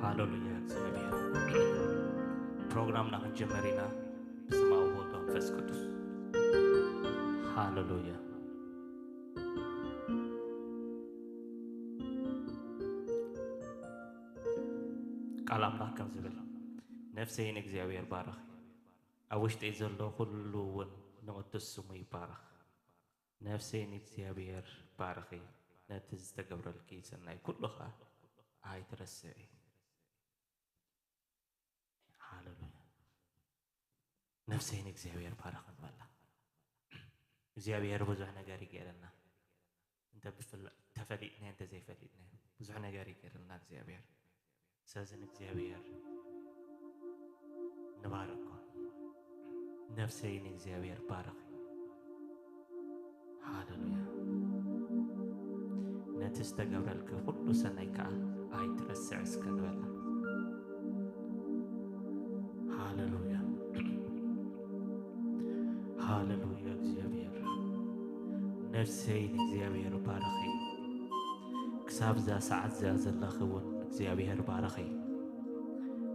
ሃሌሉያ እግዚኣብሔር። ፕሮግራምና ክንጀምር ኢና። ብስመ አብ ወወልድ ወመንፈስ ቅዱስ። ሃሌሉያ። ቃል ኣምላኽ ከም ዝብል፣ ነፍሰይ ንእግዚኣብሔር ባርኺ፣ ኣብ ውሽጠይ ዘሎ ኩሉ እውን ንቕዱስ ስሙ ይባረኽ። ነፍሰይ ንእግዚኣብሔር ባርኺ፣ ነቲ ዝተገብረልኪ ሰናይ ኩሉ ኸኣ ኣይትረስዒ። ሃሌሉያ። ነፍሰይ ንእግዚኣብሔር ባርኺ ንበላ። እግዚኣብሔር ብዙሕ ነገር እዩ ገይረልና። እንተ ብፍላ-፣ ተፈሊጥናዮ እንተ ዘይፈሊጥናዮ ብዙሕ ነገር እዩ ገይረልና እግዚኣብሔር። ስለዚ ንእግዚኣብሔር ንባርኮ። ነፍሰይ ንእግዚኣብሔር ባርኺ። ሃሌሉያ። ነቲ ዝተገብረልኪ ኩሉ ሰናይ ከኣ ኣይትረስዕ እስከ ንበላ። ሃሌሉያ። ሃሌሉያ እግዚኣብሔር። ነፍሰይ ንእግዚኣብሔር ባርኺ። ክሳብ እዛ ሰዓት እዚኣ ዘለኺ እውን እግዚኣብሔር ባርኺ።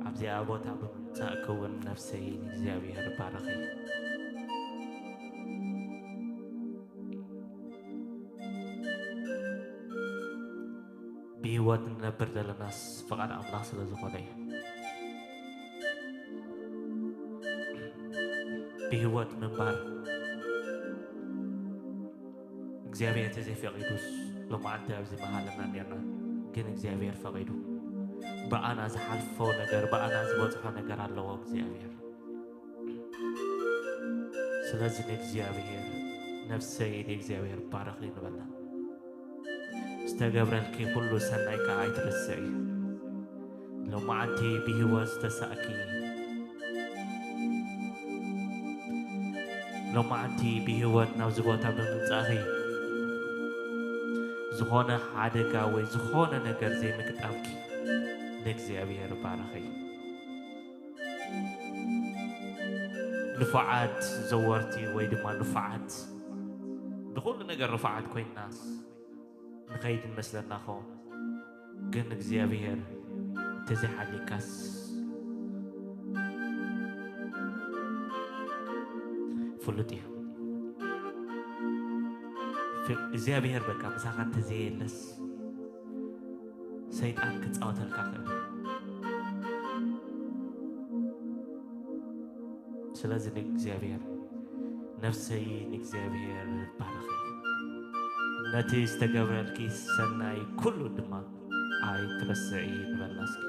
ኣብዚኣ ቦታ ብምምጻእኪ እውን ነፍሰይ ንእግዚኣብሔር ባርኺ። ብህይወት ንነብር ዘለናስ ፍቓድ ኣምላኽ ስለ ዝኾነ እዩ። ብህይወት ምንባር እግዚኣብሔር እንተዘይፈቒዱስ ሎማዓንቲ ኣብዚ ምሃለና ኔርና። ግን እግዚኣብሔር ፈቒዱ። ብኣና ዝሓልፎ ነገር፣ ብኣና ዝበጽሖ ነገር ኣለዎ እግዚኣብሔር። ስለዚ ንእግዚኣብሔር፣ ነፍሰይ ንእግዚኣብሔር ባርኺ ንበላ። ዝተገብረልኪ ኩሉ ሰናይ ከኣ ኣይትረስዒ። ሎማዓንቲ ብህይወት ዝተሳእኪ፣ ሎማዓንቲ ብህይወት ናብዚ ቦታ ብምምጻእኺ፣ ዝኾነ ሓደጋ ወይ ዝኾነ ነገር ዘይምግጣምኪ ንእግዚኣብሔር ባርኺ። ንፉዓት ዘወርቲ ወይ ድማ ንፉዓት፣ ብኹሉ ነገር ንፉዓት ኮይንናስ ንኸይድ ንመስለና ኸውን፣ ግን እግዚኣብሔር እንተዘይሓልየካስ ፍሉጥ እዩ። ፍ-፣ እግዚኣብሔር በቃ ምሳኻ እንተዘየለስ ሰይጣን ክጻወተልካ ክእል። ስለዚ ንእግዚኣብሔር፣ ነፍሰይ ንእግዚኣብሔር ባርኺ፣ ነቲ ዝተገብረልኪ ሰናይ ኩሉ ድማ ኣይትረስዒ ንበልና እስኪ።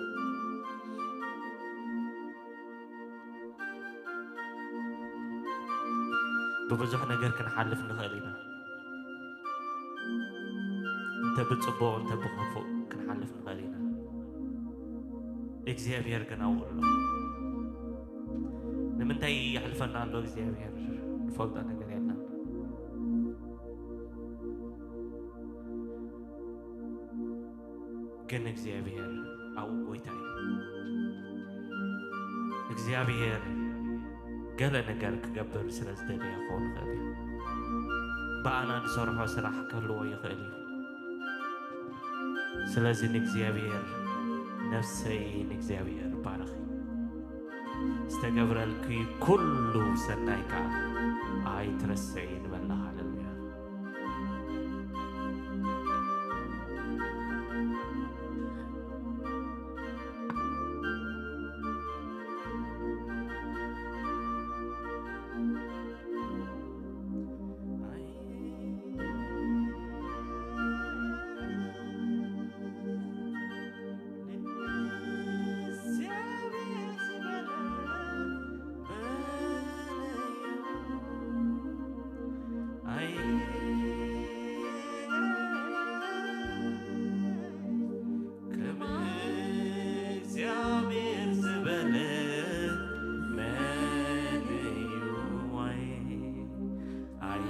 ብብዙሕ ነገር ክንሓልፍ ንኽእል ኢና። እንተ ብጽቡቕ እንተ ብኽፉእ ክንሓልፍ ንኽእል ኢና። እግዚኣብሔር ግን ኣብኡ ኣሎ። ንምንታይ የሕልፈና ኣሎ እግዚኣብሔር? ንፈልጦ ነገር የለን። ግን እግዚኣብሔር ኣብኡ ጎይታ እዩ። እግዚኣብሔር ገለ ነገር ክገብር ስለ ዝደለየ ክኸውን ይኽእል እዩ። ብኣና ንሰርሖ ስራሕ ክህልዎ ይኽእል እዩ። ስለዚ ንእግዚኣብሔር፣ ነፍሰይ ንእግዚኣብሔር ባርኺ። ዝተገብረልኪ ኩሉ ሰናይ ከኣ ኣይትረስዒ ንበላ። ሃሌሉያ። ከም እግዚኣብሔር ዝበለ መን እዩ? ዋይ፣ ኣይ፣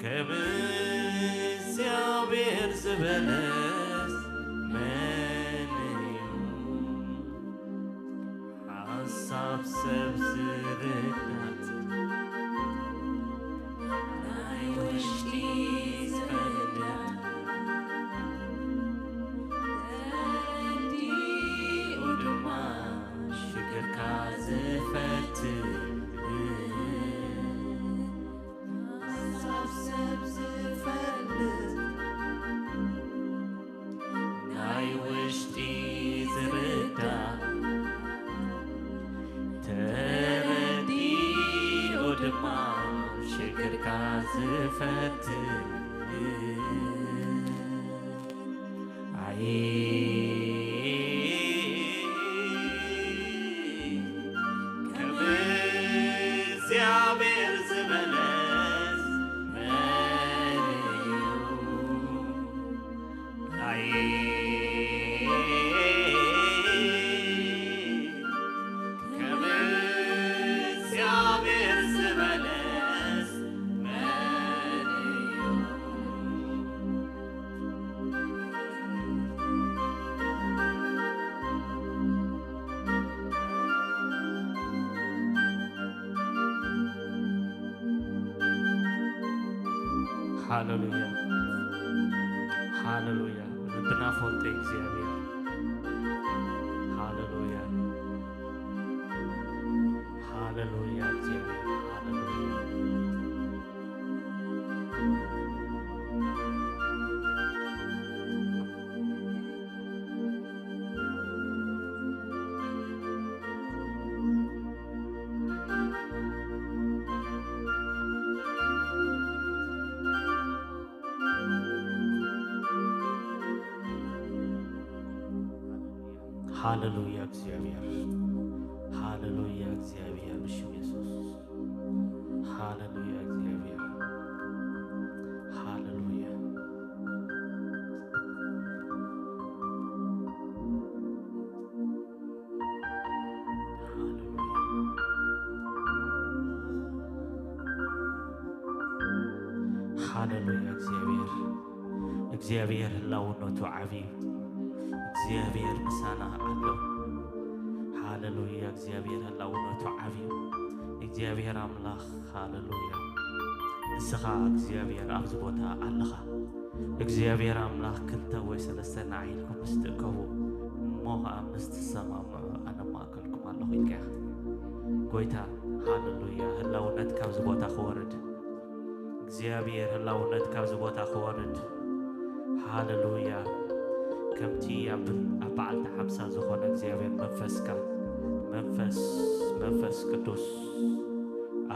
ከም እግዚኣብሔር ዝበለስ መን እዩ? ሓሳብ ሰብ ዝርዳት ናይ ውሽጢ ዝፈልጥ ሰብ ዝፈልጥ ናይ ውሽጢ ዝርዳእ ተረዲኡ ድማ ሽግርካ ዝፈትእ ኣይ ከም እግዚኣብሔር ዝበለስ መን እዩ? ኣይ ከም እግዚኣብሔር ዝበለስ መን እዩ? ሃሌሉያ፣ ሃሌሉያ። ልብና ፈልጠ እግዚኣብሔር። ሃሌሉያ፣ ሃሌሉያ። እግዚኣብሔር፣ ሃሌሉያ። ሃሌሉያ እግዚኣብሔር፣ ሃሌሉያ እግዚኣብሔር፣ ብሽም የሱስ። ሃሌሉያ እግዚኣብሔር፣ ሃሌሉያ። ሃሌሉያ እግዚኣብሔር፣ እግዚኣብሔር ህላውነቱ ዓብዩ። እግዚኣብሔር ምሳና ኣሎ። ሃሌሉያ እግዚኣብሔር ህላውነቱ ዓብዩ። እግዚኣብሔር ኣምላኽ ሃሌሉያ። ንስኻ እግዚኣብሔር ኣብዚ ቦታ ኣለኻ። እግዚኣብሔር ኣምላኽ ክልተ ወይ ሰለስተ ንዓይ ኢልኩም ምስ ትእከቡ እሞ ኸዓ ምስ ትሰማምዑ ኣነ ኣብ ማእከልኩም ኣለኹ ኢልካ ኢኻ። ጎይታ ሃሌሉያ ህላውነትካ ኣብዚ ቦታ ክወርድ እግዚኣብሔር ህላውነትካ ኣብዚ ቦታ ክወርድ። ሃሌሉያ። ከምቲ ኣብ ኣብ በዓልቲ ሓምሳ ዝኾነ እግዚኣብሔር መንፈስካ መንፈስ መንፈስ ቅዱስ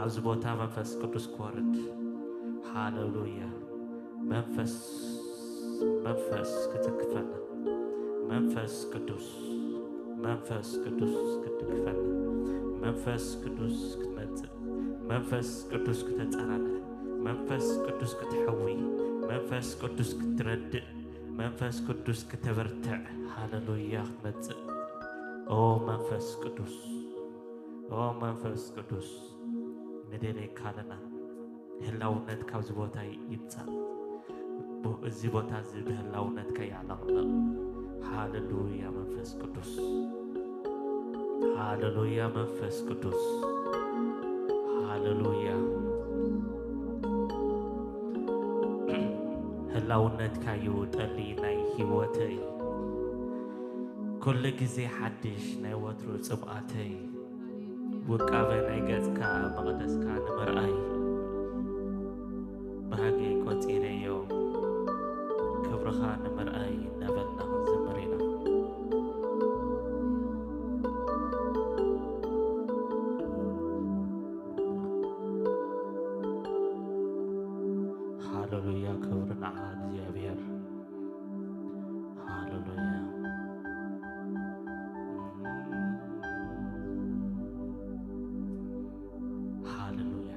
ኣብዚ ቦታ መንፈስ ቅዱስ ክወርድ። ሃሌሉያ። መንፈስ መንፈስ ክትክፈና መንፈስ ቅዱስ መንፈስ ቅዱስ ክትክፈና መንፈስ ቅዱስ ክትመጽእ መንፈስ ቅዱስ ክተጸናንሕ መንፈስ ቅዱስ ክትሕዊ መንፈስ ቅዱስ ክትረድእ መንፈስ ቅዱስ ክተበርትዕ ሃሌሉያ ክትመጽእ ኦ መንፈስ ቅዱስ ኦ መንፈስ ቅዱስ ንደልየካ ኣለና። ህላውነት ካብዚ ቦታ ይምጻእ። ቡ- እዚ ቦታ እዚ ብህላውነትካ ይዕለቕለቕ። ሃሌሉያ መንፈስ ቅዱስ፣ ሃሌሉያ መንፈስ ቅዱስ፣ ሃሌሉያ። ህላውነትካ እዩ ጠሊ ናይ ህይወተይ፣ ኩሉ ግዜ ሓድሽ ናይ ወትሩ ጽምኣተይ። ውቃበ ናይ ገጽካ መቕደስካ ንምርኣይ ባህገይ ቆጺረዮ ክብርኻ ንምርኣይ እናበልና ክንዝምር ኢና። ሃሌሉያ ክብሪ ንዓ እግዚኣብሔር። ሃሌሉያ። ሃሌሉያ።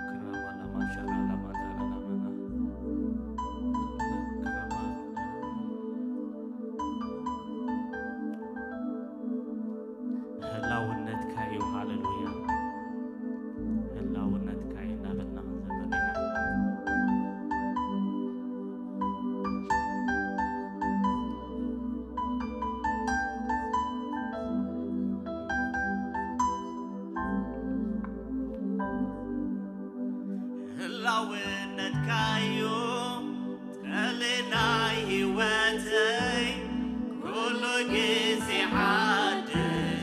ክራማ ላማ ሻራ ላማ ታራ ላማ ና። ክራማ ህላውነትካ እዩ። ሃሌሉያ። ህላውነትካ እዩ እናበልና ክንዘምር ኢና። ህላውነትካ እዩ ጠሊ ናይ ህይወተይ፣ ኩሉ ግዜ ሓድሽ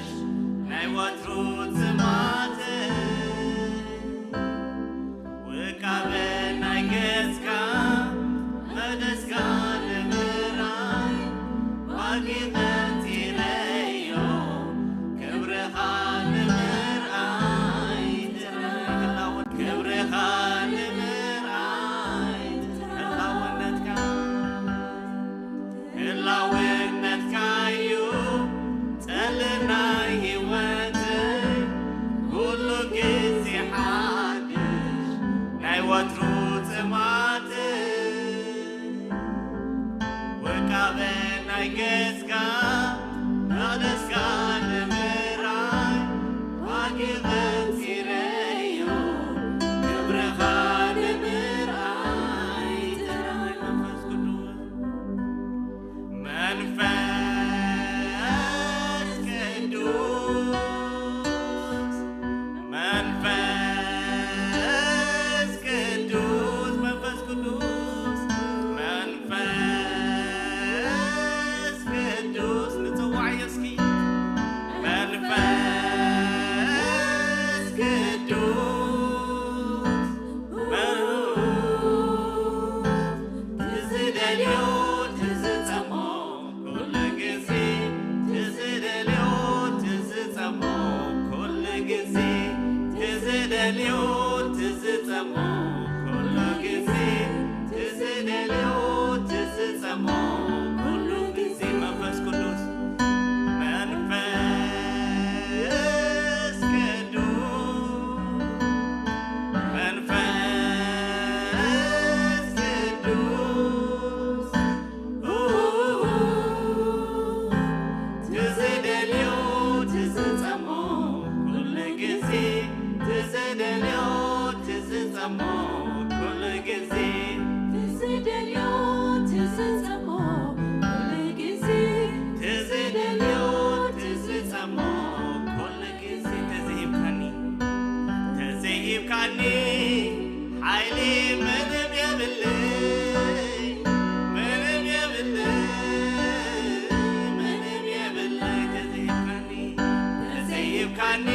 ካኒ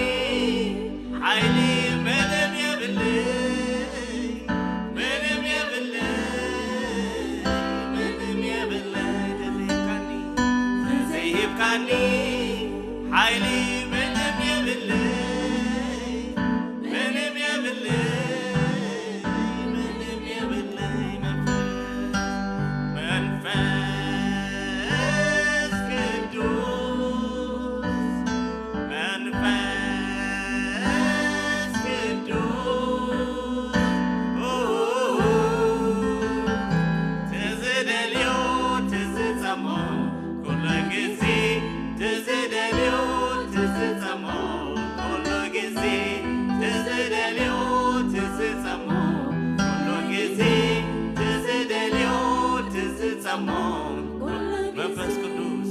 ሓይሊ ምንም የብለይ፣ ምንም የብለይ፣ ምንም የብለይ። ተዘይካኒ፣ ተዘይሂብካኒ ሓይሊ ምንም የብለይ፣ ምንም የብለይ፣ ምንም የብለይ። መንፈስ፣ መንፈስ ቅዱስ፣ መንፈስ ቅዱስ፣ ትዝደልዮ ትዝጸሞ ኩሉ ግዜ፣ ትዝደልዮ ትዝጸሞ ኩሉ ግዜ፣ ትዝደልዮ ትዝጸሞ ኩሉ ግዜ፣ ትዝደልዮ ትዝጸሞ። መንፈስ ቅዱስ፣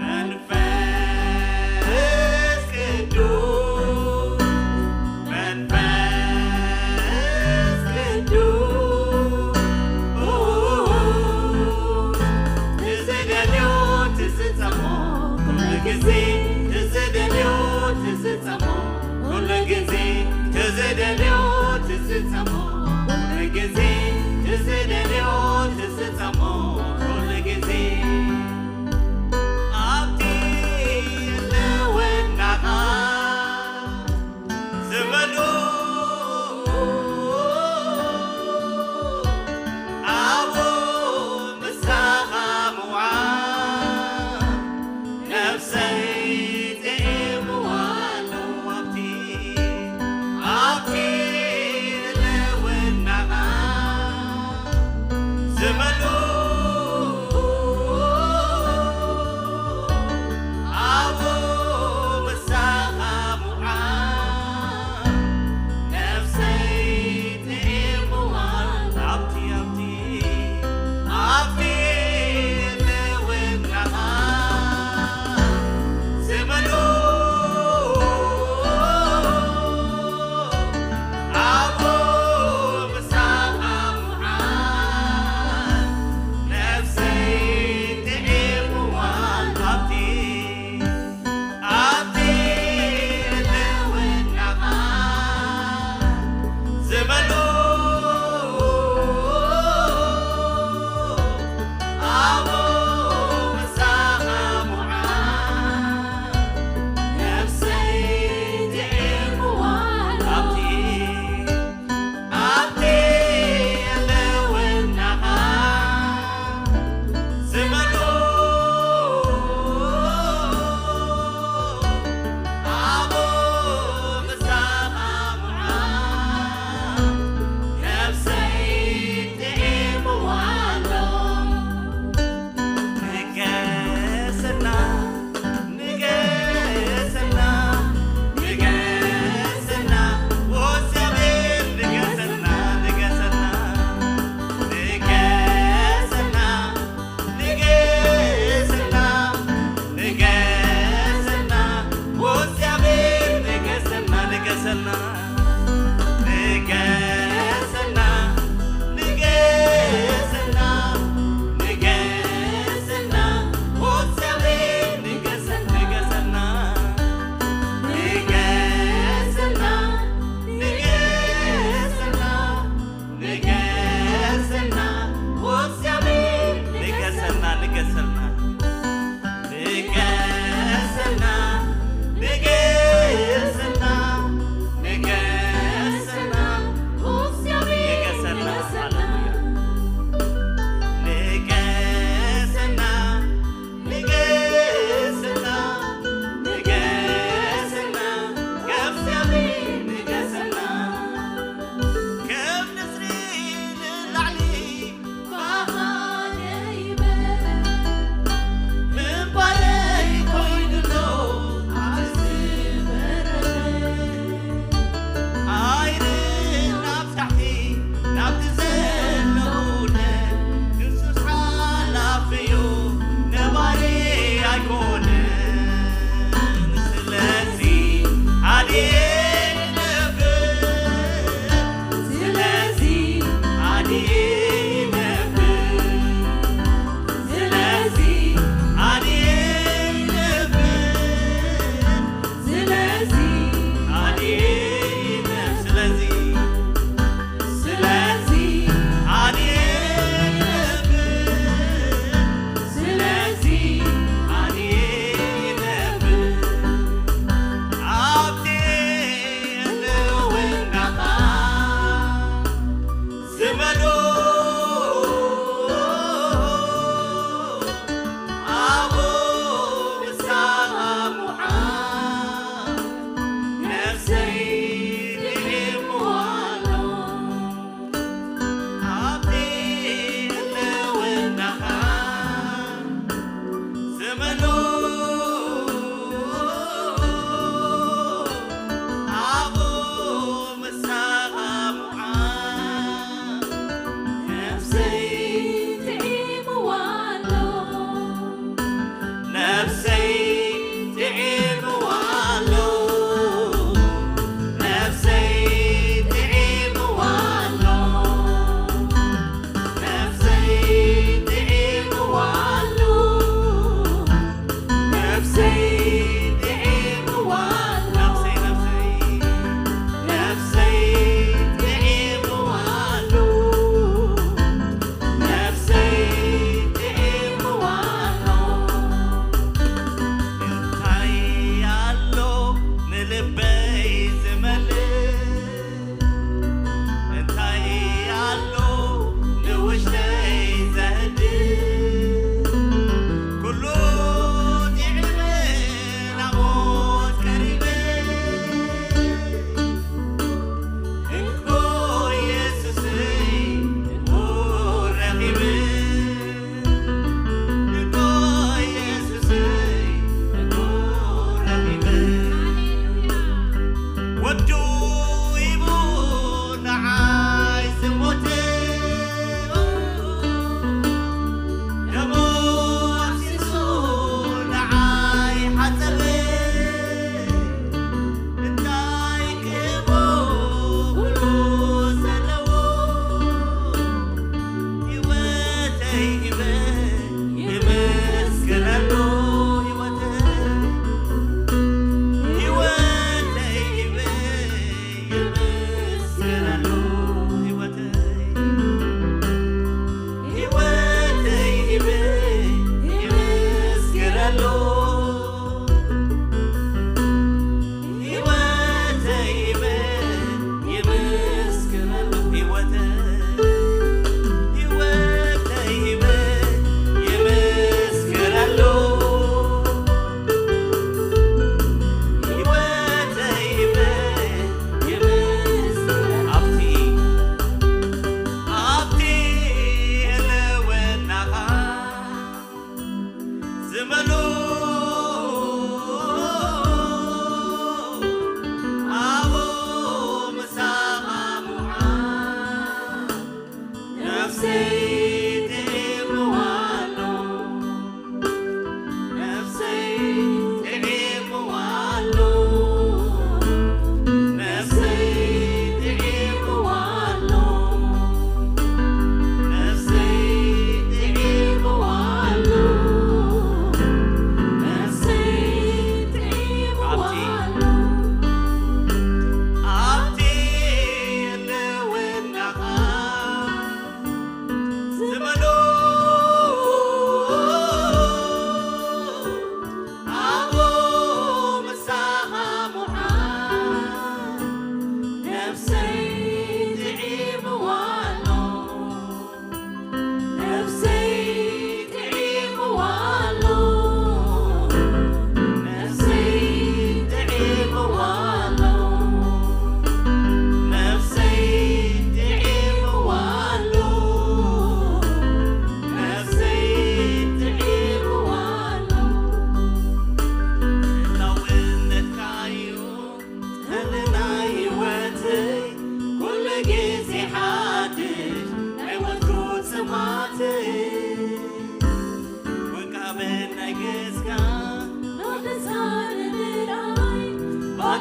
መንፈስ ቅዱስ፣ መንፈስ ቅዱስ፣ ትዝደልዮ ትዝጸሞ ኩሉ ግዜ፣ ትዝደልዮ ትዝጸሞ ኩሉ ግዜ፣ ትዝደልዮ ትዝጸሞ ኩሉ ግዜ፣ ትዝደልዮ ትዝጸሞ ኩሉ ግዜ። ኣብቲ ህልውናኻ ዝመልኡ ኣብኡ ምሳኻ ምውዓል ነፍሰይ ጥዒምዋ ኣሎ። ኣብቲ፣ ኣብቲ ህልውናኻ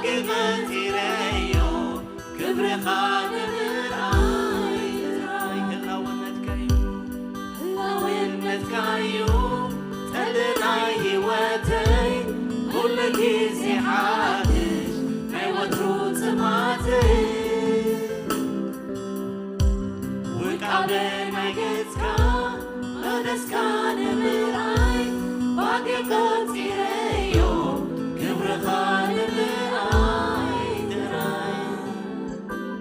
ግመት ኢለዮ ክብርኻ ንምርኣይ ጥራይ ህላውነትካ እዩ፣ ህላውነትካ እዩ ጠሊ ናይ ህይወተይ፣ ኩሉ ግዜ ሓድሽ ናይ ወትሩ ጽማተይ። ውቃበ ናይ ገጽካ መለስካ ንምርኣይ ባጌ ቆጺረዮ ክብርኻ ንምርኣይ ጥራይ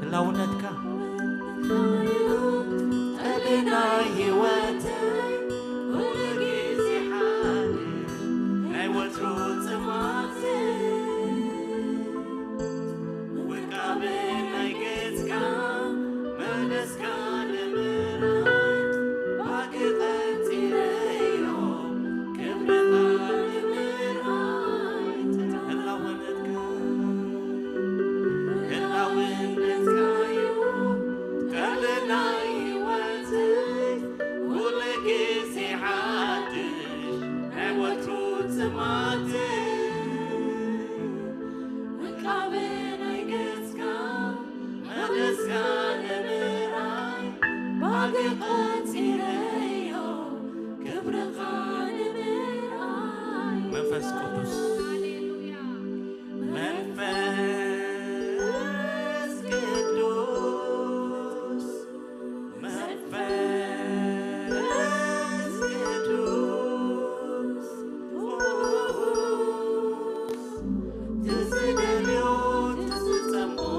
ህላውነትካ እዩ ጠሊ ናይ ህይወተይ፣ ኩሉ ግዜ ሓድሽ ናይ ወትሩ ጽማተይ። ውቃበ ናይ ገጽካ መለስካ ንምርኣይ ባጌ ቀጺረዮ ክብርኻ ንምርኣይ ጥራይ ህላውነትካ ህላውነትካ እዩ ጠሊ ናይ ህይወተይ፣ ኩሉ ግዜ ሓድሽ ናይ ወትሩ ጽማተይ። ውቃበ ናይ ገጽካ መለስካ ንምርኣይ ባጌ ቀጺረዮ ክብርኻ ንምርኣይ መንፈስ ቅዱስ መንፈስ ቅዱስ መንፈስ ቅዱስ ትዝደልዮ ትዝጸምኦ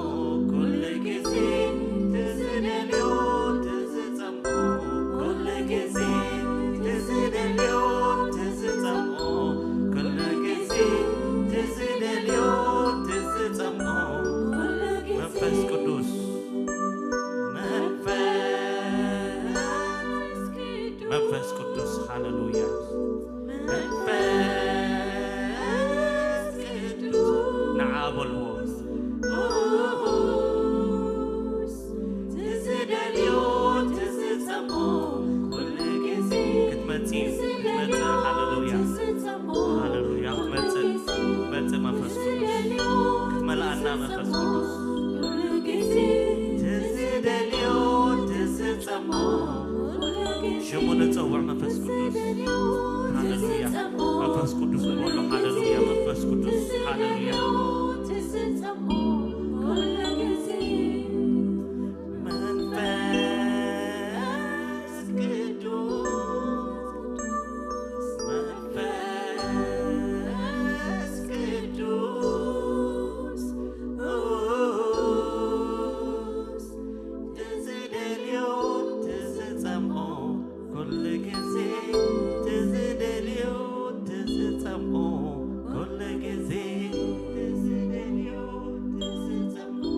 ኩሉ ግዜ ትዝደልዮ ትዝጸምኦ ኩሉ ግዜ ትዝደልዮ ትዝጸምኦ ኩሉ ግዜ ትዝደልዮ ትዝጸምኦ ኩሉ ግዜ መንፈስ ቅዱስ መንፈስ ቅዱስ ሃሌሉያ መንፈስ ቅዱስ ንዓ በልዎ ትዝደልዮ ትዝጸምኦ ኩሉ ግዜ ክትመጺ ክትመጽእ ሃሌሉያ ሃሌሉያ ክትመጽእ ክትመጽእ መንፈስ ቅዱስ ክትመልኣና መንፈስ ቅዱስ ትዝደልዮ ትዝጸምኦ ሽሙ ንጸውዕ መንፈስ ቅዱስ ሃሌሉያ መንፈስ ቅዱስ ንበሎ ሃሌሉያ መንፈስ ቅዱስ ሃሌሉያ መንፈስ ቅዱስ መንፈስ ቅዱስ ትዝደልዮ ትዝጸምኦ ኩሉ ግዜ ትዝደልዮ ትዝጸምኦ ኩሉ ግዜ ትዝደልዮ ትዝጸምኦ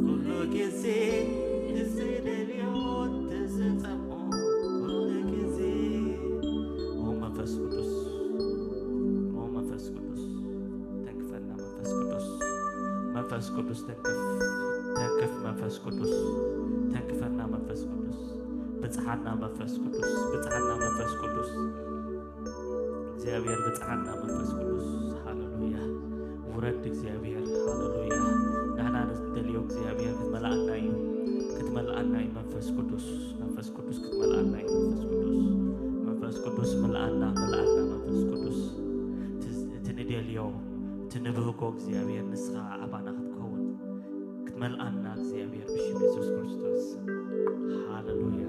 ኩሉ ግዜ ትዝደልዮ ትዝጸምኦ ኩሉ ግዜ ኦ መንፈስ ቅዱስ ኦ መንፈስ ቅዱስ ተንክፈና መንፈስ ቅዱስ መንፈስ ቅዱስ ተንክፍ ተንክፍ መንፈስ ቅዱስ ተንክፈና መንፈስ ቅዱስ ብጽሓና መንፈስ ቅዱስ ብጽሓና መንፈስ ቅዱስ እግዚኣብሔር ብጽሓና መንፈስ ቅዱስ ሃሌሉያ ውረድ እግዚኣብሔር ሃሌሉያ ንሕና ንደልዮ እግዚኣብሔር ክትመልኣና እዩ ክትመልኣና እዩ መንፈስ ቅዱስ መንፈስ ቅዱስ ክትመልኣና እዩ መንፈስ ቅዱስ መንፈስ ቅዱስ ምልኣና ምልኣና መንፈስ ቅዱስ እቲ ንደልዮ እቲ ንብህጎ እግዚኣብሔር ንስኻ ኣባና ክትከውን ክትመልኣና እግዚኣብሔር ብሽም የሱስ ክርስቶስ ሃሌሉያ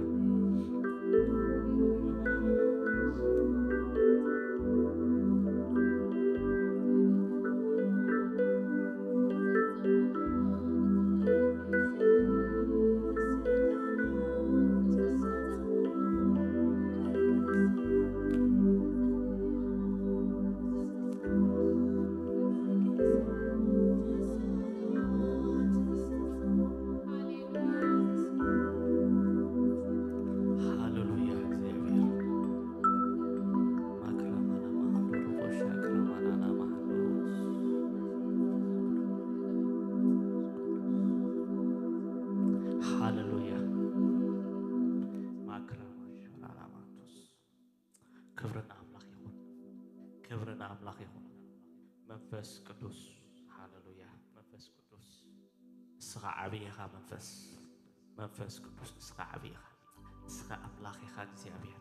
ክብሪ ንኣምላኽ ይኹን። ክብሪ ንኣምላኽ ይኹን። መንፈስ ቅዱስ ሃሌሉያ። መንፈስ ቅዱስ፣ ንስኻ ዓብዪ ኢኻ። መንፈስ፣ መንፈስ ቅዱስ፣ ንስኻ ዓብዪ ኢኻ። ንስኻ ኣምላኽ ኢኻ እግዚኣብሔር።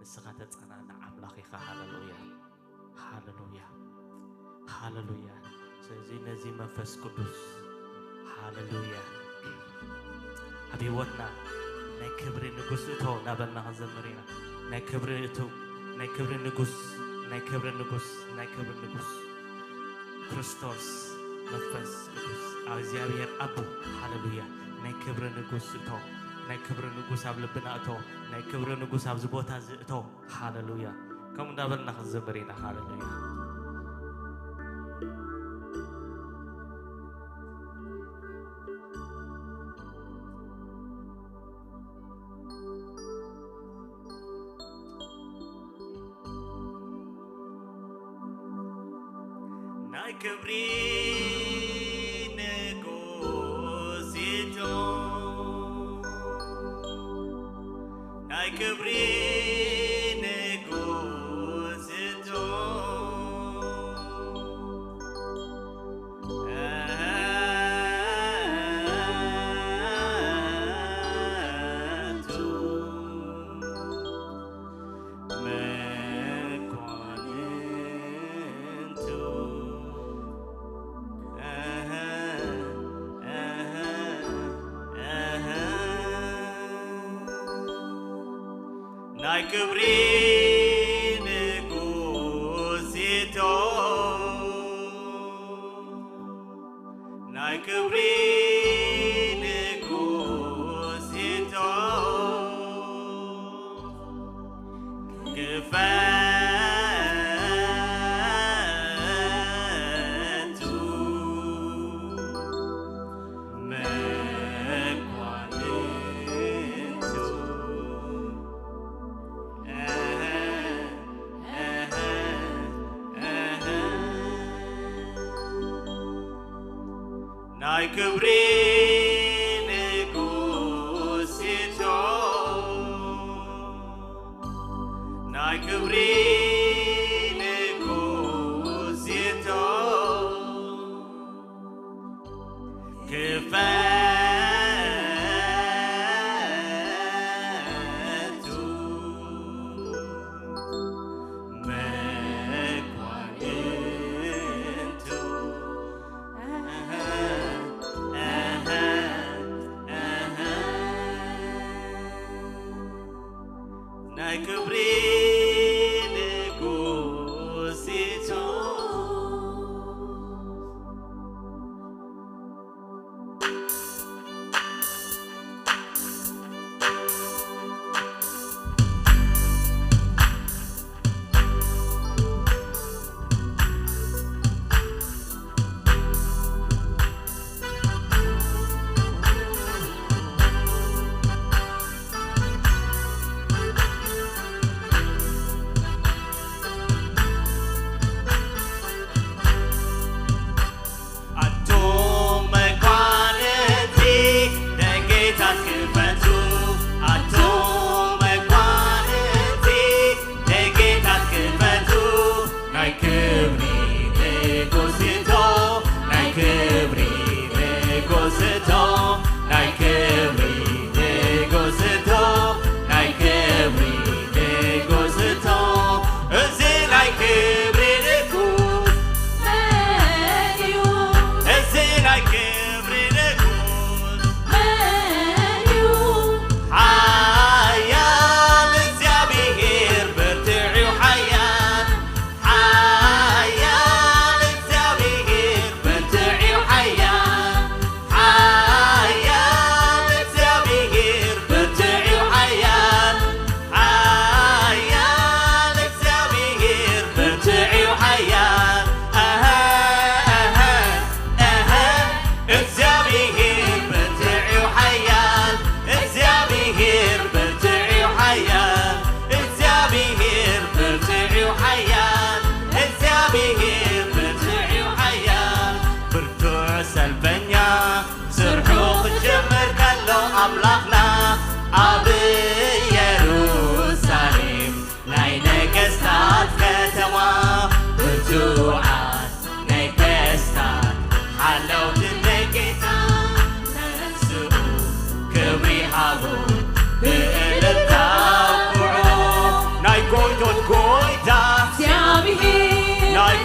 ንስኻ ተጸናናዕ ኣምላኽ ኢኻ። ሃሌሉያ፣ ሃሌሉያ፣ ሃሌሉያ። ስለዚ ነዚ መንፈስ ቅዱስ፣ ሃሌሉያ፣ ኣብ ህይወትና ናይ ክብሪ ንጉስ እቶ እናበልና ክንዘምር ኢና። ናይ ክብሪ እቶ፣ ናይ ክብሪ ንጉስ፣ ናይ ክብሪ ንጉስ፣ ናይ ክብሪ ንጉስ። ክርስቶስ መንፈስ ቅዱስ እግዚኣብሔር ኣቦ፣ ሃሌሉያ። ናይ ክብሪ ንጉስ እቶ፣ ናይ ክብሪ ንጉስ ኣብ ልብና እቶ፣ ናይ ክብሪ ንጉስ ኣብዚ ቦታ እዚ እቶ። ሃሌሉያ። ከምኡ እንዳበልና ክንዘምር ኢና። ሃሌሉያ። ናይ ክብሪ ንጉስ እቶ፣ ናይ ክብሪ ንጉስ እቶ። ናይ ክብሪ ንጉስ እቶ፣ ናይ ክብሪ ንጉስ እቶ፣ ክፈቱ መኳንንቱ። ናይ ክብሪ ንጉስ እቶ፣ ናይ ክብሪ ንጉስ እቶ፣ ክፈቱ መኳንንቱ። ናይ ክብሪ ንጉስ እቶ፣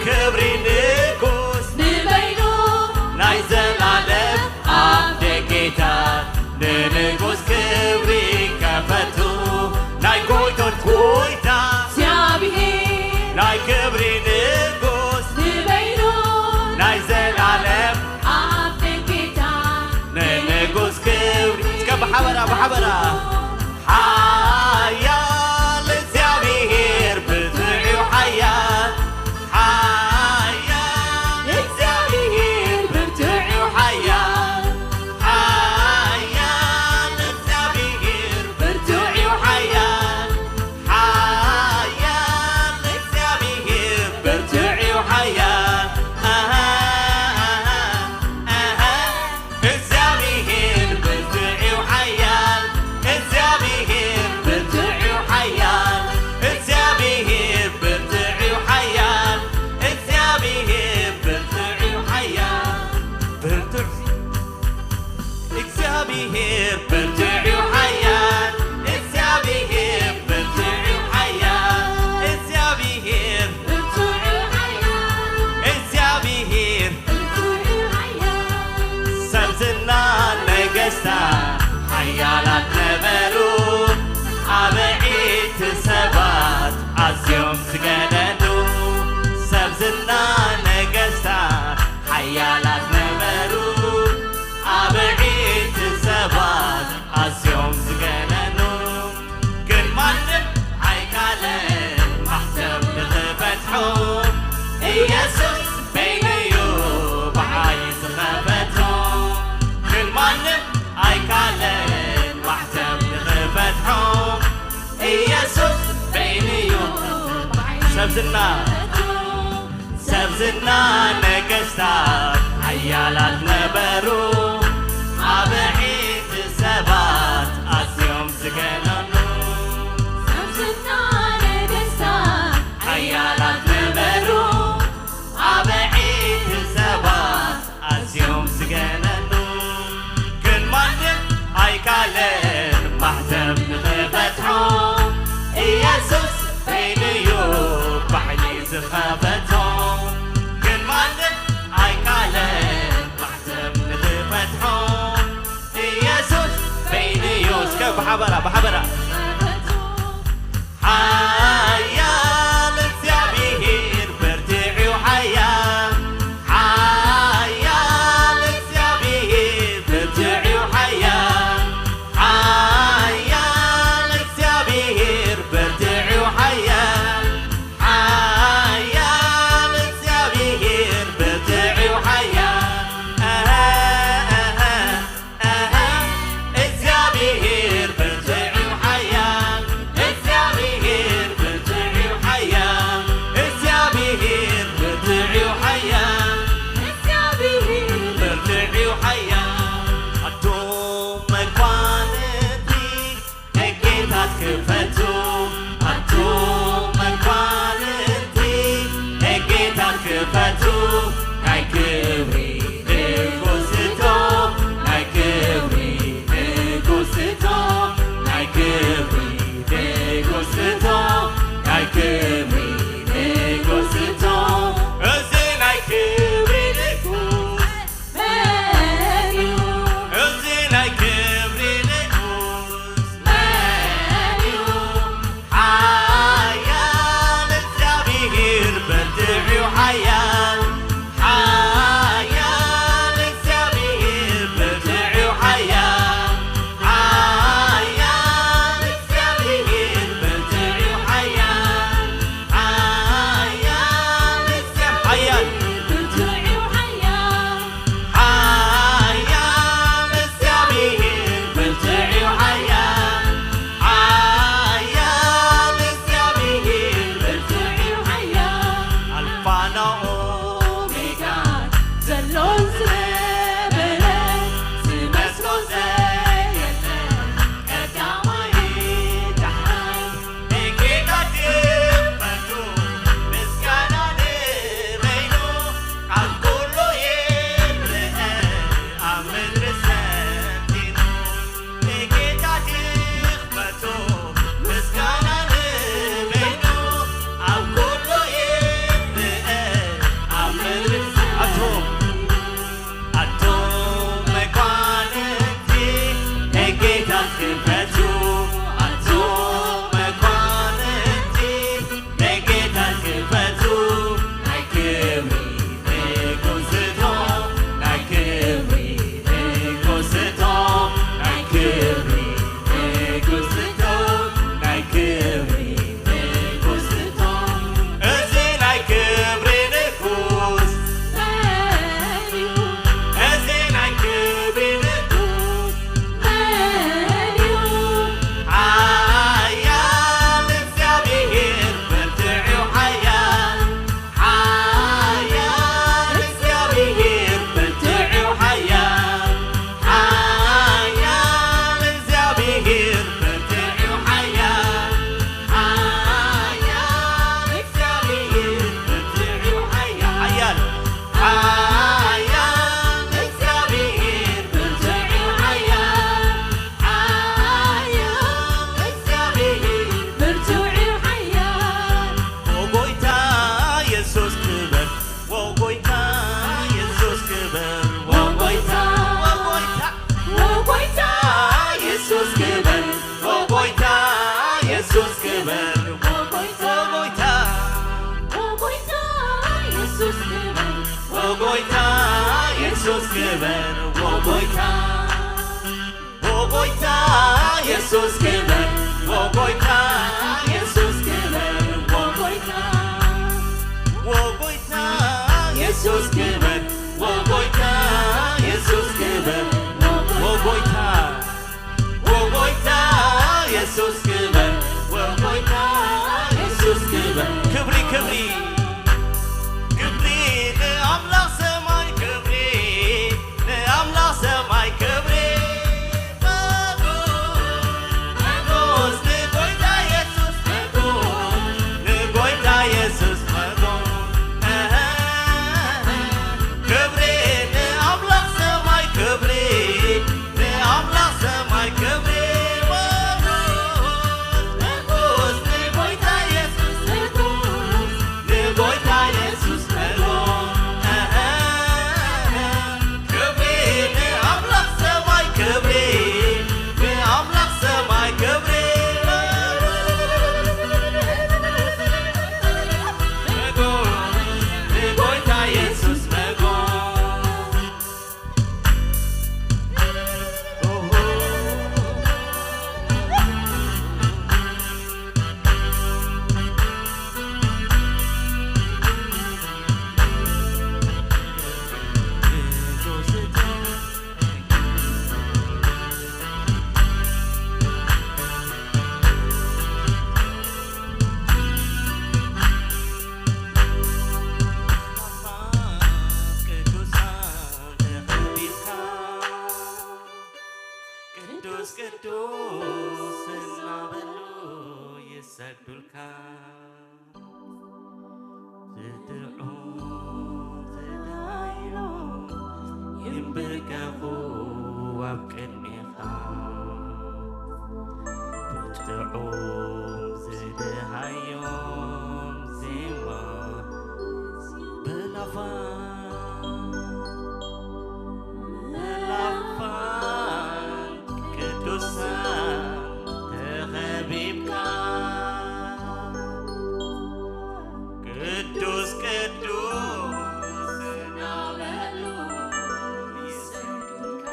ክብሪ ንጉስ ንበይኑ ናይ ዘላለም ኣብ ደጌታት ንንጉስ ክብሪ ከፈቱ። ናይ ጎይቶት ጎይታ እግዚኣብሔር ናይ ክብሪ ንጉስ ንበይኑ ናይ ዘላለም ኣብ ደጌታ ንንጉስ ክብሪ። እስከ ብሓበራ ብሓበራ ሓያል እግዚኣብሔር ብርቱዕ እዩ ሓያል። ሓያል እግዚኣብሔር ብርቱዕ እዩ ሓያል። ሓያል እግዚኣብሔር ብርቱዕ እዩ ሓያል። ሓያል እግዚኣብሔር ብርቱዕ እዩ ሓያል። ኣሃ፣ ኣሃ፣ ኣሃ። እግዚኣብሔር ብርቱዕ እዩ ሓያል። እግዚኣብሔር ብርቱዕ እዩ ሓያል። እግዚኣብሔር ብርቱዕ እዩ ሓያል። እግዚኣብሔር ብርቱዕ እዩ ሓያል። ብርቱዕ እግዚኣብሔር ብርቱዕ እዩ ሓያል። እግዚኣብሔር ብርቱዕ እዩ ሓያል። እግዚኣብሔር ብርቱዕ እዩ ሓያል። እግዚኣብሔር ብርቱዕ እዩ ሓያል። ሰብ ዝና ነገስታት ሓያላት ነበሩ። ኣብ ዒቲ ሰባት ኣዝዮም ዝገነኑ። ሰብ ዝና ነገስታት ሓያላት ነበሩ። ኣብ ዒቲ ሰባት ኣዝዮም ዝገነኑ። ግን ማንም ኣይካለን ማሕተም ንኽፈትሖ። ኢየሱስ በይኑ እዩ ብዓይ ዝኸፈቶ። ግን ማንም ኣይካለን ማሕተም ንኽፈትሖ። ኢየሱስ በይኑ እዩ። ሰብ ዝና ሰብ ዝና ነገስታት ሓያላት ነበሩ። ኣብ ዒቲ ሰባት ኣዝዮም ዝገነኑ። ሰብ ዝና ነገስታት ሓያላት ነበሩ። ኣብ ዒቲ ሰባት ኣዝዮም ዝገነኑ። ግን ማንም ኣይካለን ማሕተም ንኽፈትሖ። ኢየሱስ በይኑ እዩ ባዕሉ ዝኸፈቶ። ግን ማንም ኣይካለን ኢየሱስ ክበር፣ ኦ ጎይታ፣ ኦ ጎይታ፣ ኢየሱስ ክበር፣ ኦ ጎይታ፣ ኢየሱስ ክበር፣ ኦ ጎይታ፣ ኦ ጎይታ፣ ኢየሱስ ክበር፣ ኦ ጎይታ፣ ኢየሱስ ክበር፣ ኦ ጎይታ፣ ኦ ጎይታ፣ ኢየሱስ ክበር፣ ኦ ጎይታ፣ ኢየሱስ ክበር። ክብሪ፣ ክብሪ፣ ክብሪ ንኣምላኽ ሰማይ፣ ክብሪ ንኣምላኽ ሰማይ፣ ክብሪ መጎስ፣ መጎስ ንጎይታ ኢየሱስ፣ መጎስ ንጎይታ ኢየሱስ፣ መጎስ። ክብሪ ንኣምላኽ ሰማይ፣ ክብሪ ንኣምላኽ ሰማይ፣ ክብሪ መጎስ፣ መጎስ ንጎይታ ኢየሱስ፣ መጎስ ንጎይታ ኢየሱስ፣ መጎስ። ክብሪ ንኣምላኽ ሰማይ፣ ክብሪ ንኣምላኽ ሰማይ፣ ክብሪ ንጎይታ ኢየሱስ፣ መጎስ። ቅዱስ ቅዱስ እናበሉ ይሰግዱልካ። ዝጥዑም ዝደሃዩ ይንበርከኹ ኣብ ቅድሜኻ። ብጥዑም ዝደሃዮም ዜማ ብላፋን ብላፋን ቅዱሳን ተኸቢብካ ቅዱስ ቅዱስ እናበሉ ይሰግዱልካ።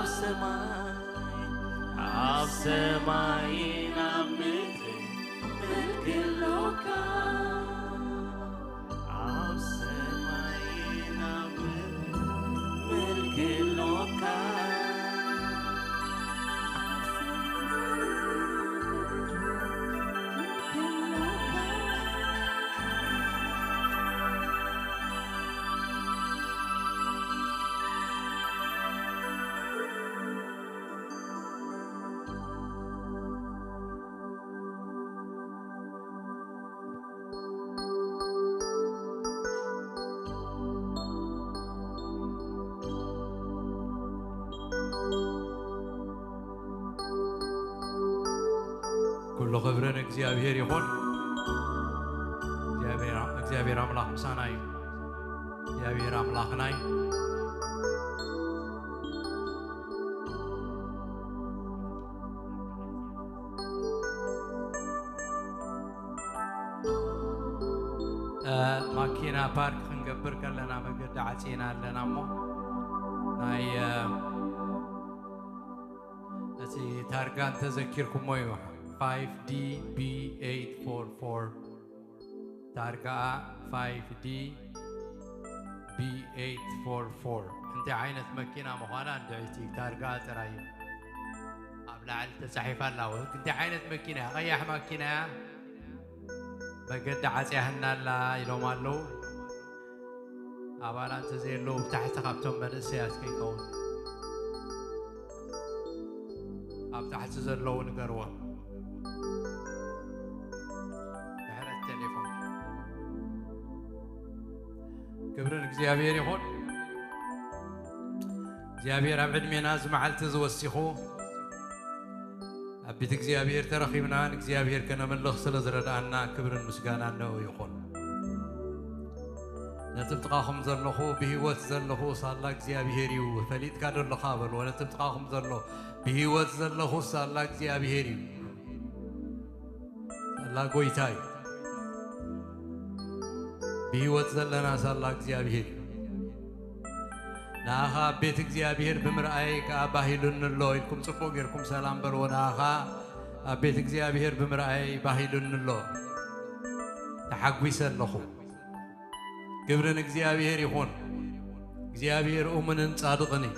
ኣብ ሰማይ ኣብ ሰማይን ኣብ ምድሪ ምልኪ ኣሎካ። ኣብ ሰማይን ኣብ ምድሪ ምልኪ ኣሎካ። ኩሉ ክብሪ ንእግዚኣብሔር ይኹን። እግዚኣብሔር፣ እግዚኣብሔር ኣምላኽ ምሳና እዩ። እግዚኣብሔር ኣምላኽና እዩ። እ፣ ማኪና ፓርክ ክንገብር ከለና መገዲ ዓፂና ኣለና እሞ ናይ፣ እ፣ እቲ ታርጋ እንተዘኪርኩሞ እዩ። ፋይቭ ዲ ቢ ኤይት ፎር ፎር፣ ታርጋኣ ፋይቭ ዲ ቢ ኤይት ፎር ፎር። እንታይ ዓይነት መኪና ምዃና እንድዒ እቲ ታርጋኣ ጥራይ እዩ ኣብ ላዕሊ ተጻሒፋ ኣላ። እንታይ ዓይነት መኪና እያ? ቀያሕ መኪና እያ። መገዲ ዓጽያህና ኣላ ኢሎም ኣለዉ። ኣባላት እንተዘየለዉ ብታሕቲ ካብቶም መንእሰያት ከይከውን። ኣብ ታሕቲ ዘለዉ ንገርዎም። ምሕረት ቴሌፎን። ክብሪ ንእግዚኣብሔር ይኹን። እግዚኣብሔር ኣብ ዕድሜና እዚ መዓልቲ እዚ ወሲኹ ኣብ ቤት እግዚኣብሔር ተረኺብና ንእግዚኣብሔር ከነምልኽ ስለ ዝረድኣና ክብርን ምስጋናን ንዕኡ ይኹን። ነቲ ኣብ ጥቓኹም ዘለኹ፣ ብህይወት ዘለኹ ሳላ እግዚኣብሔር እዩ፣ ፈሊጥካ ዶ ኣለኻ በልዎ። ነቲ ኣብ ጥቓኹም ዘሎ፣ ብህይወት ዘለኹ ሳላ እግዚኣብሔር እዩ፣ ሳላ ጐይታ እዩ። ብህይወት ዘለና ሳላ እግዚኣብሔር እዩ። ንኣኻ ኣብ ቤት እግዚኣብሔር ብምርኣየይ ከኣ ባህ ኢሉኒ ኣሎ ኢልኩም ጽቡቕ ጌርኩም ሰላም በልዎ። ንኣኻ ኣብ ቤት እግዚኣብሔር ብምርኣየይ ባህ ኢሉኒ ኣሎ፣ ተሓጒሰ ኣለኹ። ክብሪ ንእግዚኣብሔር ይኹን። እግዚኣብሔር እሙንን ጻድቕን እዩ።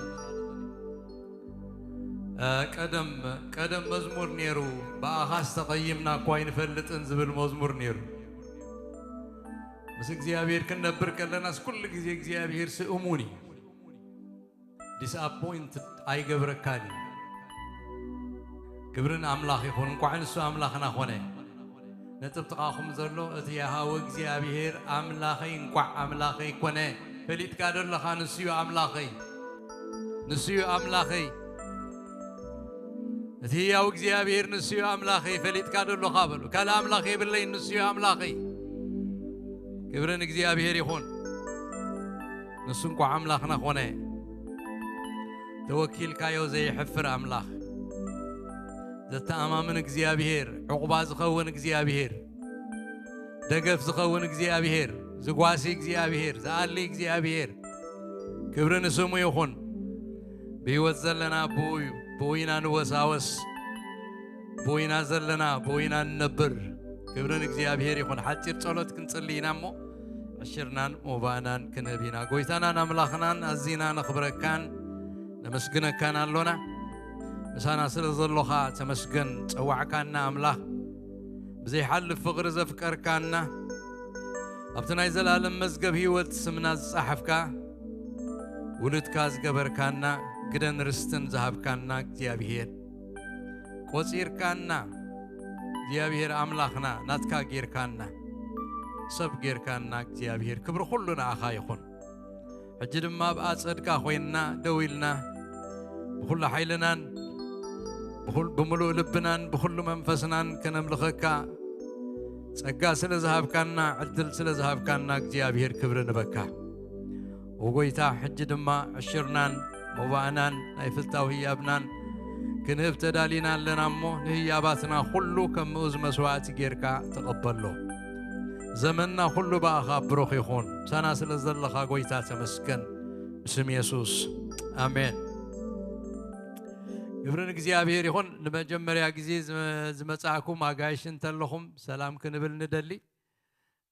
እ፣ ቀደም፣ ቀደም መዝሙር ነይሩ፣ "ብኣኻስ ተቐይምና እኳ ኣይንፈልጥን" ዝብል መዝሙር ነይሩ። ምስ እግዚኣብሔር ክንነብር ከለናስ ኩሉ ግዜ እግዚኣብሔር ሲ እሙን እዩ። ዲስኣፖይንትድ ኣይገብረካን እዩ። ክብሪ ንኣምላኽ ይኹን። እንቋዕ ንሱ ኣምላኽና ኾነ። ነቲ ኣብ ጥቓኹም ዘሎ፣ "እቲ የሃወ እግዚኣብሔር ኣምላኸይ እንቋዕ ኣምላኸይ ኮነ"። ፈሊጥካ ዶ ኣለኻ? ንሱ እዩ ኣምላኸይ። ንሱ እዩ ኣምላኸይ። እቲ ህያው እግዚኣብሔር ንሱ እዩ ኣምላኸይ። ፈሊጥካ ዶ ኣለኻ በሉ። ካልእ ኣምላኽ የብለይን፣ ንሱ እዩ ኣምላኸይ። ክብሪ ንእግዚኣብሔር ይኹን። ንሱ እንኳዕ ኣምላኽና ኾነ። ተወኪልካዮ ዘይሕፍር ኣምላኽ፣ ዘተኣማምን እግዚኣብሔር፣ ዕቑባ ዝኸውን እግዚኣብሔር፣ ደገፍ ዝኸውን እግዚኣብሔር፣ ዝጓሲ እግዚኣብሔር፣ ዝኣሊ እግዚኣብሔር፣ ክብሪ ንስሙ ይኹን። ብህይወት ዘለና ብኡ እዩ፣ ብኡ ኢና ንወሳወስ፣ ብኡ ኢና ዘለና፣ ብኡ ኢና ንነብር። ክብሪ ንእግዚኣብሔር ይኹን። ሓጺር ጸሎት ክንጽሊ ኢና እሞ፣ ዕሽርናን ሞባእናን ክንህብ ኢና። ጐይታናን ኣምላኽናን ኣዚና ነኽብረካን ነመስግነካን ኣሎና። ምሳና ስለ ዘሎኻ ተመስገን። ጸዋዕካና ኣምላኽ፣ ብዘይሓልፍ ፍቕሪ ዘፍቀርካና፣ ኣብቲ ናይ ዘላለም መዝገብ ህይወት ስምና ዝጸሓፍካ፣ ውሉድካ ዝገበርካና፣ ግደን ርስትን ዝሃብካና እግዚኣብሔር፣ ቆጺርካና፣ እግዚኣብሔር ኣምላኽና ናትካ ጌርካና፣ ሰብ ጌርካና እግዚኣብሔር፣ ክብሪ ኩሉ ንኣኻ ይኹን። ሕጂ ድማ ኣብ ኣጸድካ ኮይንና ደው ኢልና፣ ብኹሉ ሓይልናን ብኹል-፣ ብምሉእ ልብናን ብኹሉ መንፈስናን ከነምልኸካ ጸጋ ስለ ዝሃብካና፣ ዕድል ስለ ዝሃብካና እግዚኣብሔር ክብሪ ንበካ። ወጎይታ፣ ሕጂ ድማ ዕሽርናን መባእናን ናይ ፍታው ህያብናን ክንህብ ተዳሊና ኣለና እሞ፣ ንህያባትና ኩሉ ከም ምኡዝ መስዋእቲ ጌርካ ተቐበሎ። ዘመንና ኩሉ ብኣኻ ብሩኽ ይኹን። ምሳና ስለ ዘለኻ ጎይታ ተመስገን። ብስም የሱስ፣ ኣሜን። ክብሪ ንእግዚኣብሔር ይኹን። ንመጀመርያ ግዜ ዝመ-፣ ዝመጻእኩም ኣጋይሽ እንተለኹም ሰላም ክንብል ንደሊ።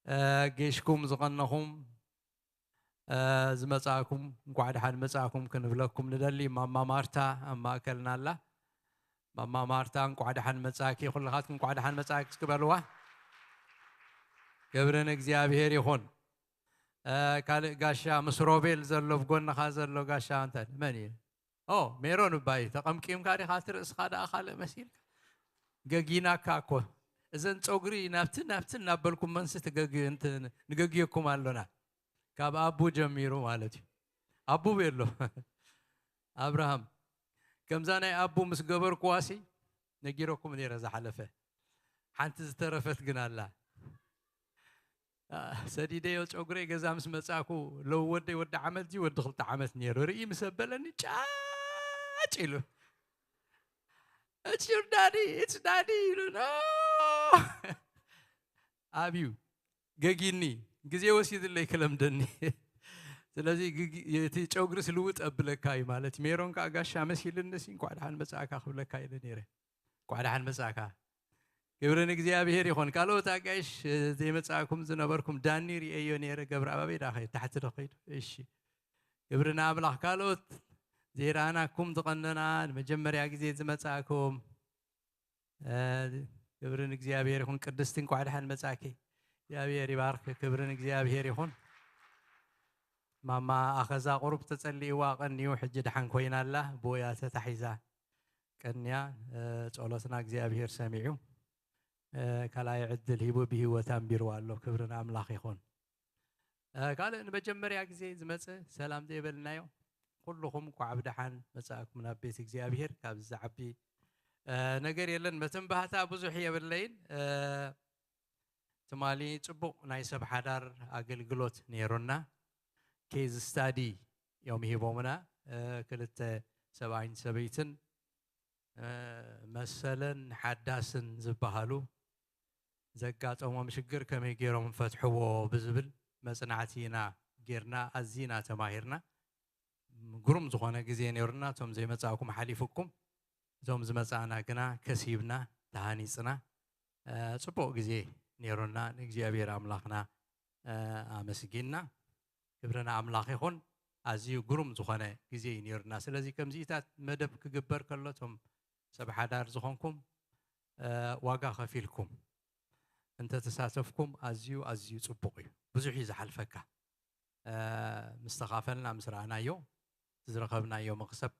እ፣ ጌሽኩም ዝቐነኹም፣ እ፣ ዝመጻእኩም እንኳዕ ደሓን መጻእኩም ክንብለኩም ንደሊ። ማማ ማርታ ኣብ ማእከልና ኣላ። ማማ ማርታ እንኳዕ ደሓን መጻእኪ። ኩልኻትኩም እንኳዕ ደሓን መጻእኪ እስኪ በልዋ። ክብሪ ንእግዚኣብሔር ይኹን። እ፣ ካልእ ጋሻ ምስ ሮቤል ዘሎ፣ ብጎንኻ ዘሎ ጋሻ እንታይ መን እዩ? ኦ፣ ሜሮን እባይ፣ ተቐምቂምካ ዲኻ? እቲ ርእስኻ ደኣ ካልእ መሲልካ። ገጊናካ እኮ። እዘን ጸጉሪ ናብቲ ናብቲ እናበልኩም መንሲ ትገግ-፣ እንትን-፣ ንገግየኩም ኣሎና። ካብ ኣቡ ጀሚሩ ማለት እዩ። ኣቡ ቤሎ። ኣብርሃም፣ ከምዛ ናይ ኣቡ ምስ ገበርኩዋሲ ነጊረኩም ነይረ ዝሓለፈ። ሓንቲ ዝተረፈት ግን ኣላ። አ፣ ሰዲደዮ ጨጉረይ ገዛ ምስ መጻኩ፣ ለው ወደይ ወዲ ዓመት ድዩ ወዲ ክልተ ዓመት ነይሩ። ርኢ ምስ ኣበለኒ ጫጭ ኢሉ። "It's your daddy, it's daddy" ኢሉ። "No!" ኣብዩ ገጊኒ፣ ግዜ ወሲድለይ ክለምደኒ። ስለዚ ግጊ-፣ እቲ ጨጉሪ ስልውጥ ኣብለካ እዩ ማለት እዩ። ሜሮን ከኣ ጋሻ መሲልኒ ሲ፣ "እንኳዕ ደሓን መጻእካ" ክብለካ ኢለ ነይረ። እንኳዕ ደሓን መጻእካ። ክብሪ ንእግዚኣብሔር ይኹን። ካልኦት ኣጋይሽ፣ እ፣ ዘይመጻእኩም ዝነበርኩም፣ ዳኒ ርእየዮ ነይረ። ገብረኣብ ኣበይ ደኣ ኸይዱ? ታሕቲ ዶ ኸይዱ? እሺ። ክብሪ ንኣምላኽ። ካልኦት ዘይረኣናኩም ዝቐነና፣ ንመጀመርያ ግዜ ዝመጻእኩም፣ እ፣ ክብሪ ንእግዚኣብሔር ይኹን። ቅድስቲ፣ እንኳዕ ደሓን መጻእኪ። እግዚኣብሔር ይባርክ። ክብሪ ንእግዚኣብሔር ይኹን። ማማ ኣኸዛ ቁሩብ ተጸሊእዋ ቀንዩ፣ ሕጂ ደሓን ኮይና ኣላ። ብኡ እያ ተታሒዛ። ቀንያ፣ እ፣ ጸሎትና እግዚኣብሔር ሰሚዑ፣ እ፣ ካልኣይ ዕድል ሂቡ ብህይወት ኣንቢርዋ ኣሎ። ክብሪ ንኣምላኽ ይኹን። እ፣ ካልእ ንመጀመርያ ግዜ ዝመጸ ሰላም ዘይበልናዮ፣ ኩልኹም እንኳዕ ብደሓን መጻእኩም ናብ ቤት እግዚኣብሔር። ካብዚ ዝዓቢ፣ እ፣ ነገር የለን። መተንባህታ ብዙሕ የብለይን። እ፣ ትማሊ ጽቡቕ ናይ ሰብ ሓዳር ኣገልግሎት ነይሩና። ኬዝ ስታዲ እዮም ሂቦምና። እ፣ ክልተ ሰብኣይን ሰበይትን፣ እ፣ መሰለን ሓዳስን ዝበሃሉ ዘጋጠሞም ሽግር ከመይ ገይሮም ፈትሕዎ ብዝብል መጽናዕቲ ኢና ጌርና፣ ኣዚና ተማሂርና። ግሩም ዝኾነ ግዜ ነይሩና። እቶም ዘይመጻእኩም ሓሊፉኩም፣ እቶም ዝመጻእና ግና ከሲብና፣ ተሃኒጽና፣ እ፣ ጽቡቕ ግዜ ነይሩና። ንእግዚኣብሔር ኣምላኽና፣ እ፣ ኣመስጊንና። ክብሪ ንኣምላኽ ይኹን። ኣዝዩ ግሩም ዝኾነ ግዜ እዩ ነይሩና። ስለዚ ከምዚታት መደብ ክግበር ከሎ፣ እቶም ሰብ ሓዳር ዝኾንኩም፣ እ፣ ዋጋ ከፊልኩም እንተተሳተፍኩም ኣዝዩ፣ ኣዝዩ ጽቡቕ እዩ። ብዙሕ እዩ ዝሓልፈካ። እ፣ ምስ ተኻፈልና፣ ምስ ረኣናዮ፣ እቲ ዝረኸብናዮ መኽሰብ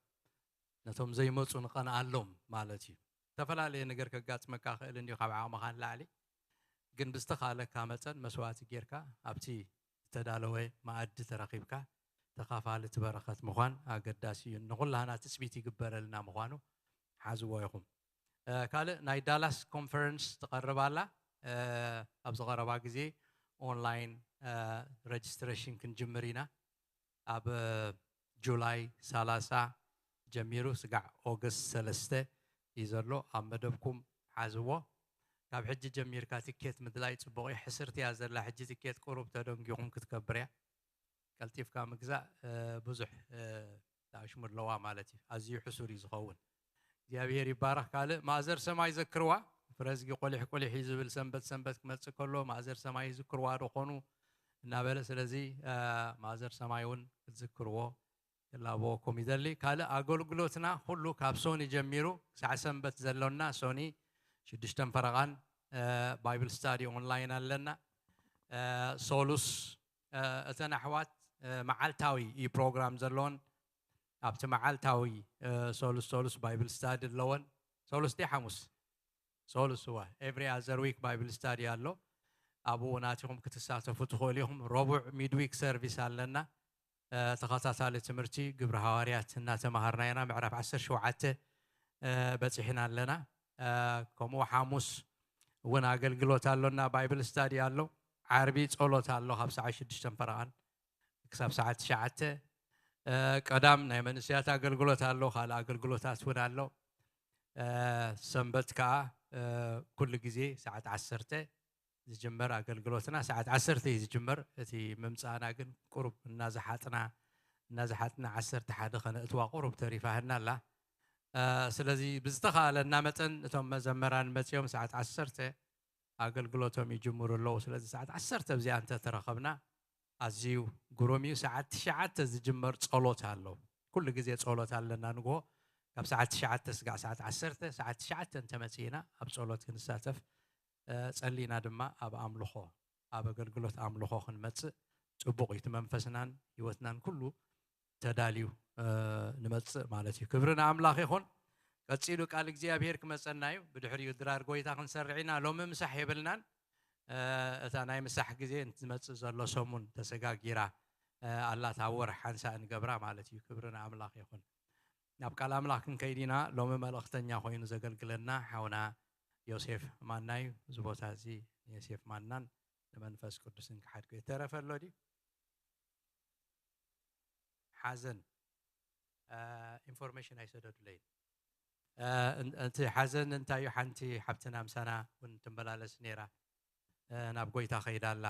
ነቶም ዘይመጹ ንቐንኣሎም ማለት እዩ። ዝተፈላለየ ነገር ከጋጥመካ ክእል እንዲዩ ካብ ዓቕምኻ ንላዕሊ፣ ግን ብዝተኻለካ መጠን መስዋእቲ ጌርካ ኣብቲ ዝተዳለወ መኣዲ ተረኺብካ ተኻፋሊ እቲ በረኸት ምዃን ኣገዳሲ እዩ። ንኹላህና ትጽቢት ይግበረልና ምዃኑ ሓዝዎ ኢኹም። እ፣ ካልእ ናይ ዳላስ ኮንፈረንስ ትቐርብ ኣላ። እ፣ ኣብዚ ቀረባ ግዜ ኦንላይን፣ እ፣ ረጅስትሬሽን ክንጅምር ኢና። ኣብ፣ እ፣ ጁላይ ሰላሳ ጀሚሩ ስጋዕ ኦገስት ሰለስተ እዩ ዘሎ። ኣብ መደብኩም ሓዝዎ። ካብ ሕጂ ጀሚርካ ትኬት ምድላይ ጽቡቕ እዩ። ሕስርቲ እያ ዘላ ሕጂ ትኬት፣ ቁሩብ ተደንጊኹም ክትከብር እያ። ቀልጢፍካ ምግዛእ፣ እ፣ ብዙሕ፣ እ፣ ኣሽሙር ኣለዋ ማለት እዩ። ኣዝዩ ሕሱር እዩ ዝኸውን። እግዚኣብሔር ይባረኽ። ካልእ ማእዘር ሰማይ ዘክርዋ፣ ፍረዝጊ ቆሊሕ ቆሊሕ እዩ ዝብል፣ ሰንበት ሰንበት ክመጽእ ከሎ ማእዘር ሰማይ ይዝክርዋ ዶ ኾኑ እናበለ፣ ስለዚ፣ እ፣ ማእዘር ሰማይ እውን ክትዝክርዎ ክላበወኩም ይደሊ። ካልእ ኣገልግሎትና ኩሉ ካብ ሶኒ ጀሚሩ ክሳዕ ሰንበት ዘሎና፣ ሶኒ ሽዱሽተን ፈረቓን፣ እ፣ ባይብል ስታዲ ኦንላይን ኣለና። እ፣ ሶሉስ፣ እ፣ እተን ኣሕዋት፣ እ፣ መዓልታዊ እዩ ፕሮግራም ዘለዎን፣ ኣብቲ መዓልታዊ፣ እ፣ ሶሉስ ሶሉስ ባይብል ስታዲ ኣለወን። ሶሉስ ድዩ ሓሙስ? ሶሉስ፣ እዋ፣ ኤቭሪ ኣዘር ዊክ ባይብል ስታዲ ኣሎ። ኣብኡ ናቲኹም ክትሳተፉ ትኽእሉ ኢኹም። ረቡዕ ሚድዊክ ሰርቪስ ኣለና። እ፣ ተኸታታሊ ትምህርቲ ግብሪ ሃዋርያት እናተማሃርና ኢና። ምዕራፍ ዓሰርተ ሸውዓተ፣ እ፣ በጺሕና ኣለና። እ፣ ከምኡ ሓሙስ እውን ኣገልግሎት ኣሎና፣ ባይብል ስታዲ ኣሎ። ዓርቢ ጸሎት ኣሎ ካብ ሰዓት ሽዱሽተን ፈረቓን ክሳብ ሰዓት ትሽዓተ። እ፣ ቀዳም ናይ መንእሰያት ኣገልግሎት ኣሎ፣ ካልእ ኣገልግሎታት እውን ኣሎ። እ፣ ሰንበት ከኣ፣ እ፣ ኩሉ ግዜ ሰዓት ዓሰርተ ዝጅመር ኣገልግሎትና፣ ሰዓት ዓሰርተ እዩ ዝጅመር። እቲ ምምጻእና ግን ቁሩብ እናዝሓጥና፣ እናዝሓጥና ዓሰርተ ሓደ ከነእትዋ ቁሩብ ተሪፋህና ኣላ። ስለዚ ብዝተኻእለና መጠን እቶም መዘመራን መጺኦም ሰዓት ዓሰርተ ኣገልግሎቶም ይጅምሩ ኣለዉ። ስለዚ ሰዓት ዓሰርተ ኣብዚኣ እንተተረኸብና ኣዝዩ ግሩም እዩ። ሰዓት ትሽዓተ ዝጅመር ጸሎት ኣሎ። ኩሉ ግዜ ጸሎት ኣለና ንግሆ ካብ ሰዓት ትሽዓተ ስጋዕ ሰዓት ዓሰርተ፣ ሰዓት ትሽዓተ እንተመጺእና ኣብ ጸሎት ክንሳተፍ ጸሊና ድማ ኣብ ኣምልኾ ኣብ ኣገልግሎት ኣምልኾ ክንመጽእ ጽቡቕ እዩ። እቲ መንፈስናን ህይወትናን ኩሉ ተዳልዩ ንመጽእ ማለት እዩ። ክብሪ ንኣምላኽ ይኹን። ቀጺሉ ቃል እግዚኣብሔር ክመጸና እዩ። ብድሕሪኡ ድራር ጎይታ ክንሰርዕ ኢና። ሎሚ ምሳሕ የብልናን። እታ ናይ ምሳሕ ግዜ እንትመጽእ ዘሎ ሰሙን ተሰጋጊራ ኣላ። እታ ወር ሓንሳእ ንገብራ ማለት እዩ። ክብሪ ንኣምላኽ ይኹን። ናብ ቃል ኣምላኽ ክንከይድ ኢና። ሎሚ መልእኽተኛ ኮይኑ ዘገልግለና ሓውና ዮሴፍ ማና እዩ። እዚ ቦታ እዚ ንዮሴፍ ማናን ንመንፈስ ቅዱስን ክሓድጎ። የተረፈ ኣሎ ድዩ? ሓዘን ኢንፎርሜሽን ኣይሰደዱለይን። እቲ ሓዘን እንታይ እዩ? ሓንቲ ሓብትና ምሳና እውን ትመላለስ ነይራ፣ ናብ ጎይታ ከይዳ ኣላ።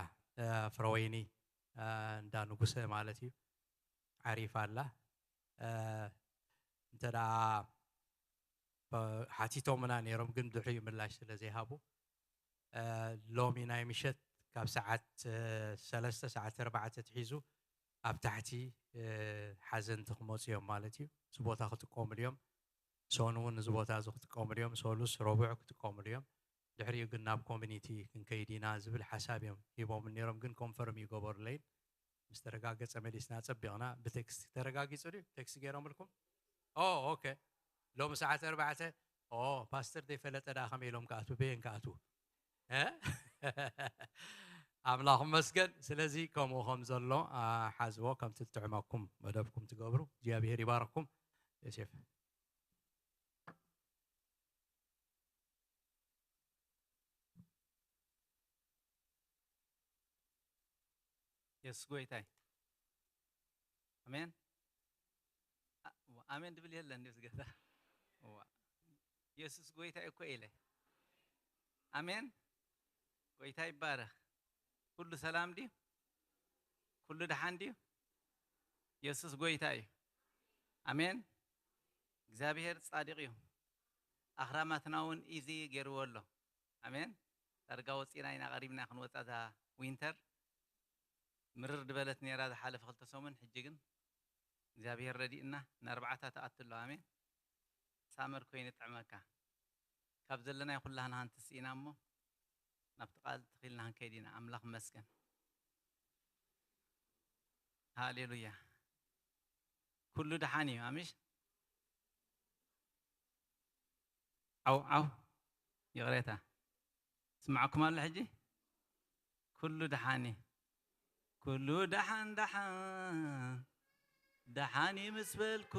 ፍረወይኒ እንዳ ንጉሰ ማለት እዩ፣ ዓሪፋ ኣላ። እንተ ደኣ ሓቲቶምና ነይሮም፣ ግን ድሕሪኡ ምላሽ ስለ ዘይሃቡ፣ ሎሚ ናይ ምሸት ካብ ሰዓት ሰለስተ፣ ሰዓት ኣርባዕተ ትሒዙ ኣብ ታሕቲ ሓዘንቲ ክመፁ እዮም ማለት እዩ። እዚ ቦታ ክጥቀሙሉ እዮም። ሶኑ እውን እዚ ቦታ እዚ ክጥቀሙሉ እዮም። ሶሉስ፣ ረቡዕ ክጥቀሙሉ እዮም። ድሕሪኡ ግን ናብ ኮሚኒቲ ክንከይድ ኢና ዝብል ሓሳብ እዮም ሂቦም ነይሮም፣ ግን ኮንፈርም ይገበሩለይን። ምስ ተረጋገጸ መሊስና ጸቢቕና ብቴክስት። ተረጋጊጹ ድዩ? ቴክስት ገይሮምልኩም? ኦ፣ ኦኬ። ሎሚ ሰዓት ኣርባዕተ። ኦ፣ ፓስተር ዘይፈለጠ ደኣ ከመይ ኢሎም ክኣትዉ? በየን ክኣትዉ? እ? ኣምላኽ ይመስገን። ስለዚ ከምኡ ከም ዘሎ፣ ኣ፣ ሓዝዎ፣ ከምቲ እትጥዕመኩም መደብኩም ትገብሩ። እግዚኣብሔር ይባርኽኩም። ዮሴፍ። የሱስ ጎይታይ። ኣሜን። ኣ-፣ ኣሜን ድብል የለን ድዩ ዝገዛ? እዋ። የሱስ ጎይታይ እኮ ኢለ። ኣሜን። ጎይታ ይባረኽ። ኩሉ ሰላም ድዩ? ኩሉ ደሓን ድዩ? የሱስ ጎይታ እዩ። ኣሜን። እግዚኣብሔር ጻድቕ እዩ። ኣኽራማትና እውን ኢዚ ገይርዎ ኣሎ። ኣሜን። ዳርጋ ወጺና ኢና፣ ቀሪብና ክንወጻ እዛ ዊንተር። ምርር ድበለት ነይራ ዝሓለፈ ክልተ ሰሙን፣ ሕጂ ግን እግዚኣብሔር ረዲእና፣ ንኣርባዕታ ትኣቱ ኣሎ። ኣሜን። ሳመር ኮይኑ ይጥዕመካ። ካብ ዘለናይ ኩላህና ሃንትስ ኢና እሞ፣ ናብቲ ቃል ተኺልና ክንከይድ ኢና። ኣምላኽ ይመስገን። ሃሌሉያ። ኩሉ ደሓን እዩ። ኣምሽ ዓው፣ ዓው። ይቕሬታ። ስማዕኩም ኣሎ ሕጂ? ኩሉ ደሓን እዩ። ኩሉ ደሓን፣ ደሓን፣ ደሓን እዩ ምስ በልኩ፣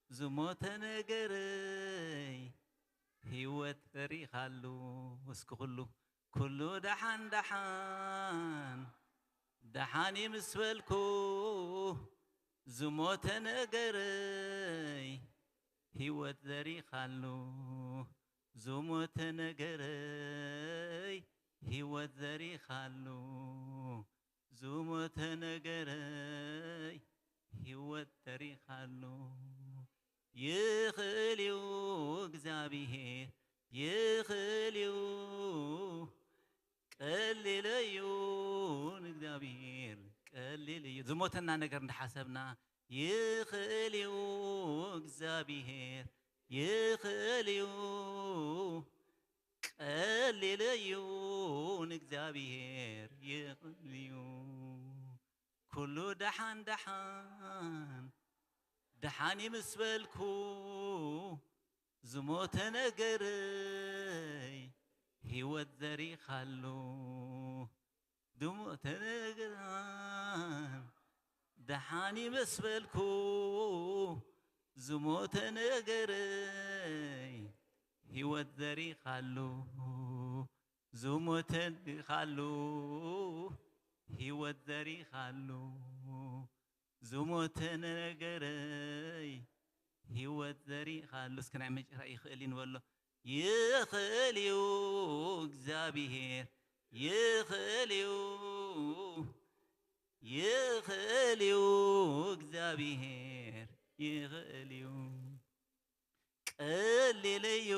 ዝሞተ ነገረይ ህይወት ተሪኻሉ። እስኪ ኩሉ፣ ኩሉ ደሓን፣ ደሓን፣ ደሓን እዩ ምስ በልኩ፣ ዝሞተ ነገረይ ህይወት ዘሪኻሉ። ዝሞተ ነገረይ ህይወት ዘሪኻሉ። ዝሞተ ነገረይ ህይወት ተሪኻሉ። ይኽእል እዩ እግዚኣብሔር፣ ይኽእል እዩ። ቀሊል እዩ ንእግዚኣብሔር፣ ቀሊል እዩ። ዝሞተና ነገር እንዳሓሰብና፣ ይኽእል እዩ እግዚኣብሔር፣ ይኽእል እዩ። ቀሊል እዩ ንእግዚኣብሔር፣ ይኽእል እዩ። ኩሉ ደሓን ደሓን፣ ደሓን እዩ ምስ በልኩ፣ ዝሞተ ነገረይ ህይወት ዘሪኻሉ። ዝሞተ ነገረይ ደሓን እዩ ምስ በልኩ፣ ዝሞተ ነገረይ ህይወት ዘሪኻሉ። ዝሞተ ዘሪኻሉ፣ ህይወት ዘሪኻሉ። ዝሞተ ነገረይ ህይወት ዘሪኻሉ። እስኪ ናይ መጨረሻ ይኽእል እዩ ንበሎ። ይኽእል እዩ እግዚኣብሔር፣ ይኽእል እዩ፣ ይኽእል እዩ እግዚኣብሔር፣ ይኽእል እዩ። ቀሊል እዩ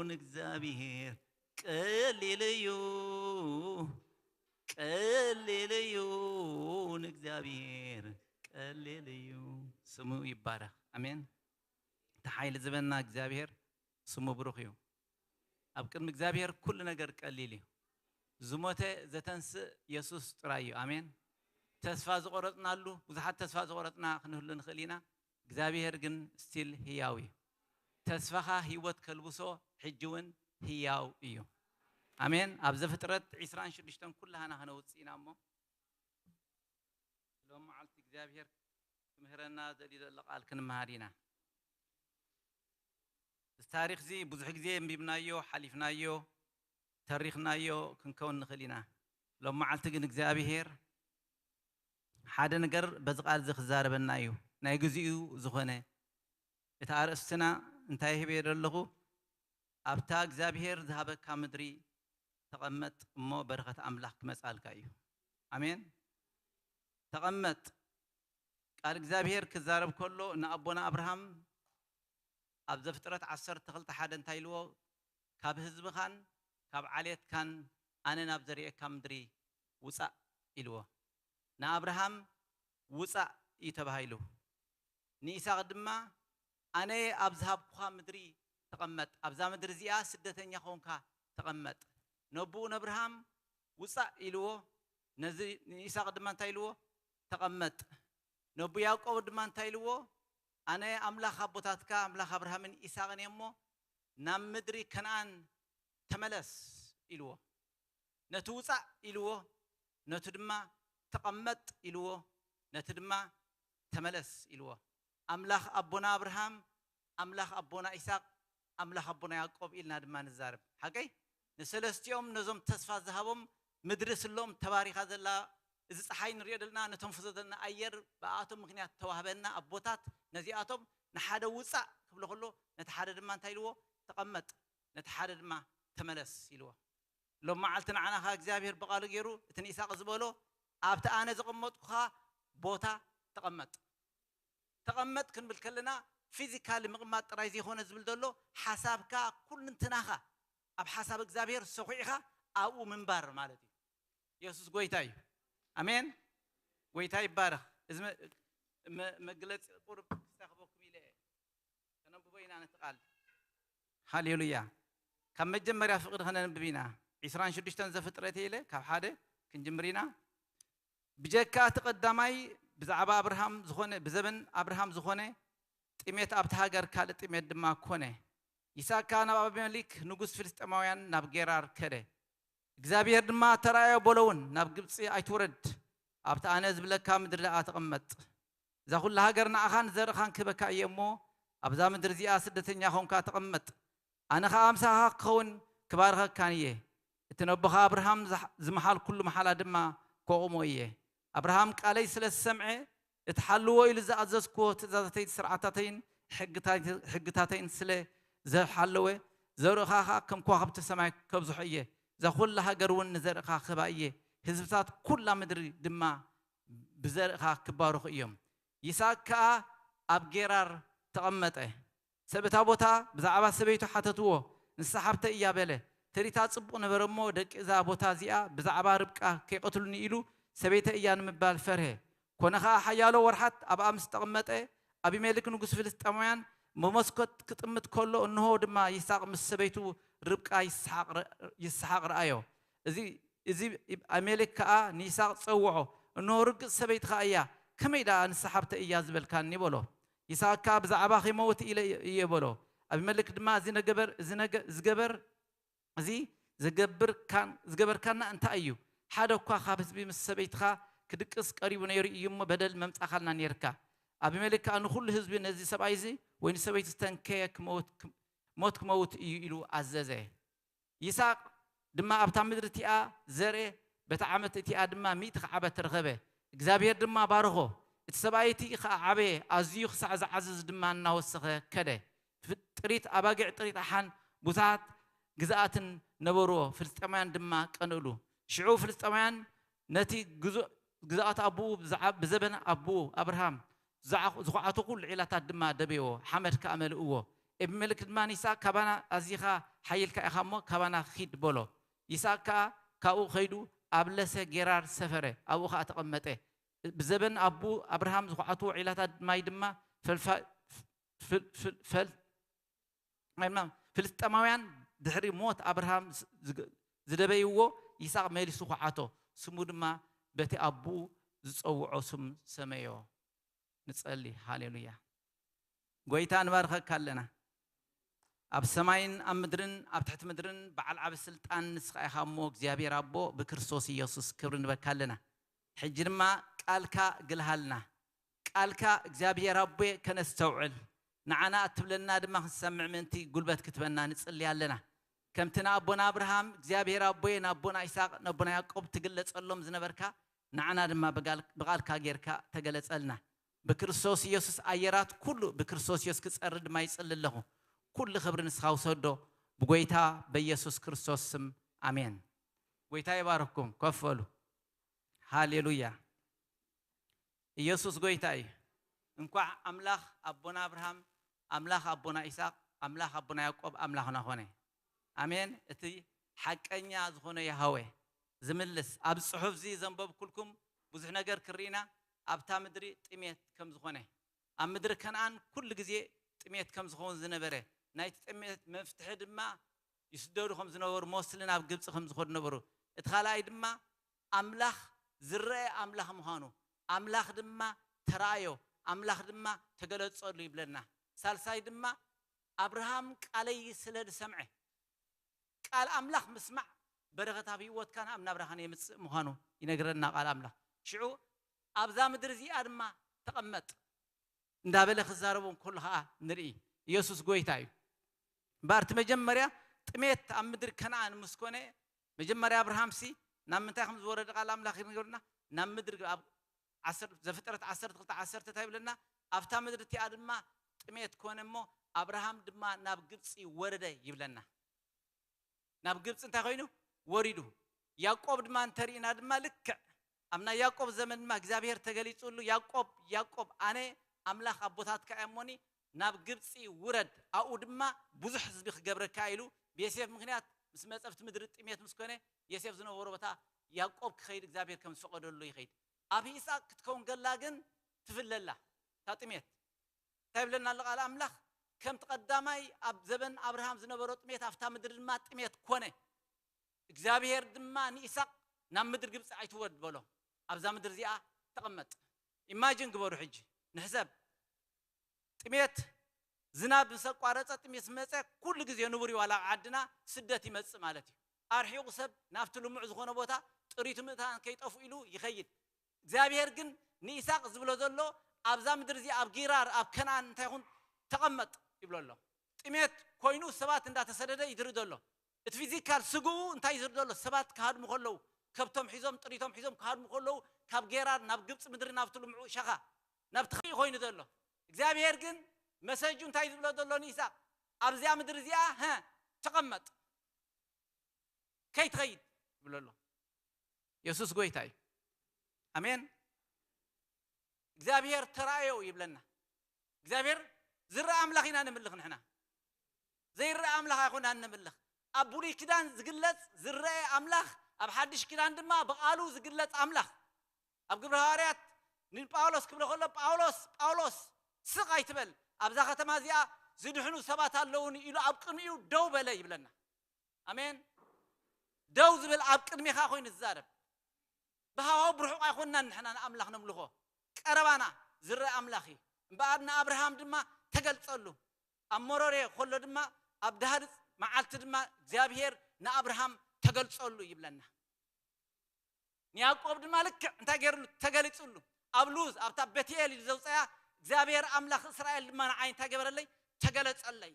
ንእግዚኣብሔር፣ ቀሊል እዩ፣ ቀሊል እዩ ንእግዚኣብሔር፣ ቀሊል እዩ። ስሙ ይባረኽ። ኣሜን። እቲ ሓይሊ ዝበና እግዚኣብሔር ስሙ ብሩኽ እዩ። ኣብ ቅድሚ እግዚኣብሔር ኩሉ ነገር ቀሊል እዩ። ዝሞተ ዘተንስእ የሱስ ጥራይ እዩ። ኣሜን። ተስፋ ዝቆረጽናሉ፣ ብዙሓት ተስፋ ዝቆረጽና ክንህሉ ንኽእል ኢና። እግዚኣብሔር ግን ስቲል ህያው እዩ። ተስፋኻ ህይወት ከልብሶ ሕጂ እውን ህያው እዩ። ኣሜን። ኣብ ዘፍጥረት ዕስራን ሽዱሽተን ኩላህና ከነውጽእ ኢና እሞ፣ ሎም መዓልቲ እግዚኣብሔር ክምህረና ዘልዩ ዘሎ ቃል ክንመሃር ኢና። እዚ ታሪኽ እዚ ብዙሕ ግዜ ኣንቢብናዮ፣ ሓሊፍናዮ፣ ተሪኽናዮ ክንከውን ንኽእል ኢና። ሎም መዓልቲ ግን እግዚኣብሔር ሓደ ነገር በዚ ቃል እዚ ክዛረበና እዩ። ናይ ግዚኡ ዝኾነ እቲ ኣርእስትና እንታይ ሂበ ዘለኹ? ኣብታ እግዚኣብሔር ዝሃበካ ምድሪ ተቐመጥ እሞ በረኸት ኣምላኽ ክመጻልካ እዩ። ኣሜን። ተቐመጥ። ቃል እግዚኣብሔር ክዛረብ ከሎ ንኣቦና ኣብርሃም ኣብ ዘፍጥረት ዓሰርተ ክልተ ሓደ እንታይ ኢልዎ? ካብ ህዝብኻን ካብ ዓሌትካን ኣነ ናብ ዘርእየካ ምድሪ ውጻእ ኢልዎ። ንኣብርሃም ውጻእ እዩ ተባሂሉ። ንኢሳቕ ድማ ኣነ ኣብ ዝሃብኩኻ ምድሪ ተቐመጥ፣ ኣብዛ ምድሪ እዚኣ ስደተኛ ኾንካ ተቐመጥ። ነቦኡ ነብርሃም ውጻእ ኢልዎ፣ ነዚ ንኢሳቕ ድማ እንታይ ኢልዎ? ተቐመጥ። ነቦኡ ያዕቆብ ድማ እንታይ ኢልዎ? ኣነ ኣምላኽ ኣቦታትካ ኣምላኽ ኣብርሃምን ኢሳቕን እየ እሞ ናብ ምድሪ ከነኣን ተመለስ ኢልዎ። ነቲ ውጻእ ኢልዎ፣ ነቲ ድማ ተቐመጥ ኢልዎ፣ ነቲ ድማ ተመለስ ኢልዎ። ኣምላኽ ኣቦና ኣብርሃም፣ ኣምላኽ ኣቦና ኢሳቕ፣ ኣምላኽ ኣቦና ያዕቆብ ኢልና ድማ ንዛረብ። ሓቀይ? ንሰለስቲኦም ነዞም ተስፋ ዝሃቦም ምድሪ ስሎም ተባሪኻ ዘላ፣ እዚ ጸሓይ ንሪኦ ዘለና፣ ነተንፍሶ ዘለና ኣየር ብኣቶም ምኽንያት ተዋህበና ኣቦታት ነዚኣቶም ንሓደ ውጻእ ክብሎ ከሎ ነቲ ሓደ ድማ እንታይ ኢልዎ? ተቐመጥ፣ ነቲ ሓደ ድማ ተመለስ ኢልዎ። ሎም መዓልቲ ንዓና ኸኣ እግዚኣብሔር ብቓሉ ገይሩ እቲ ንኢሳቕ ዝበሎ ኣብቲ ኣነ ዘቐመጥኩኻ ቦታ ተቐመጥ። ተቐመጥ ክንብል ከለና ፊዚካሊ ምቕማጥ ጥራይ ዘይኮነ ዝብል ዘሎ ሓሳብካ ኩልንትናኻ ኣብ ሓሳብ እግዚኣብሔር ሰኹዕኻ ኣብኡ ምንባር ማለት እዩ። የሱስ ጎይታ እዩ። ኣሜን። ጎይታ ይባረኽ። እዚ መ- መ- መግለጺ ቁሩብ ክስታኽበኩም ኢለ እየ። ከነንብቦ ኢና ነቲ ቃል። ሃሌሉያ። ካብ መጀመርያ ፍቕዲ ከነንብብ ኢና። ዕስራን ሽዱሽተን ዘፍጥረት ኢለ ካብ ሓደ ክንጅምር ኢና። ብጀካ እቲ ቀዳማይ ብዛዕባ ኣብርሃም ዝኾነ ብዘበን ኣብርሃም ዝኾነ ጥሜት ኣብቲ ሃገር ካልእ ጥሜት ድማ ኮነ። ይስሐቅ ከኣ ናብ ኣቢመሊክ ንጉስ ፍልስጤማውያን ናብ ጌራር ከደ። እግዚኣብሔር ድማ ተራእዮ በሎ እውን ናብ ግብጺ ኣይትውረድ፣ ኣብቲ ኣነ ዝብለካ ምድሪ ደኣ ተቐመጥ። እዛ ኩላ ሃገር ንኣኻን ዘርእኻን ክህበካ እየ እሞ ኣብዛ ምድሪ እዚኣ ስደተኛ ኾንካ ተቐመጥ። ኣነ ኸኣ ምሳኻ ክኸውን ክባርኸካን እየ። እቲ ነቦኻ ኣብርሃም ዝሓ- ዝመሓልኩሉ መሓላ ድማ ከቑሞ እየ። ኣብርሃም ቃለይ ስለ ዝሰምዐ እቲ ሓልዎ ኢሉ ዝኣዘዝክዎ ትእዛዛተይን ስርዓታተይን ሕግታተይን- ሕግታተይን ስለ ዝሓለወ ዘርእኻ ኸኣ ከም ከዋኽብቲ ሰማይ ከብዝሖ እየ። እዛ ኹላ ሃገር እውን ንዘርእኻ ክህባ እየ። ህዝብታት ኩላ ምድሪ ድማ ብዘርእኻ ክባረኹ እዮም። ይስሐቅ ከኣ ኣብ ጌራር ተቐመጠ። ሰብ እታ ቦታ ብዛዕባ ሰበይቱ ሓተትዎ። ንሳ ሓብተይ እያ በለ። ትርኢታ ጽቡቕ ነበረ እሞ ደቂ እዛ ቦታ እዚኣ ብዛዕባ ርብቃ ከይቐትሉኒ ኢሉ ሰበይተይ እያ ንምባል ፈርሀ። ኮነ ኸኣ ሓያሎ ወርሓት ኣብኣ ምስ ተቐመጠ ኣቢሜሌክ ንጉስ ፍልስጤማውያን ብመስኮት ክጥምት ከሎ እንሆ ድማ ይስሐቅ ምስ ሰበይቱ ርብቃ ይስሓቕ ረ- ይስሓቕ ረኣዮ። እዚ እዚ ኣቢሜሌክ ከኣ ንይስሐቅ ጸውዖ፣ እንሆ ርግጽ ሰበይትኻ እያ፣ ከመይ ደኣ ንሳ ሓብተይ እያ ዝበልካኒ በሎ። ይስሐቅ ከኣ ብዛዕባ ከይመውት ኢለ እየ በሎ። ኣቢሜሌክ ድማ እዚ ነገበር እዚ ነገ- ዝገበር እዚ ዝገብርካን ዝገበርካና እንታይ እዩ? ሓደ እኳ ካብ ህዝቢ ምስ ሰበይትኻ ክድቅስ ቀሪቡ ነይሩ እዩ እሞ በደል መምጻኻልና ነይርካ። ኣቢሜሌክ ከኣ ንኹሉ ህዝቢ ነዚ ሰብኣይ እዚ ወይ ንሰበይቱ ዝተንከየ ክመውት ሞት ክመውት እዩ ኢሉ ኣዘዘ። ይስሐቅ ድማ ኣብታ ምድሪ እቲኣ ዘርኤ፣ በታ ዓመት እቲኣ ድማ ሚእቲ ከዓበት ረኸበ። እግዚኣብሔር ድማ ባረኾ። እቲ ሰብኣይ እቲ ኸዓ ዓበየ፣ ኣዝዩ ክሳዕ ዝዓዝዝ ድማ እናወሰኸ ከደ። ጥሪት ኣባጊዕ፣ ጥሪት ኣሓን፣ ብዙሓት ግዝኣትን ነበርዎ። ፍልስጤማውያን ድማ ቀንእሉ። ሽዑ ፍልስጤማውያን ነቲ ግዙ- ግዝኣት ኣቦኡ ብዝዓ- ብዘበን ኣቦኡ ኣብርሃም ዝዓ- ዝኹዓቱ ኩሉ ዒላታት ድማ ደበይዎ፣ ሓመድ ከኣ መልእዎ። ኤቢሜሌክ ድማ ንይስሐቅ፣ "ካባና ኣዚኻ ሓይልካ ኢኻ እሞ ካባና ኺድ" በሎ። ይስሐቅ ከኣ ካብኡ ኸይዱ ኣብ ለሰ ጌራር ሰፈረ፣ ኣብኡ ኸኣ ተቐመጠ። ብዘበን ኣቦኡ ኣብርሃም ዝኹዓትዎ ዒላታት ማይ ድማ ፈልፋ-፣ ፍል-፣ ፍል-፣ ፈል-፣ ማይ ድማ ፍልስጤማውያን ድሕሪ ሞት ኣብርሃም ዝ-፣ ዝገ-፣ ዝደበይዎ ይስሐቅ መሊሱ ኹዓቶ። ስሙ ድማ በቲ ኣቦኡ ዝጸውዖ ስም ሰመዮ። ንጸሊ። ሃሌሉያ። ጎይታ ንባርኸካ ኣለና። ኣብ ሰማይን ኣብ ምድርን ኣብ ትሕቲ ምድርን በዓል ዓቢ ስልጣን ንስኻ ኢኻ እሞ እግዚኣብሔር ኣቦ ብክርስቶስ ኢየሱስ ክብሪ ንበካ ኣለና። ሕጂ ድማ ቃልካ ግልሃልና። ቃልካ እግዚኣብሔር ኣቦየ ከነስተውዕል፣ ንዓና እትብለና ድማ ክንሰምዕ ምእንቲ ጉልበት ክትበና ንጽሊ ኣለና። ከምቲ ንኣቦና ኣብርሃም እግዚኣብሔር ኣቦየ ንኣቦና ይስሐቅ ንኣቦና ያዕቆብ ትግለጸሎም ዝነበርካ ንዓና ድማ ብቃል-፣ ብቃልካ ጌርካ ተገለጸልና። ብክርስቶስ ኢየሱስ ኣየራት ኩሉ ብክርስቶስ ኢየሱስ ክጸሪ ድማ ይጽሊ ኣለኹ። ኩሉ ክብሪ ንስኻ ውሰዶ ብጎይታ በኢየሱስ ክርስቶስ ስም ኣሜን። ጎይታ ይባርክኩም። ኮፍ በሉ። ሃሌሉያ። ኢየሱስ ጎይታ እዩ። እንኳዕ ኣምላኽ ኣቦና ኣብርሃም፣ ኣምላኽ ኣቦና ይስሐቅ፣ ኣምላኽ ኣቦና ያዕቆብ ኣምላኽና ኾነ። ኣሜን። እቲ ሓቀኛ ዝኾነ ያሃዌ ዝምልስ፣ ኣብ ጽሑፍ እዚ ዘንበብኩልኩም ብዙሕ ነገር ክርኢና፣ ኣብታ ምድሪ ጥሜት ከም ዝኾነ፣ ኣብ ምድሪ ከነኣን ኩሉ ግዜ ጥሜት ከም ዝኸውን ዝነበረ፣ ናይቲ ጥሜት መፍትሒ ድማ ይስደዱ ከም ዝነበሩ፣ ሞስሊ ናብ ግብጺ ከም ዝኸዱ ነበሩ። እቲ ካልኣይ ድማ ኣምላኽ ዝረአ ኣምላኽ ምዃኑ፣ ኣምላኽ ድማ ተራእዮ፣ ኣምላኽ ድማ ተገለጸሉ ይብለና። ሳልሳይ ድማ ኣብርሃም ቃለይ ስለ ዝሰምዐ፣ ቃል ኣምላኽ ምስማዕ በረኸት ኣብ ህይወትካን ኣብ ናብራኻን የምጽእ ምዃኑ ይነግረና ቃል ኣምላኽ። ሽዑ ኣብዛ ምድሪ እዚኣ ድማ ተቐመጥ እንዳበለ ክዛረቦም ከሎ ኸዓ ንርኢ። ኢየሱስ ጎይታ እዩ። እምበኣር እቲ መጀመርያ ጥሜት ኣብ ምድሪ ከነኣን ምስ ኮነ፣ መጀመርያ ኣብርሃምሲ ናብ ምንታይ ከም ዝወረደ ቃል ኣምላኽ ይነግረና። ናብ ምድሪ ኣብ ዓሰርተ፣ ዘፍጥረት ዓሰርተ ክልተ ዓሰርተ እንታይ ይብለና? ኣብታ ምድሪ እቲኣ ድማ ጥሜት ኮነ እሞ ኣብርሃም ድማ ናብ ግብጺ ወረደ ይብለና። ናብ ግብጺ እንታይ ኮይኑ? ወሪዱ። ያዕቆብ ድማ እንተሪእና ድማ ልክዕ ኣብ ናይ ያዕቆብ ዘመን ድማ እግዚኣብሔር ተገሊጹሉ፣ "ያዕቆብ፣ ያዕቆብ፣ ኣነ ኣምላኽ ኣቦታትካ እየ እሞኒ ናብ ግብጺ ውረድ፣ ኣብኡ ድማ ብዙሕ ህዝቢ ክገብረካ" ኢሉ ብዮሴፍ ምኽንያት ምስ መጸ ኣብቲ ምድሪ ጥሜት ምስ ኮነ፣ ዮሴፍ ዝነበሮ ቦታ ያዕቆብ ክኸይድ እግዚኣብሔር ከም ዝፈቐደሉ ይኸይድ። ኣብ ይስሐቅ ክትከውን ከላ ግን ትፍለላ እታ ጥሜት። እንታይ ይብለና ኣሎ ቃል ኣምላኽ? ከምቲ ቀዳማይ ኣብ ዘበን ኣብርሃም ዝነበሮ ጥሜት ኣብታ ምድሪ ድማ ጥሜት ኮነ። እግዚኣብሔር ድማ ንይስሐቅ ናብ ምድሪ ግብጺ ኣይትወርድ በሎ። ኣብዛ ምድሪ እዚኣ ተቐመጥ። ኢማጂን ግበሩ ሕጂ። ንሕሰብ። ጥሜት ዝናብ ምስ ኣቋረጸ፣ ጥሜት ምስ መጸ፣ ኩሉ ግዜ ንቡር እዩ፣ ዋላ ኣብ ዓድና ስደት ይመጽእ ማለት እዩ። ኣርሒቑ ሰብ ናብቲ ልሙዕ ዝኾነ ቦታ ጥሪቱ ምእንታን ከይጠፍኡ ኢሉ ይኸይድ። እግዚኣብሔር ግን ንይስሐቅ ዝብሎ ዘሎ፣ ኣብዛ ምድሪ እዚኣ ኣብ ጌራር ኣብ ከነኣን እንታይ ይኹን ተቐመጥ ይብሎ ኣሎ። ጥሜት ኮይኑ ሰባት እንዳተሰደደ ይድሪ ዘሎ። እቲ ፊዚካል ስግኡ እንታይ ይድሪ ዘሎ? ሰባት ክሃድሙ ከለዉ፣ ከብቶም ሒዞም ጥሪቶም ሒዞም ክሃድሙ ከለዉ ካብ ጌራር ናብ ግብጺ ምድሪ ናብቲ ልምዑ ሸኻ ናብቲ ኸኢ ኮይኑ ዘሎ። እግዚኣብሔር ግን መሰጁ እንታይ ዝብሎ ዘሎ ንይስሐቅ? ኣብዚኣ ምድሪ እዚኣ፣ ሀ፣ ተቐመጥ፣ ከይትኸይድ ይብሎ ኣሎ። የሱስ ጎይታ እዩ። ኣሜን። እግዚኣብሔር ተራእዮ ይብለና። እግዚኣብሔር ዝረአ ኣምላኽ ኢና ንምልኽ ንሕና። ዘይረአ ኣምላኽ ኣይኮናን ንምልኽ። ኣብ ብሉይ ኪዳን ዝግለጽ ዝረአ ኣምላኽ፣ ኣብ ሓድሽ ኪዳን ድማ ብቓሉ ዝግለጽ ኣምላኽ። ኣብ ግብረ ሃዋርያት ንጳውሎስ ክብሎ ከሎ፣ "ጳውሎስ፣ ጳውሎስ፣ ስቕ ኣይትበል፣ ኣብዛ ከተማ እዚኣ ዝድሕኑ ሰባት ኣለዉኒ" ኢሉ ኣብ ቅድሚኡ ደው በለ ይብለና። ኣሜን። ደው ዝብል ኣብ ቅድሜኻ ኮይኑ ዝዛረብ። ብሃዋው ብርሑቕ ኣይኮንናን ንሕና ንኣምላኽ ነምልኾ። ቀረባና ዝረአ ኣምላኽ እዩ። እምበኣር ንኣብርሃም ድማ ተገልጸሉ። ኣብ መሮሬ ከሎ ድማ ኣብ ዳህርጽ መዓልቲ ድማ እግዚኣብሔር ንኣብርሃም ተገልጸሉ ይብለና። ንያዕቆብ ድማ ልክዕ እንታይ ገይርሉ? ተገሊጹሉ። ኣብ ሉዝ፣ ኣብታ ቤትኤል ኢሉ ዘውፀያ እግዚኣብሔር ኣምላኽ እስራኤል ድማ ንዓይ እንታይ ገበረለይ? ተገለጸለይ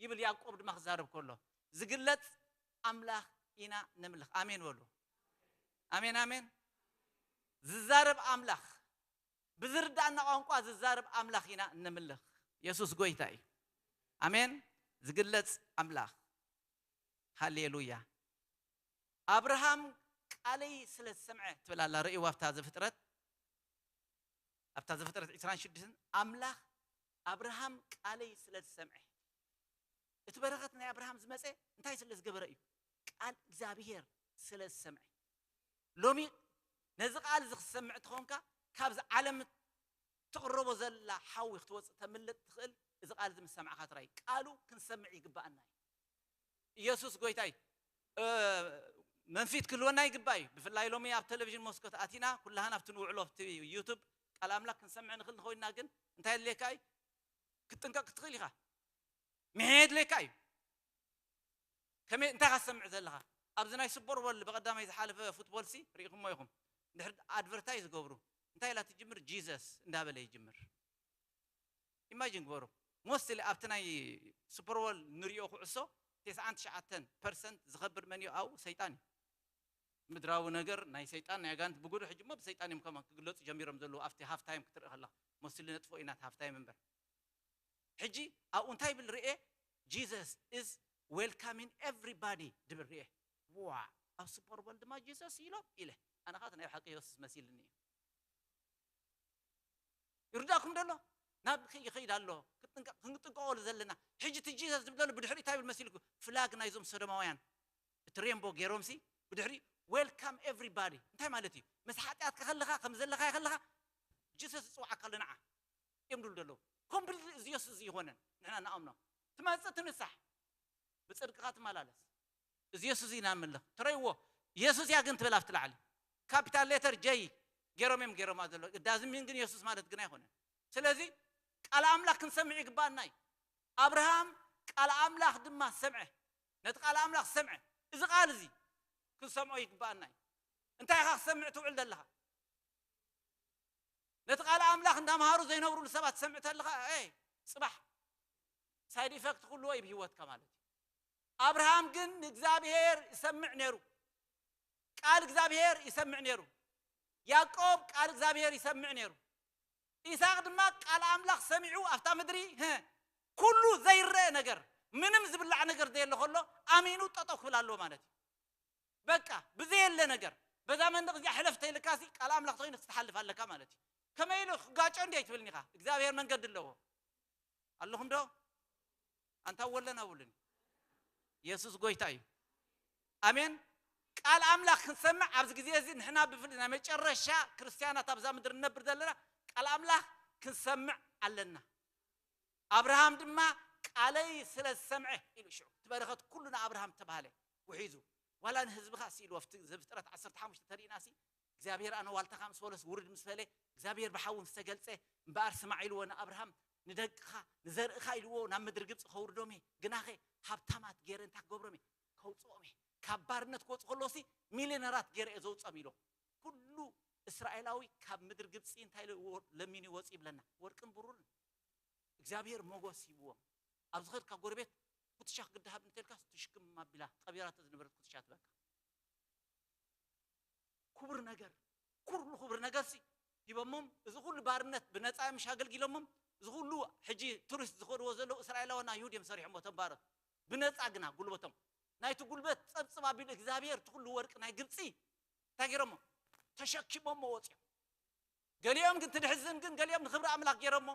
ይብል ያዕቆብ ድማ ክዛረብ ከሎ። ዝግለጽ ኣምላኽ ኢና ነምልኽ። ኣሜን በሉ። ኣሜን፣ ኣሜን። ዝዛረብ ኣምላኽ፣ ብዝርዳእና ቋንቋ ዝዛረብ ኣምላኽ ኢና እነምልኽ። የሱስ ጎይታ እዩ። ኣሜን። ዝግለጽ ኣምላኽ። ሃሌሉያ። ኣብርሃም ቃለይ ስለ ዝሰምዐ ትብል ኣላ። ርእይዋ ኣብታ ዘፍጥረት፣ ኣብታ ዘፍጥረት ዕስራን ሽዱሽተን፣ ኣምላኽ ኣብርሃም ቃለይ ስለ ዝሰምዐ፣ እቲ በረኸት ናይ ኣብርሃም ዝመፀ እንታይ ስለ ዝገበረ እዩ? ቃል እግዚኣብሔር ስለ ዝሰምዐ። ሎሚ ነዚ ቃል እዚ ክትሰምዕ ተኾንካ፣ ካብዚ ዓለም ትቕረቦ ዘላ ሓዊ ክትወፅእ ተምልጥ ትኽእል። እዚ ቃል እዚ ምስ ሰማዕካ ጥራይ ቃሉ ክንሰምዕ ይግባኣና እዩ። ኢየሱስ ጎይታይ መንፊት ክህልወና ይግባእ እዩ። ብፍላይ ሎሚ ኣብ ቴሌቪዥን መስኮት ኣቲና ኩላህና ኣብቲ ንውዕሎ ኣብቲ ዩቱብ ቃል ኣምላክ ክንሰምዕ ንኽእል ንኸይንና ግን እንታይ የድልየካ እዩ? ክትጥንቀቅ ክትኽእል ኢኻ። ምሕየ የድልየካ እዩ። ከመይ እንታይ ኢኻ ትሰምዕ ዘለኻ? ኣብዚ ናይ ሱፐር ቦል ብቐዳማይ ዝሓለፈ ፉትቦል ሲ ርኢኹሞ ኢኹም። ድሕሪ ኣድቨርታይዝ ዝገብሩ እንታይ ኢላ ትጅምር? ጂሰስ እንዳበለ ይጅምር። ኢማጂን ግበሩ። ሞስትሊ ኣብቲ ናይ ሱፐር ቦል ንሪኦ ኩዕሶ ተስዓን ትሽዓተን ፐርሰንት ዝኸብር መን እዩ? ኣብኡ ሰይጣን እዩ። ምድራዊ ነገር ናይ ሰይጣን ናይ ኣጋንንት ብጉዱ ሕጂ እሞ ብሰይጣን እዮም ከማን ክግለፁ ጀሚሮም ዘለዉ ኣብቲ ሃፍ ታይም ክትርኢ ከለኻ ሞስትሊ ነጥፎ ኢና ሃፍ ታይም እምበር ሕጂ ኣብኡ እንታይ ይብል ርኤ? Jesus is welcoming everybody ድብል ርኤ። ዋ ኣብ ሱፐር ቦል ድማ ጂሰስ ኢሎም ኢለ ኣነ ኻት ናይ ሓቂ የሱስ መሲልኒ እዩ። ይርዳእኩም ደሎ ናብ ይኸይድ ኣሎ። ክንጥንቀቀሉ ዘለና ሕጂ እቲ ጂሰስ ዝብለሉ ብድሕሪ እንታይ ይብል መሲልኩ? ፍላግ ናይዞም ሶዶማውያን እቲ ሬንቦ ገይሮምሲ ብድሕሪ ዌልካም ኤቭሪባዲ እንታይ ማለት እዩ? ምስ ሓጢኣትካ ከለኻ ከም ዘለኻ ከለኻ ጂሰስ ዝፅዋዓካ ኣሎ ንዓ እዮም ድሉ ደለዉ። ኮምፕሊት እዚ የሱስ እዚ ይኾነን ንሕና ንኣምኖ። ትመፅእ ትንሳሕ ብፅድቅኻ ትመላለስ። እዚ የሱስ ኢና ንምልኽ ትረይዎ። የሱስ እያ ግን ትብል ኣብቲ ላዕሊ ካፒታል ሌተር ጀይ ገይሮም እዮም ገይሮማ ዘሎ። ዳዝሚን ግን የሱስ ማለት ግን ኣይኮነን። ስለዚ ቃል ኣምላኽ ክንሰምዕ ይግባኣና እዩ። ኣብርሃም ቃል ኣምላኽ ድማ ሰምዐ። ነቲ ቃል ኣምላኽ ሰምዐ። እዚ ቃል እዚ ክንሰምዖ ይግባኣና እዩ። እንታይ ኢኻ ክሰምዕ ትውዕል ዘለኻ? ነቲ ቃል ኣምላኽ እንዳምሃሩ ዘይነብሩሉ ሰባት ትሰምዕ ተለኻ እ ፅባሕ ሳይድ ኢፈክት ኩልዎ እዩ ብህይወትካ ማለት እዩ። ኣብርሃም ግን ንእግዚኣብሔር ይሰምዕ ነይሩ። ቃል እግዚኣብሔር ይሰምዕ ነይሩ። ያዕቆብ ቃል እግዚኣብሔር ይሰምዕ ነይሩ። ኢሳቅ ድማ ቃል ኣምላኽ ሰሚዑ ኣብታ ምድሪ ህ፣ ኩሉ ዘይረአ ነገር ምንም ዝብላዕ ነገር ዘየለ ከሎ ኣሚኑ ጠጠው ክብል ኣለዎ ማለት እዩ። በቃ ብዘየለ ነገር በዛ መንደቕ እዚኣ ሕለፍ ተይልካሲ ቃል ኣምላኽ ተኮይኑ ክትሓልፍ ኣለካ ማለት እዩ። ከመይ ኢሉ ክጋጮ እንዲ ኣይትብልኒ ኢኻ። እግዚኣብሔር መንገዲ ኣለዎ። ኣለኹም ዶ? ኣንታ ወለና ውልን የሱስ ጎይታ እዩ። ኣሜን። ቃል ኣምላኽ ክንሰምዕ ኣብዚ ግዜ እዚ ንሕና ብፍል ናይ መጨረሻ ክርስትያናት ኣብዛ ምድሪ ንነብር ዘለና ቃል ኣምላኽ ክንሰምዕ ኣለና። ኣብርሃም ድማ ቃለይ ስለ ዝሰምዐ ኢሉ ሽዑ እቲ በረኸት ኩሉ ንኣብርሃም ተባህለ። ውሒዙ ዋላ ንህዝብኻ ስኢሉ ኣብቲ ዘፍጥረት ዓሰርተ ሓሙሽተ ተሪእናሲ እግዚኣብሔር ኣነ ዋልታኻ ምስ በለስ ውርድ ምስ በለ እግዚኣብሔር ብሓዊ ምስ ተገልጸ እምበኣር ስማዕ ኢልዎ ንኣብርሃም ንደቅኻ ንዘርእኻ ኢልዎ ናብ ምድሪ ግብፂ ከውርዶም እየ ግናኸ ሃብታማት ገይረ እንታይ ክገብሮም እየ ከውፅኦም እየ ካብ ባርነት ክወፁ ከለሲ ሚሊዮነራት ገይረ እየ ዘውፅኦም ኢሎ ኩሉ እስራኤላዊ ካብ ምድሪ ግብፂ እንታይ ኢሉ ለሚኑ ይወፅ ይብለና ወርቅን ብሩርን እግዚኣብሔር ሞጎስ ሂብዎም ኣብ ዝኸድካ ጎረቤት ኩትሻ ክግድሃብ እንተልካ ትሽክም ኣቢላ ቀቢራቶ ዝነበረት ኩትሻ ትበካ ክቡር ነገር ኩሉ ክቡር ነገር ሲ ሂቦሞም እዚ ኩሉ ባርነት ብነፃ ምሽ ኣገልጊሎሞም እዚ ኩሉ ሕጂ ቱሪስት ዝኸድዎ ዘለዉ እስራኤላውያን ኣይሁድ እዮም ሰሪሖሞ እቶም ባሮት ብነፃ ግና ጉልበቶም ናይቲ ጉልበት ፀብፅብ ኣቢሉ እግዚኣብሔር እቲ ኩሉ ወርቂ ናይ ግብፂ እንታይ ገይሮሞ ተሸኪሞሞ ወፂኦም ገሊኦም ግን ትድሕዝን ግን ገሊኦም ንክብሪ ኣምላኽ ገይሮሞ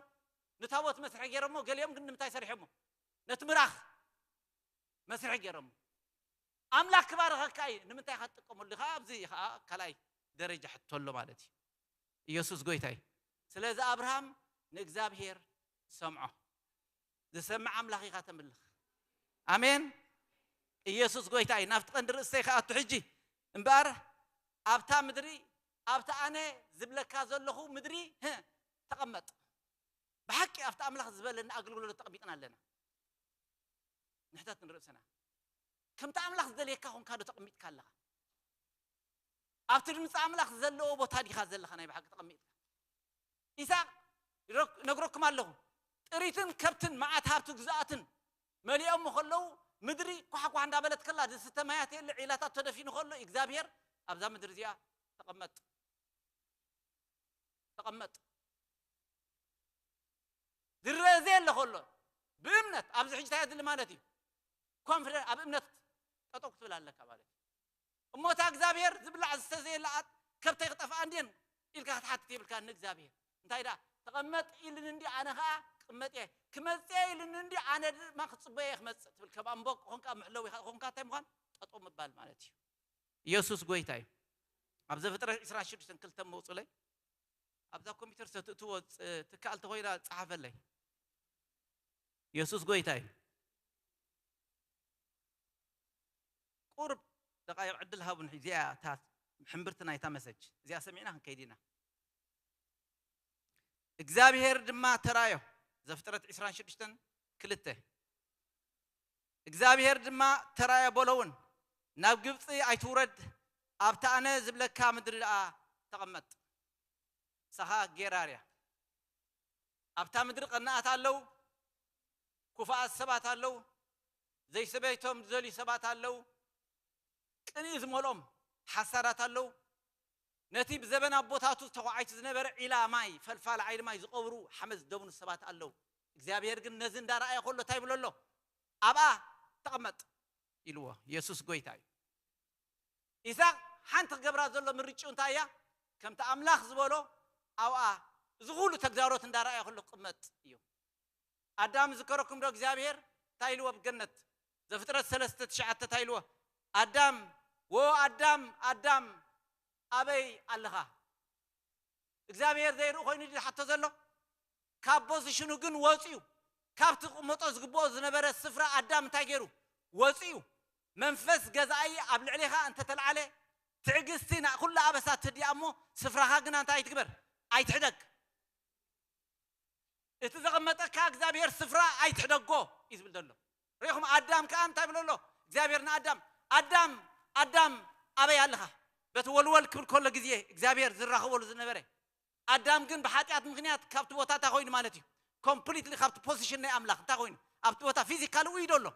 ንታቦት መስርሒ ገይሮሞ ገሊኦም ግን ንምንታይ ሰሪሖሞ ነቲ ምራኽ መስርሒ ገይሮሞ ኣምላኽ ክባረኸካ እዩ ንምንታይ ኢኻ ትጥቀመሉ ኢኻ ኣብዚ ከዓ ካልኣይ ደረጃ ሕቶ ኣሎ ማለት እዩ ኢየሱስ ጎይታ እዩ ስለዚ ኣብርሃም ንእግዚኣብሔር ሰምዖ ዝሰምዕ ኣምላኽ ኢኻ ተምልኽ ኣሜን ኢየሱስ ጎይታ እዩ ናብቲ ቀንዲ ርእሰይ ከኣቱ ሕጂ እምበኣር ኣብታ ምድሪ ኣብቲ ኣነ ዝብለካ ዘለኹ ምድሪ ተቐመጥ ብሓቂ ኣብቲ ኣምላኽ ዝበለና ኣገልግሎት ተቐሚጥና ኣለና ንሕተት ንርእስና ከምቲ ኣምላኽ ዝደልየካ ኮንካ ዶ ተቐሚጥካ ኣለኻ ኣብቲ ድምፂ ኣምላኽ ዘለዎ ቦታ ዲኻ ዘለኻ ናይ ብሓቂ ተቐሚጥካ ኢሳቅ ነግረኩም ኣለኹ ጥሪትን ከብትን መዓት ሃብቲ ግዛኣትን መሊኦም ከለዉ ምድሪ ኳሕኳሕ እንዳበለት ከላ ዝስተ ማያት የለ ዒላታት ተደፊኑ ከሎ እግዚኣብሔር ኣብዛ ምድሪ እዚኣ ተቐመጥ ተቐመጥ ዝረአ ዘየለ ከሎ ብእምነት ኣብዚ ሕጂ እንታይ የድሊ ማለት እዩ ኮንፊደንስ ኣብ እምነት ጠጠው ክትብል ኣለካ ማለት እዩ እሞ እታ እግዚኣብሔር ዝብላዕ ዝስተ ዘየለ ከብተይ ክጠፍኣ እንድየን ኢልካ ክትሓትት የብልካ ንእግዚኣብሔር እንታይ ደኣ ተቐመጥ ኢልን እንዲ ኣነ ከዓ ክቕመጥ እየ፣ ክመጽእ እየ ኢሉኒ እንዲ ኣነ ድማ ክጽበዮ እየ ክመጽእ ትብል። ከም ኣምቦ ኮንካ፣ መሕለዊ ኮንካ፣ እንታይ ምዃን? ጠጠው ምባል ማለት እዩ። ኢየሱስ ጎይታ እዩ። ኣብ ዘፍጥረት ዕስራን ሽዱሽተን ክልተ መውጹለይ። ኣብዛ ኮምፒውተር ዝተትእትዎ ፅ-፣ ትከኣል ተኾይና ጸሓፈለይ። ኢየሱስ ጎይታ እዩ። ቁርብ ደቃይቕ ዕድል ሃቡን። እዚኣ እታ ሕምብርቲ ናይታ መሰጅ እዚኣ ሰሚዕና ክንከይድ ኢና። እግዚኣብሔር ድማ ተራዮ። ዘፍጥረት ዕስራን ሽዱሽተን ክልተ። እግዚኣብሔር ድማ ተራዮ በሎ እውን፣ ናብ ግብፂ ኣይትውረድ፣ ኣብታ ኣነ ዝብለካ ምድሪ ደኣ ተቐመጥ። ንሳኻ ጌራር እያ። ኣብታ ምድሪ ቀናኣት ኣለዉ፣ ክፉኣት ሰባት ኣለዉ፣ ዘይሰበይቶም ዝደልዩ ሰባት ኣለዉ፣ ቅንኢ ዝመልኦም ሓሳዳት ኣለዉ። ነቲ ብዘበን ኣቦታቱ ተኳዓይቱ ዝነበረ ዒላ ማይ፣ ፈልፋል ዓይሊ ማይ ዝቐብሩ ሓመድ ዝደብኑ ሰባት ኣለዉ። እግዚኣብሔር ግን ነዚ እንዳረኣየ ከሎ እንታይ ይብሎ ኣሎ? ኣብኣ ተቐመጥ ኢልዎ። የሱስ ጎይታ እዩ። ኢሳቅ ሓንቲ ክገብራ ዘሎ ምርጭኡ እንታይ እያ? ከምቲ ኣምላኽ ዝበሎ ኣብኣ እዚ ኩሉ ተግዳሮት እንዳረኣየ ከሎ ክቕመጥ እዩ። ኣዳም ዝከረኩም ዶ እግዚኣብሔር እንታይ ኢልዎ ኣብ ገነት? ዘፍጥረት ሰለስተ ትሽዓተ እንታይ ኢልዎ? ኣዳም፣ ወ ኣዳም፣ ኣዳም ኣበይ ኣለኻ? እግዚኣብሔር ዘይርኢ ኮይኑ ድዩ ዝሓቶ ዘሎ? ካብ ፖዚሽኑ ግን ወፂኡ። ካብቲ ክቕመጦ ዝግብኦ ዝነበረ ስፍራ ኣዳም እንታይ ገይሩ? ወፂኡ። መንፈስ ገዛኢ ኣብ ልዕሌኻ እንተተልዓለ፣ ትዕግስቲ ና-፣ ኩሉ ኣበሳ ትድያ እሞ፣ ስፍራኻ ግና እንታይ ኣይትግበር? ኣይትሕደግ። እቲ ዘቐመጠካ እግዚኣብሔር ስፍራ ኣይትሕደጎ እዩ ዝብል ዘሎ። ርኢኹም? ኣዳም ከኣ እንታይ ብሎ ኣሎ? እግዚኣብሔር ንኣዳም፣ "ኣዳም፣ ኣዳም፣ ኣበይ ኣለኻ?" በቲ ወልወል ክብል ከሎ ግዜ እግዚኣብሔር ዝራኸበሉ ዝነበረ። ኣዳም ግን ብሓጢኣት ምኽንያት ካብቲ ቦታ እንታይ ኮይኑ ማለት እዩ? ኮምፕሊትሊ ካብቲ ፖዚሽን ናይ ኣምላኽ እንታይ ኮይኑ? ኣብቲ ቦታ ፊዚካሊ ውይዶ ኣሎ።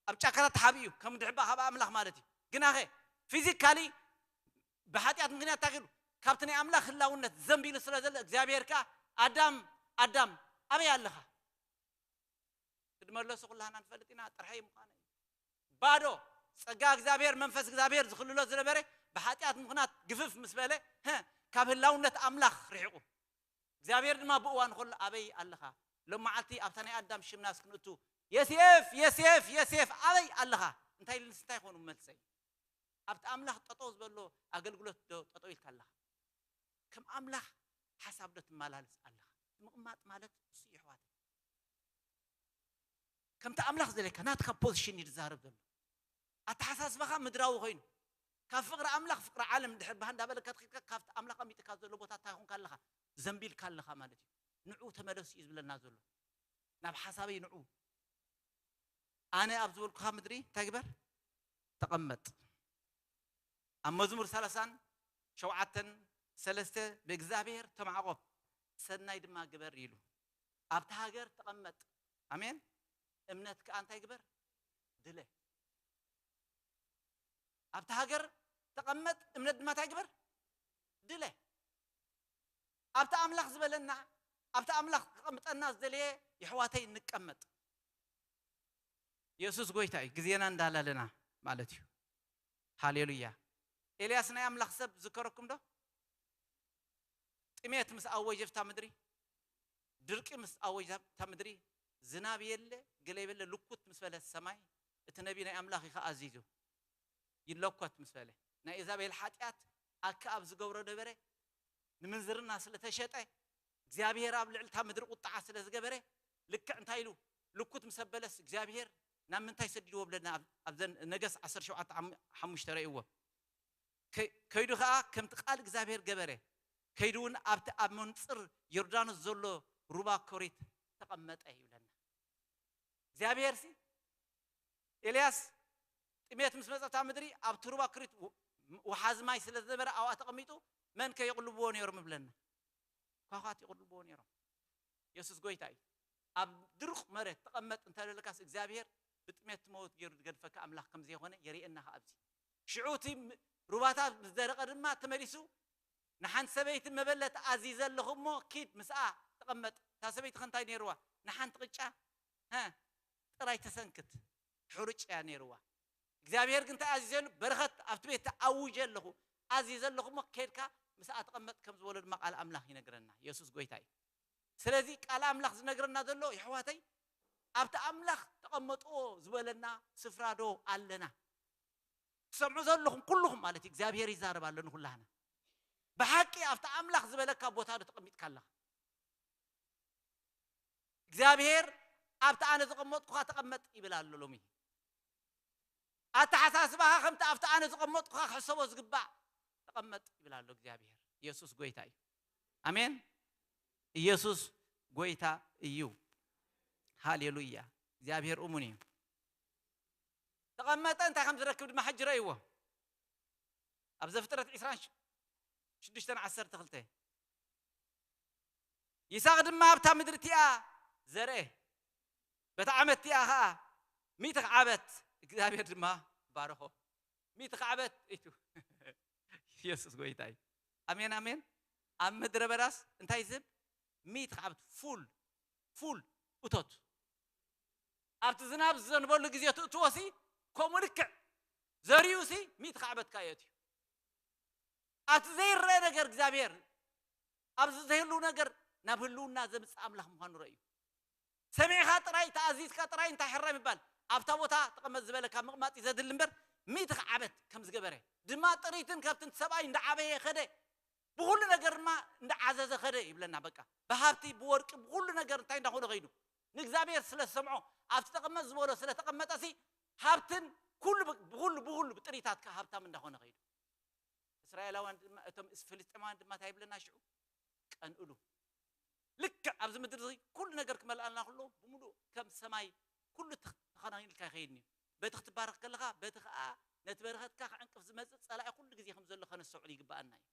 ኣብ ጫካታት ተሓቢኡ ከም ድሕባ ካብ ኣምላኽ ማለት እዩ። ግናኸ ፊዚካሊ ብሓጢኣት ምኽንያት እንታይ ክሉ? ካብቲ ናይ ኣምላኽ ህላውነት ዘንቢሉ ስለ ዘሎ እግዚኣብሔር ከኣ፣ "ኣዳም፣ ኣዳም፣ ኣበይ ኣለኻ?" ክድመለሱ ኩላህና ንፈልጥ ኢና፣ ጥርሐይ ምዃነ እዩ። ባዶ። ጸጋ እግዚኣብሔር፣ መንፈስ እግዚኣብሔር ዝኽልሎ ዝነበረ ብሓጢኣት ምኽንያት ግፍፍ ምስ በለ፣ ህ፣ ካብ ህላውነት ኣምላኽ ርሒቑ። እግዚኣብሔር ድማ ብእዋን ከሎ፣ "ኣበይ ኣለኻ?" ሎም መዓልቲ ኣብታ ናይ ኣዳም ሽምናስ ክንእቱ፣ "የሴፍ፣ የሴፍ፣ የሴፍ፣ ኣበይ ኣለኻ?" እንታይ ኢልንስ እንታይ ይኾኑ መልሰይ? ኣብቲ ኣምላኽ ጠጠው ዝበሎ ኣገልግሎት ዶ ጠጠው ኢልካ ኣለኻ? ከም ኣምላኽ ሓሳብ ዶ ትመላለስ ኣለኻ? ምቕማጥ ማለት እሱ እዩ፣ ኣሕዋተይ። ከምቲ ኣምላኽ ዝደለካ ናትካ ፖዚሽን እዩ ዝዛረብ ዘሎ። ኣተሓሳስባኻ ምድራዊ ኮይኑ፣ ካብ ፍቕሪ ኣምላኽ ፍቕሪ ዓለም ድሕር ባህ እንዳበለካ ትኸድካ፣ ካብቲ ኣምላኽ ኣሚጥካ ዘሎ ቦታ እንታይ ኾንካ ኣለኻ? ዘንቢልካ ኣለኻ ማለት እዩ። ንዑ ተመለሱ እዩ ዝብለና ዘሎ። ናብ ሓሳበይ ንዑ። ኣነ ኣብ ዝበልኩኻ ምድሪ እንታይ ግበር? ተቐመጥ። ኣብ መዝሙር ሰላሳን ሸውዓተን ሰለስተ፣ "ብእግዚኣብሔር ተማዕቆብ፣ ሰናይ ድማ ግበር" ኢሉ። ኣብታ ሃገር ተቐመጥ። ኣሜን። እምነት ከኣ እንታይ ግበር? ድለ። ኣብታ ሃገር ተቐመጥ፣ እምነት ድማ እንታይ ግበር? ድለ። ኣብታ ኣምላኽ ዝበለና፣ ኣብታ ኣምላኽ ከቐምጠና ዝደለየ የሕዋተይ ንቀመጥ። የሱስ ጎይታ እዩ። ግዜና እንዳላለና ማለት እዩ። ሃሌሉያ። ኤልያስ ናይ ኣምላኽ ሰብ ዝከረኩም ዶ? ጥሜት ምስ ኣወጀ ኣብታ ምድሪ፣ ድርቂ ምስ ኣወጀ ኣብታ ምድሪ፣ ዝናብ የለ፣ ገለ የለ፣ ልኩት ምስ በለ ሰማይ፣ እቲ ነቢ ናይ ኣምላኽ እዩ ከኣ ኣዚዙ። ይለኮት ምስ በለ፣ ናይ ኢዛቤል ሓጢኣት ኣከኣብ ዝገብሮ ነበረ፣ ንምንዝርና ስለ ተሸጠ፣ እግዚኣብሔር ኣብ ልዕሊ እታ ምድሪ ቁጥዓ ስለ ዝገበረ፣ ልክዕ እንታይ ኢሉ? ልኩት ምስ ኣበለስ እግዚኣብሔር ናብ ምንታይ ሰዲድዎ ብለና? ኣብ፣ ኣብዘን ነገስ ዓሰርተ ሸውዓተ ሓሙሽተ ረእይዎ። ከ-፣ ከይዱ ኸኣ ከምቲ ቃል እግዚኣብሔር ገበረ። ከይዱ እውን ኣብቲ ኣብ መንጽር ዮርዳኖስ ዘሎ ሩባ ኮሪት ተቐመጠ ይብለና። እግዚኣብሔርሲ ኤልያስ ጥሜት ምስ መጸ ኣብታ ምድሪ ኣብቲ ሩባ ኮሪት ው-፣ ወሓዚ ማይ ስለ ዝነበረ ኣብኣ ተቐሚጡ መን ከ ይቕልብዎ ነይሮም ይብለና? ኳኳት ይቕልብዎ ነይሮም። የሱስ ጎይታ እዩ። ኣብ ድሩቕ መሬት ተቐመጥ እንተ ደለካስ እግዚኣብሔር ብጥሜት ትመውት ገይሩ ዝገድፈካ ኣምላኽ ከም ዘይኮነ የርእየና ኸኣ ኣብዚ። ሽዑ እቲ ም-፣ ሩባታት ምስ ደረቐ ድማ ተመሊሱ ንሓንቲ ሰበይቲ መበለት ኣዚዘ ኣለኹ እሞ ኪድ ምስኣ ተቐመጥ። እታ ሰበይቲ ከ እንታይ ነይርዋ? ንሓንቲ ቅጫ፣ ሀ፣ ጥራይ ተሰንክት፣ ሕሩጭ እያ ነይርዋ። እግዚኣብሔር ግን እንታይ ኣዚዘሉ? በረኸት ኣብቲ ቤት ኣውጀ ኣለኹ፣ ኣዚዘ ኣለኹ እሞ ኬድካ ምስኣ ተቐመጥ ከም ዝበሎ ድማ ቃል ኣምላኽ ይነግረና። የሱስ ጎይታ እዩ። ስለዚ ቃል ኣምላኽ ዝነግረና ዘሎ፣ የሕዋተይ፣ ኣብቲ ኣምላኽ ተቐመጥዎ ዝበለና ስፍራ ዶ ኣለና? ትሰምዑ ዘለኹም ኩልኹም ማለት እዩ፣ እግዚኣብሔር ይዛረብ ኣሎ ንኹላህና። ብሓቂ ኣብቲ ኣምላኽ ዝበለካ ቦታ ዶ ተቐሚጥካ ኣለኻ? እግዚኣብሔር ኣብቲ ኣነ ዘቐመጥኩኻ ተቐመጥ ይብል ኣሎ ሎሚ። ኣተሓሳስባኻ ከምቲ ኣብቲ ኣነ ዘቐመጥኩኻ ክሕሰቦ ዝግባእ ተቐመጥ ይብል ኣሎ እግዚኣብሔር። ኢየሱስ ጎይታ እዩ። ኣሜን። ኢየሱስ ጎይታ እዩ። ሃሌሉያ። እግዚኣብሔር እሙን እዩ። ተቐመጠ እንታይ ከም ዝረክብ ድማ ሕጂ ረእይዎ። ኣብ ዘፍጥረት ዕስራን ሽዱሽተን ዓሰርተ ክልተ፣ ይስሐቅ ድማ ኣብታ ምድሪ እቲኣ ዘርአ፣ በታ ዓመት እቲኣ ኸኣ ሚእቲ ክዓበት፣ እግዚኣብሔር ድማ ባረኾ። ሚእቲ ክዓበት ኢቱ። ኢየሱስ ጎይታ እዩ። ኣሜን፣ ኣሜን። ኣብ ምድረ በዳስ እንታይ ዝህብ? ሚእቲ ክዓበት፣ ፉል፣ ፉል እቶት። ኣብቲ ዝናብ ዝዘንበሉ ግዜ ትእትዎ ሲ፣ ከምኡ ልክዕ ዘሪኡ ሲ፣ ሚእቲ ክዓበት ከኣ የእትዩ። ኣብቲ ዘይረአ ነገር እግዚኣብሔር፣ ኣብዚ ዘይህልው ነገር ናብ ህልውና ዘምጽእ ኣምላኽ ምዃኑ ረእዩ። ሰሚዕኻ ጥራይ፣ ተኣዚዝካ ጥራይ እንታይ ሕራይ ምባል። ኣብታ ቦታ ተቐመጥ ዝበለካ ምቕማጥ እዩ ዘድሊ እምበር፣ ሚእቲ ክዓበት ከም ዝገበረ፣ ድማ ጥሪትን ከብትን ሰብኣይ እንዳዓበየ ኸደ፣ ብኹሉ ነገር ድማ እንዳዓዘዘ ኸደ ይብለና። በቃ ብሃብቲ፣ ብወርቂ፣ ብኹሉ ነገር እንታይ እንዳኾነ ኸይዱ፣ ንእግዚኣብሔር ስለ ዝሰምዖ፣ ኣብቲ ተቐመጥ ዝበሎ ስለ ተቐመጠ ሲ፣ ሃብትን ኩሉ ብ-፣ ብኹሉ፣ ብኹሉ ብጥሪታትካ ሃብታም እንዳኾነ ኸይዱ። እስራኤላውያን ድማ፣ እቶም እስ-፣ ፍልስጤማውያን ድማ እንታይ ይብለና ሽዑ? ቀንእሉ። ልክዕ ኣብዚ ምድሪ እዚ ኩሉ ነገር ክመልኣልና ከሎ፣ ብምሉእ ከም ሰማይ ኩሉ ተኽ-፣ ተኸናኺኑልካ ይኸይድን እዩ። በቲ ክትባረኽ ከለኻ፣ በቲ ኸኣ ነቲ በረኸትካ ክዕንቅፍ ዝመጽእ ጸላኢ ኩሉ ግዜ ከም ዘሎ ከነስተውዕል ይግብኣና እዩ።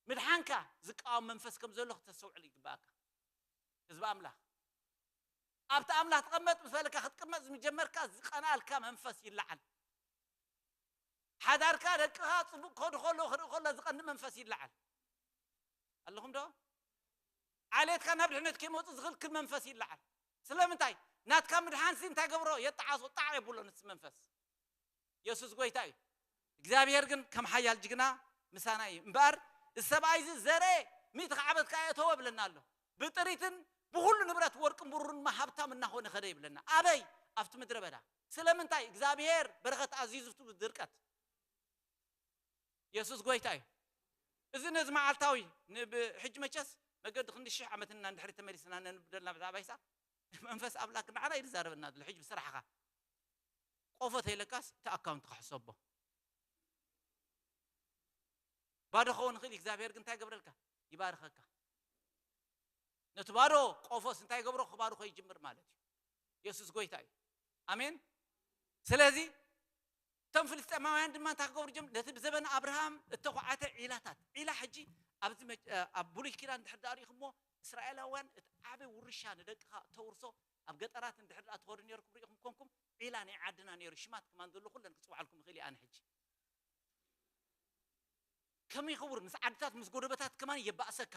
ምድሓንካ ዝቃወም መንፈስ ከም ዘሎ ክተስተውዕል ይግብኣካ። ህዝቢ ኣምላኽ፣ ኣብቲ ኣምላኽ ተቐመጥ ምስ በለካ ክትቅመጥ ዝጀመርካ ዝቐንኣልካ መንፈስ ይለዓል። ሓዳርካ ደቅኻ ጽቡቕ ክኸዱ ከለዉ ክርኢ ከሎ ዝቐንእ መንፈስ ይለዓል። ኣለኹም ዶ? ዓሌትካ ናብ ድሕነት ከይመጹ ዝኽልክል መንፈስ ይለዓል። ስለምንታይ? ናትካ ምድሓንሲ እንታይ ገብሮ? የጠዓሶ፣ ጣዕ የብሎ ንስ መንፈስ። የሱስ ጎይታ እዩ። እግዚኣብሔር ግን ከም ሓያል ጅግና ምሳና እዩ። እምበኣር እዚ ሰብኣይ እዚ ዘርአ ሚእቲ ክዓበት ከኣ የእተወ ይብለና ኣሎ። ብጥሪትን ብኹሉ ንብረት ወርቅን ብሩርን ድማ ሃብታም እናኾነ ኸደ ይብለና። ኣበይ? ኣብቲ ምድረ በዳ። ስለምንታይ? እግዚኣብሔር በረኸት ኣዚዙ ድርቀት። የሱስ ጎይታ እዩ። እዚ ነዚ መዓልታዊ ንብ-፣ ሕጂ መቸስ መገዲ ክንዲ ሽሕ ዓመትና እንድሕሪ ተመሊስና ነንብደልና ብዛዕባ ይስሐቅ መንፈስ ኣምላክ ንዓና እዩ ዝዛረበና ዘሎ። ሕጂ ብስራሕኻ ቆፎ ተይለካስ እቲ ኣካውንት ክሕሰቦ። ባዶ ክኸውን ይኽእል እዩ። እግዚኣብሔር ግን እንታይ ይገብረልካ? ይባርኸካ። ነቲ ባዶ ቆፎስ እንታይ ይገብሮ? ክባርኾ ይጅምር ማለት እዩ። የሱስ ጎይታ እዩ። ኣሜን። ስለዚ እቶም ፍልስጤማውያን ድማ እንታይ ክገብሩ ጀም-፣ ነቲ ብዘበን ኣብርሃም እተዃዕተ ዒላታት፣ ዒላ ሕጂ ኣብዚ መ-፣ ኣብ ብሉይ ኪዳን እንድሕር ደኣ ርኢኹሞ፣ እስራኤላውያን እቲ ዓቢ ውርሻ ንደቅኻ እተውርሶ ኣብ ገጠራት እንድሕር ደኣ ትኸዱ ነርኩም ርኢኹም ኮንኩም፣ ዒላ ናይ ዓድና ነይሩ፣ ሽማት ከማን ዘሎ ኩለን ክጽውዓልኩም እኽእል እየ ኣነ ሕጂ። ከመይ ክቡር፣ ምስ ዓድታት ምስ ጎደበታት ከማን የባእሰካ።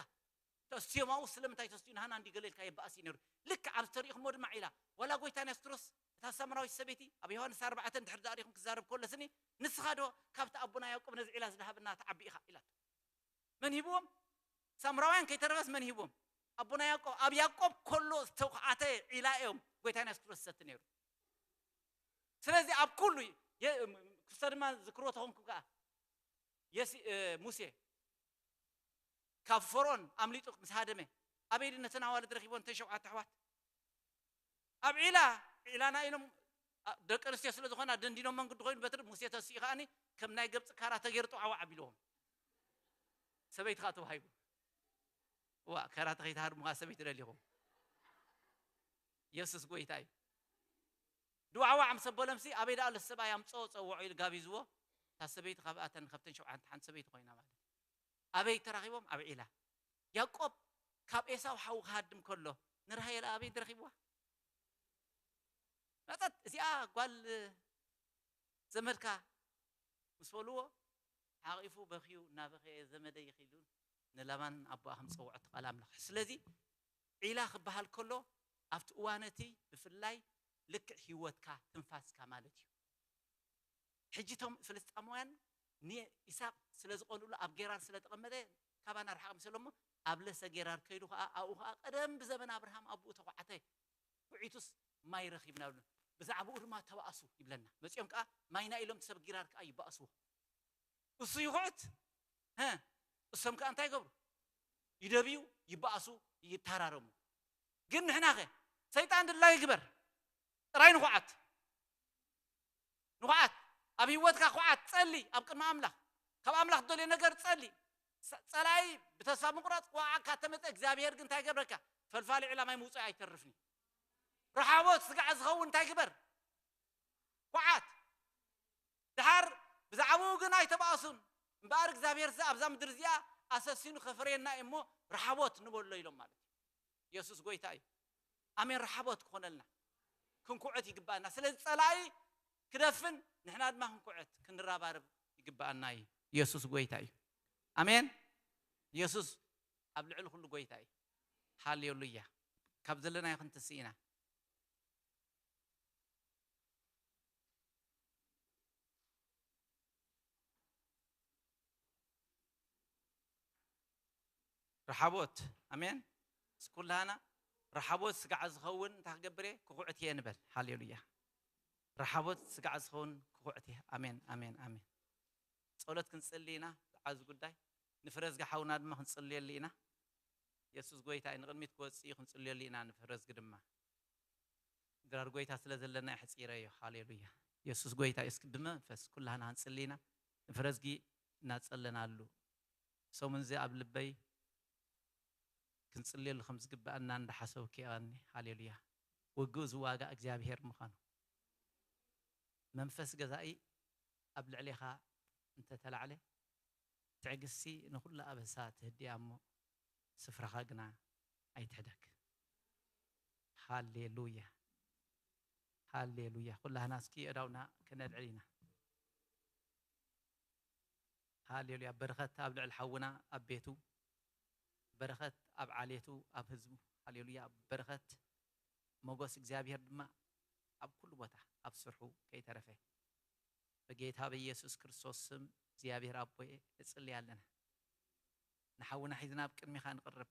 ተስትዮም ኣብኡ ስለምንታይ ተስትዩ ንሃና እንዲ ገለ ኢልካ የባእስ እዩ ነይሩ። ልክዕ ኣብዚ ተሪእኹሞ ድማ ዒላ፣ ዋላ ጎይታና የሱስ ክርስቶስ እታ ሳምራዊት ሰበይቲ ኣብ ዮሃንስ ኣርባዕተ እንድሕር ደኣ ርኢኹም ክዛረብ ከሎ ስኒ፣ ንስኻ ዶ ካብቲ ኣቦና ያዕቆብ ነዚ ዒላ ዝደሃበና ትዓቢ ኢኻ ኢላቶ። መን ሂብዎም? ሳምራውያን ከይተረፈስ መን ሂብዎም? ኣቦና ያዕቆብ። ኣብ ያዕቆብ ከሎ ዝተዃዕተ ዒላ እዮም ጎይታና የሱስ ክርስቶስ ዝሰቲ ነይሩ። ስለዚ ኣብ ኩሉ የ-፣ ክስተ ድማ ዝክርዎ ተኾንኩም ከኣ የሲ-፣ እ፣ ሙሴ ካብ ፈርኦን ኣምሊጡ ምስ ሃደመ፣ ኣበይ ድዩ ነተን ኣዋልድ ረኺቦ፣ ነተን ሸውዓተ ኣሕዋት? ኣብ ዒላ፣ ዒላና ኢሎም፣ ኣ፣ ደቂ ኣንስትዮ ስለ ዝኾና ደንዲኖም መንገዲ ኮይኑ በትሪ ሙሴ ተሲኡ ከኣኒ ከም ናይ ግብጺ ካራተ ገይሩ ጥዋዕዋዕ ኣቢልዎም። ሰበይቲ ከኣ ተዋሂቡ። ዋ፣ ካራተ ከይትሃድሙ ከኣ ሰበይቲ ደሊኹም። የሱስ ጎይታ እዩ። ድዋዕዋዕ ምስ ኣበሎምሲ፣ ኣበይ ደኣ ኣሎ ሰብኣይ ኣምጽኦ ጸውዖ ኢሉ ጋቢዝዎ። እታ ሰበይቲ ካብኣተን፣ ካብተን ሸውዓተ ሓንቲ ሰበይቲ ኮይና ማለት እዩ። ኣበይ ተራኺቦም? ኣብ ዒላ። ያዕቆብ ካብ ኤሳው ሓዉ ክሃድም ከሎ፣ ንራሄል ኣበይ ረኺብዋ? መጸት፣ እዚኣ ጓል ዘመድካ ምስ በልዎ፣ ሓቒፉ በኽዩ፣ እናበኸየ፣ "ዘመደይ" ኢሉ ንላባን ኣቦኣ ከም ዝጸውዖ እቲ ቃል ኣምላኽ። ስለዚ ዒላ ክበሃል ከሎ፣ ኣብቲ እዋን እቲ ብፍላይ ልክዕ ህይወትካ፣ ትንፋስካ ማለት እዩ። ሕጂ እቶም ፍልስጤማውያን ንኢሳቅ ስለ ዝቐንኡሉ፣ ኣብ ጌራር ስለ ተቐመጠ፣ ካባና ርሓቕ ምስ በሎ እሞ፣ ኣብ ለሰ ጌራር ከይዱ ከዓ ኣብኡ ከዓ ቀደም ብዘበን ኣብርሃም ኣብኡ ተኳዕተ፣ ኩዒቱስ ማይ ረኺብና ብሉ፣ ብዛዕባኡ ድማ ተባእሱ ይብለና። መፂኦም ከዓ ማይና ኢሎም ሰብ ጊራር ከዓ ይባእስዎ። እሱ ይኹዕት፣ እሶም ከዓ እንታይ ይገብሩ? ይደብዩ፣ ይባእሱ፣ ይተራረሙ። ግን ንሕናኸ ሰይጣን ድላዩ ይግበር፣ ጥራይ ንኹዓት። ንኹዓት፣ ኣብ ህይወትካ ኩዓት፣ ጸሊ ኣብ ቅድሚ ኣምላኽ። ካብ ኣምላኽ ትደልዮ ነገር ጸሊ። ጸ- ጸላኢ ብተስፋ ምቁራጽ ክወዓካ ተመጸ እግዚኣብሔር ግን እንታይ ገብረካ? ፈልፋሊ ዕላማይ ምውጻእ ኣይተርፍኒ። ረሓቦት ስጋዕ ዝኸውን እንታይ ግበር? ኩዓት። ድሓር ብዛዕባኡ ግን ኣይተባእሱን። እምበኣር እግዚኣብሔር እዚ ኣብዛ ምድሪ እዚኣ ኣሰሲኑ ከፈርየና እዩ እሞ ረሓቦት ንበሎ ኢሎም ማለት እዩ። የሱስ ጎይታ እዩ። ኣሜን። ረሓቦት ክኾነልና ክንኩዕት ይግባኣና። ስለዚ ጸላኢ ክደፍን ንሕና ድማ ክንኩዕት ክንረባረብ ይግባኣና እዩ። የሱስ ጎይታ እዩ። ኣሜን። የሱስ ኣብ ልዕሊ ኩሉ ጎይታ እዩ። ሃሌሉያ። ካብ ዘለናዮ ክንትስእ ኢና። ረሓቦት ኣሜን። እስኩላና ረሓቦት ስጋዕ ዝኸውን እንታይ ክገብር እየ? ክኹዕት እየ ንበል። ሃሌሉያ። ረሓቦት ስጋዕ ዝኸውን ክኹዕት እየ። ኣሜን፣ ኣሜን፣ ኣሜን። ጸሎት ክንጽሊ ኢና ዝዓዚ ጉዳይ። ንፍረዝጊ ሓውና ድማ ክንጽልየሉ ኢና። የሱስ ጎይታ እዩ። ንቕድሚት ክወጽእ እዩ። ክንጽልየሉ ኢና ንፍረዝጊ ድማ። ድራር ጎይታ ስለ ዘለና የሕጺረዮ። ሃሌሉያ። የሱስ ጎይታ እዩ። እስኪ ብመንፈስ ኩላህና ክንጽሊ ኢና። ንፍረዝጊ እናጸለናሉ። ሰሙን እዚ ኣብ ልበይ ክንጽልየሉ ከም ዝግባኣና እንዳሓሰብኩ የቐኒ። ሃሌሉያ። ውግእ ዝዋጋእ እግዚኣብሔር ምዃኑ። መንፈስ ገዛኢ ኣብ ልዕሌኻ እንተተላዕለ፣ ትዕግስቲ ንኹሉ ኣበሳ ትህድያ እሞ፣ ስፍራኻ ግና ኣይትሕደግ። ሃሌሉያ። ሃሌሉያ። ኩላህና እስኪ ኣእዳውና ከነልዕል ኢና። ሃሌሉያ። በረኸት ኣብ ልዕሊ ሓውና ኣብ ቤቱ፣ በረኸት ኣብ ዓሌቱ ኣብ ህዝቡ። ሃሌሉያ። በረኸት ሞገስ እግዚኣብሔር ድማ ኣብ ኩሉ ቦታ ኣብ ስርሑ ከይተረፈ በጌታ በኢየሱስ ክርስቶስ ስም እግዚኣብሔር ኣቦየ ንጽሊ ኣለና። ንሓውና ሒዝና ኣብ ቅድሚኻ ንቕርብ።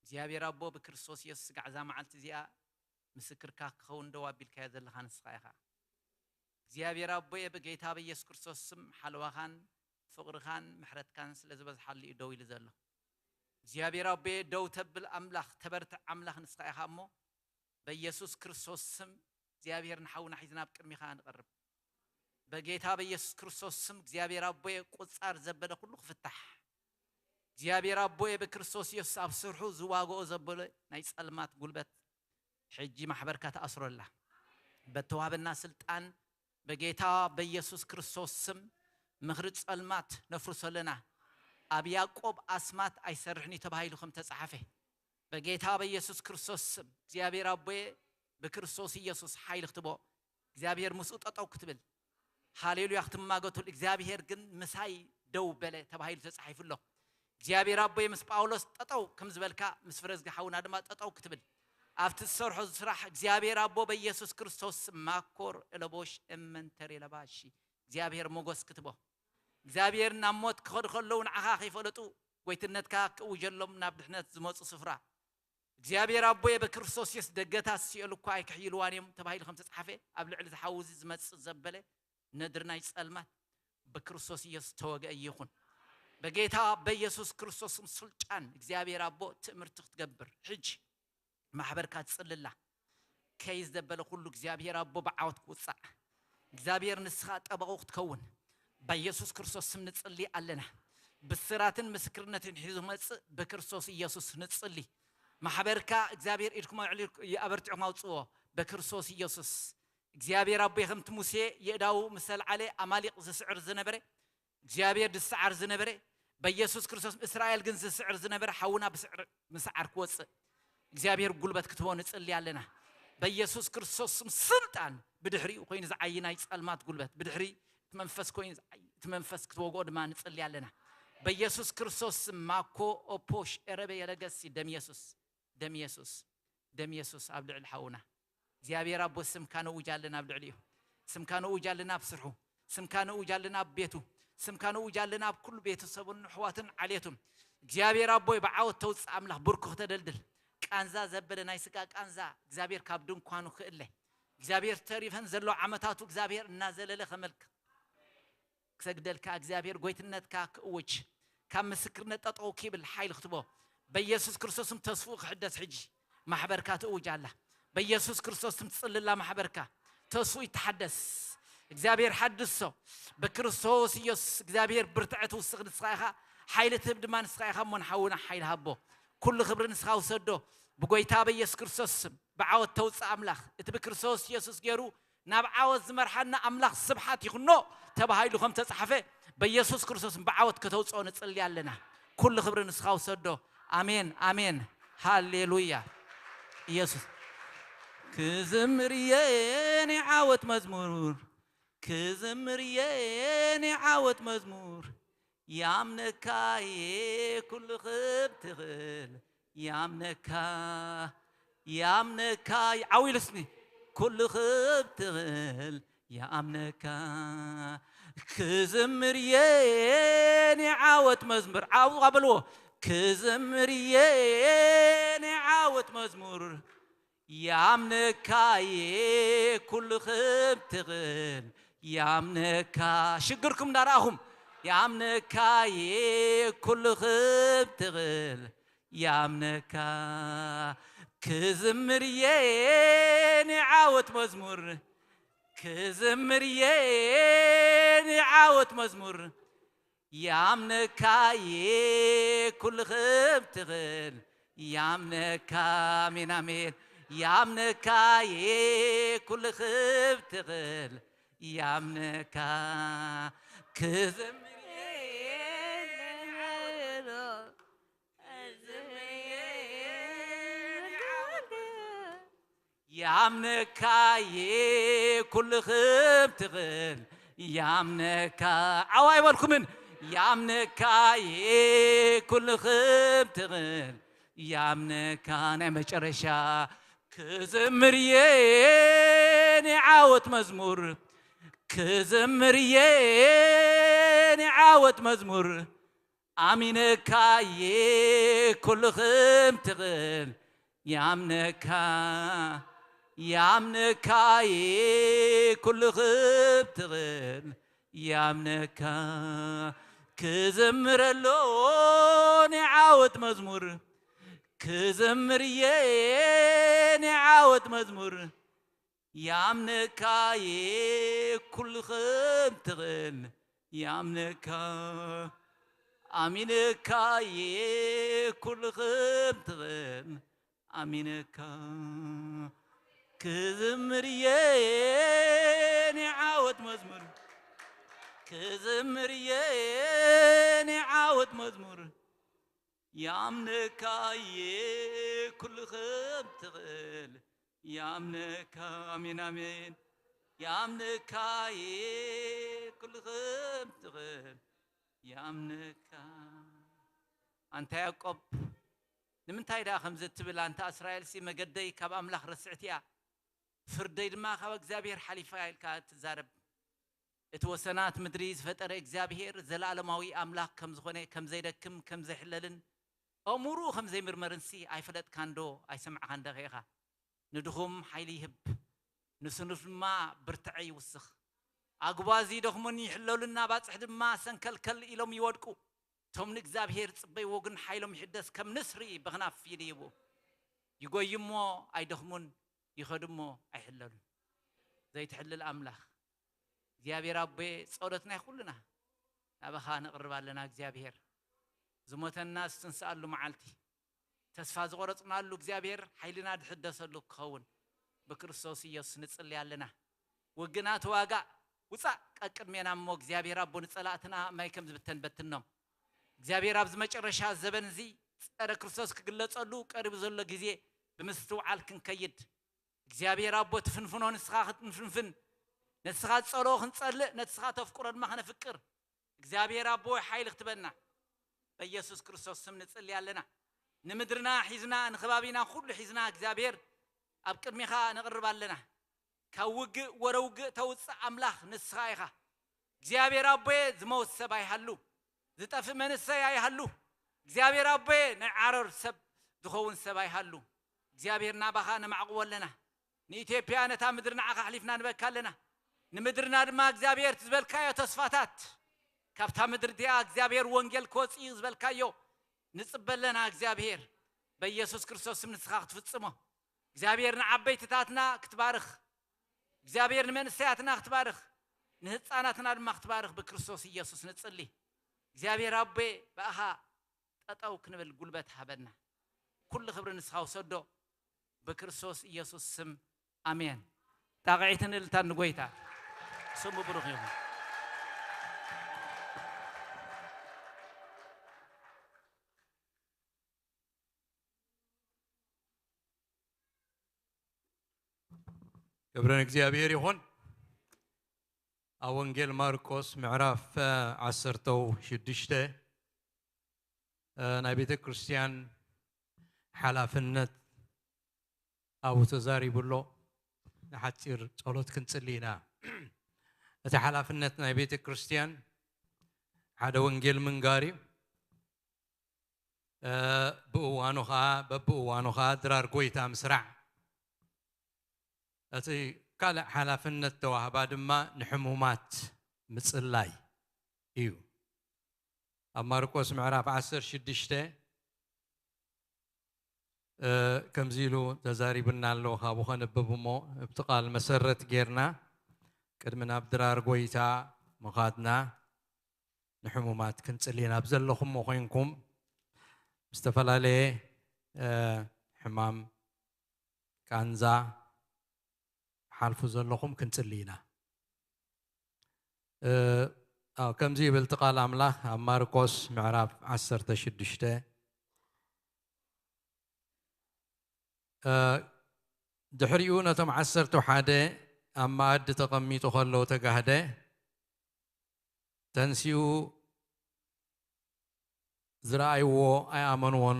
እግዚኣብሔር ኣቦ ብክርስቶስ የሱስ ስጋዕ እዛ መዓልቲ እዚኣ ምስክርካ ክኸውን ደው ኣቢልካዮ ዘለኻ ንስኻ ኢኻ። እግዚኣብሔር ኣቦየ ብጌታ በኢየሱስ ክርስቶስ ስም ሓለዋኻን ፍቕርኻን ምሕረትካን ስለ ዝበዝሓሉ እዩ ደው ኢሉ ዘሎ። እግዚኣብሔር ኣቦየ ደው ተብል ኣምላኽ ተበርትዕ ኣምላኽ ንስኻ ኢኻ እሞ በኢየሱስ ክርስቶስ ስም እግዚኣብሔር ንሓውና ሒዝና ኣብ ቅድሚኻ ንቐርብ። በጌታ በኢየሱስ ክርስቶስ ስም እግዚኣብሔር ኣቦየ ቁጻር ዘበለ ኩሉ ክፍታሕ። እግዚኣብሔር ኣቦየ ብክርስቶስ ኢየሱስ ኣብ ስርሑ ዝዋግኦ ዘበለ ናይ ጸልማት ጉልበት ሕጂ ማሕበርካ ተኣስረላ። በተዋህበና ስልጣን በጌታ በኢየሱስ ክርስቶስ ስም ምኽሪ ጸልማት ነፍርሶ ኣለና። ኣብ ያዕቆብ ኣስማት ኣይሰርሕን እዩ ተባሂሉ ከም ተጻሓፈ በጌታ በኢየሱስ ክርስቶስ ስም እግዚኣብሔር ኣቦየ ብክርስቶስ ኢየሱስ ሓይሊ ክትቦ እግዚኣብሔር ምስኡ ጠጠው ክትብል ሃሌሉያ ክትማገቱል እግዚኣብሔር ግን ምሳይ ደው በለ ተባሂሉ ተጻሒፉ ኣሎ። እግዚኣብሔር ኣቦየ ምስ ጳውሎስ ጠጠው ከም ዝበልካ ምስ ፍረዝጊ ሓውና ድማ ጠጠው ክትብል ኣብቲ ዝሰርሖ ስራሕ እግዚኣብሔር ኣቦ በኢየሱስ ክርስቶስ ማኮር እለቦሽ እመንተር የለባሺ እግዚኣብሔር ሞገስ ክትቦ እግዚኣብሔር ናብ ሞት ክኸዱ ከለዉ ንዓኻ ከይፈለጡ ጎይትነትካ ክእውጀሎም ናብ ድሕነት ዝመፁ ስፍራ እግዚኣብሔር ኣቦየ በክርስቶስ የሱስ ደገታት ሲኦል እኳ ኣይክሕይልዋን እዮም ተባሂሉ ከም ተጻሓፈ ኣብ ልዕሊ ዝሓውዚ ዝመፅእ ዘበለ ነድሪ ናይ ጸልማት በክርስቶስ ኢየሱስ ተወገአ ይኹን። በጌታ በኢየሱስ ክርስቶስም ስልጣን እግዚኣብሔር ኣቦ ትእምርቲ ክትገብር ሕጂ ማሕበርካ ትጽልላ ከይ ዘበለ ኩሉ እግዚኣብሔር ኣቦ ብዓወት ክውጻዕ እግዚኣብሔር ንስኻ ጠበቑ ክትከውን በኢየሱስ ክርስቶስ ስም ንጽሊ ኣለና። ብስራትን ምስክርነትን ሒዙ መጽእ ብክርስቶስ ኢየሱስ ንጽሊ። ማሕበርካ እግዚኣብሔር ኢድኩም ኣዕሊ ኣበርቲዕኩም ኣውጽዎ በክርስቶስ ኢየሱስ። እግዚኣብሔር ኣቦይ ከምቲ ሙሴ የእዳዉ ምስ ኣልዓለ ኣማሊቕ ዝስዕር ዝነበረ እግዚኣብሔር ዝሰዓር ዝነበረ በኢየሱስ ክርስቶስ እስራኤል ግን ዝስዕር ዝነበረ ሓውና ብስዕር ምስዓር ክወፅእ እግዚኣብሔር ጉልበት ክትቦ ንፅሊ ኣለና። በኢየሱስ ክርስቶስ ስም ስልጣን ብድሕሪኡ ኮይኑ ዝዓይ ናይ ጸልማት ጉልበት ብድሕሪ እቲ መንፈስ ኮይኑ ዝዓይ እቲ መንፈስ ክትወግኦ ድማ ንፅሊ ኣለና። በኢየሱስ ክርስቶስ ስም ማኮ ኦፖሽ ኤረበ የለገሲ ደም የሱስ ደም የሱስ ደም የሱስ ኣብ ልዕሊ ሓውና እግዚኣብሔር ኣቦ ስምካ ነውጅ ኣለና ኣብ ልዕሊኡ። ስምካ ነውጅ ኣለና ኣብ ስርሑ። ስምካ ነውጅ ኣለና ኣብ ቤቱ። ስምካ ነውጅ ኣለና ኣብ ኩሉ ቤተሰቡን ኣሕዋትን ዓሌቱን። እግዚኣብሔር ኣቦይ ብዓወት ተውፅእ ኣምላኽ ብርኩ ክተደልድል ቃንዛ ዘበለ ናይ ስጋ ቃንዛ እግዚኣብሔር ካብ ድንኳኑ ክእለ እግዚኣብሔር ተሪፈን ዘሎ ዓመታቱ እግዚኣብሔር እናዘለለ ከመልክ ክሰግደልካ እግዚኣብሔር ጎይትነትካ ክእውጅ ካብ ምስክርነት ጠጠው ክብል ሓይል ክትቦ በኢየሱስ ክርስቶስም ተስፉ ክሕደስ ሕጂ ማሕበርካ ትእውጅ ኣላ በኢየሱስ ክርስቶስ ትምፅልላ ማሕበርካ ተስፉ ይተሓደስ እግዚኣብሔር ሓድሶ በክርስቶስ ኢየሱስ እግዚኣብሔር ብርትዐ ትውስኽ ንስኻ ኢኻ ሓይሊ ትህብ ድማ ንስኻ ኢኻ እሞ ንሓውና ሓይሊ ሃቦ ኩሉ ክብሪ ንስኻ ውሰዶ ብጎይታ በኢየሱስ ክርስቶስ ስም ብዓወት ተውፅእ ኣምላኽ እቲ ብክርስቶስ ኢየሱስ ገይሩ ናብ ዓወት ዝመርሓና ኣምላኽ ስብሓት ይኹኖ ተባሂሉ ከም ተፃሕፈ በኢየሱስ ክርስቶስ ብዓወት ከተውፅኦ ንፅሊ ኣለና ኩሉ ክብሪ ንስኻ ውሰዶ ኣሜን ኣሜን ሃሌሉያ ኢየሱስ ክዝምር እየ ናይ ዓወት መዝሙር ክዝምር እየ ናይ ዓወት መዝሙር ያምነካዬ ኩሉ ክብ ትኽል ያምነካ ያምነካ ዓው ኢሉ እስኒ ኩሉ ክብ ትኽል ያምነካ ክዝምር እየ ናይ ዓወት መዝሙር ዓው ኣበልዎ ክዝምር እየ ናይ ዓወት መዝሙር ያምነካዬ ኩሉ ክብ ትኽል ያምነካ ሽግርኩም እንዳረኣኹም ያምነካዬ ኩሉ ክብ ትኽል ያምነካ ክዝምር እየ ናይ ዓወት መዝሙር ክዝምር እየ ናይ ዓወት መዝሙር ያምነካዬ ኩሉ ክብ ትኽል ያምነካ ኣሜን ኣሜን ያምነካዬ ኩሉ ክብ ትኽል ያምነካ ክዝምር ያምነካዬ ኩሉ ክብ ትኽል ያምነካ ዓው ኣይበልኩምን ያምነካዬ ኩሉ ክብ ትኽል ያምነካ ናይ መጨረሻ ክዝምር እየ ናይ ዓወት መዝሙር ክዝምር እየ ናይ ዓወት መዝሙር ኣሚነካዬ ኩሉ ክም ትኽእል ያምነካ ያምነካዬ ኩሉ ክም ትኽእል ያምነካ ክዝምረሎ ናይ ዓወት መዝሙር ክዝምር እየ ናይ ዓወት መዝሙር ያምነካዬ ኩሉ ክም ትኽእል ያምነካ ኣሚነካዬ ኩሉ ክም ትኽእል ኣሚነካ ክዝምር እየ ናይ ዓወት መዝሙር ክዝምር እየ ናይ ዓወት መዝሙር ያምነካዬ ኩሉ ክም ትኽእል ያምነካ ኣሜን ኣሜን ያምነካዬ ኩሉ ክም ትኽእል ያምነካ ኣንታ ያዕቆብ ንምንታይ ደኣ ከምዚ እትብል ኣንታ እስራኤልሲ መገደይ ካብ ኣምላኽ ርስዕቲ እያ ፍርደይ ድማ ካብ እግዚኣብሔር ሓሊፋ ኢልካ ትዛረብ እቲ ወሰናት ምድሪ ዝፈጠረ እግዚኣብሔር ዘለኣለማዊ ኣምላኽ ከም ዝኾነ ከም ዘይደክም ከም ዘይሕለልን ኣእምርኡ ከም ዘይምርመርንሲ ኣይፈለጥካን ዶ ኣይሰማዕካን ዶ ኢኻ ንድኹም ሓይሊ ይህብ ንስኑፍ ድማ ብርትዐ ይውስኽ ኣጉባዝ ይደኽሙን ይሕለሉን ኣባፅሕ ድማ ሰንከልከል ኢሎም ይወድቁ እቶም ንእግዚኣብሔር ዝጽበይዎ ግን ሓይሎም ይሕደስ ከም ንስሪ ብኽናፍ ይድይቡ ይጎዩ እሞ ኣይደኽሙን ይኸዱ እሞ ኣይሕለሉን ዘይትሕልል ኣምላኽ እግዚኣብሔር ኣቦየ ጸሎት ናይ ኩልና ናባኻ ነቕርብ ኣለና እግዚኣብሔር ዝሞተና ዝትንስኣሉ መዓልቲ ተስፋ ዝቆረጽናሉ እግዚኣብሔር ሓይልና ዝሕደሰሉ ክኸውን ብክርስቶስ ኢየሱስ ንጽሊ ኣለና ውግና ተዋጋእ ውጻእ ቀቅድሜና እሞ እግዚኣብሔር ኣቦ ንጸላእትና ማይ ከም ዝብተን በትኖም እግዚኣብሔር ኣብዚ መጨረሻ ዘበን እዚ ጸረ ክርስቶስ ክግለጸሉ ቀሪቡ ዘሎ ግዜ ብምስትውዓል ክንከይድ እግዚኣብሔር ኣቦ ትፍንፍኖ ንስኻ ክትንፍንፍን ነቲ ስኻ ዝጸልኦ ክንጸልእ ነቲ ስኻ ተፍቅሮ ድማ ከነፍቅር እግዚኣብሔር ኣቦ ሓይሊ ክትበና በኢየሱስ ክርስቶስ ስም ንጽሊ ኣለና ንምድርና ሒዝና ንከባቢና ኩሉ ሒዝና እግዚኣብሔር ኣብ ቅድሚኻ ነቕርብ ኣለና ካብ ውግእ ወረ ውግእ ተውፅእ ኣምላኽ ንስኻ ኢኻ እግዚኣብሔር ኣቦየ ዝመውት ሰብ ኣይሃሉ ዝጠፍእ መንሰይ ኣይሃሉ እግዚኣብሔር ኣቦየ፣ ናይ ዓረር ሰብ ዝኸውን ሰብ ኣይሃሉ። እግዚኣብሔር ናባኻ ነማዕቕቦ ኣለና። ንኢትዮጵያ፣ ነታ ምድሪ ንዓኻ ኣሕሊፍና ንበካ ኣለና። ንምድርና ድማ እግዚኣብሔር፣ እቲ ዝበልካዮ ተስፋታት፣ ካብታ ምድሪ እዚኣ እግዚኣብሔር ወንጌል ክወፅእ እዩ ዝበልካዮ ንፅበ ኣለና። እግዚኣብሔር፣ በኢየሱስ ክርስቶስ ስም ንስኻ ክትፍጽሞ። እግዚኣብሔር ንዓበይትታትና ክትባርኽ፣ እግዚኣብሔር ንመንእሰያትና ክትባርኽ፣ ንህፃናትና ድማ ክትባርኽ ብክርስቶስ ኢየሱስ ንጽሊ። እግዚኣብሔር ኣቦ፣ ብኣኻ ጠጠው ክንብል ጉልበት ሃበና። ኩሉ ክብሪ ንስኻ ውሰዶ፣ ብክርስቶስ ኢየሱስ ስም፣ ኣሜን። ጣቕዒትን እልልታን ንጎይታ። ስሙ ብሩኽ ይኹን። ክብሪ ንእግዚኣብሔር ይኹን። ኣብ ወንጌል ማርቆስ ምዕራፍ፣ እ፣ ዓሰርተው ሽዱሽተ፣ እ፣ ናይ ቤተ ክርስቲያን ሓላፍነት ኣብኡ ተዛሪቡ ኣሎ። ንሓጺር ጸሎት ክንጽሊ ኢና። እቲ ሓላፍነት ናይ ቤተ ክርስቲያን ሓደ ወንጌል ምንጋር እዩ። እ፣ ብእዋኑ ኸኣ፣ በብእዋኑ ኸኣ ድራር ጐይታ ምስራዕ። እቲ ካልእ ሓላፍነት ተዋህባ ድማ ንሕሙማት ምጽላይ እዩ። ኣብ ማርቆስ ምዕራፍ ዓሰርተ ሽዱሽተ፣ እ፣ ከምዚ ኢሉ ተዛሪቡና ኣሎ። ካብኡ ኸነብብ እሞ፣ ኣብቲ ቃል መሰረት ጌርና፣ ቅድሚ ናብ ድራር ጐይታ ምኻድና፣ ንሕሙማት ክንጽሊ ኢና። ኣብ ዘለኹሞ ኾይንኩም፣ ዝተፈላለየ፣ እ፣ ሕማም፣ ቃንዛ፣ ሓልፉ ዘለኹም ክንጽሊ ኢና። እ፣ ኣዎ፣ ከምዚ ይብል እቲ ቃል ኣምላኽ ኣብ ማርቆስ ምዕራፍ ዓሰርተ ሽዱሽተ፣ እ፣ ድሕሪኡ ነቶም ዓሰርተ ሓደ ኣብ መኣዲ ተቐሚጡ ኸሎ ተጋህደ፣ ተንሲኡ ዝረኣይዎ ኣይኣመንዎን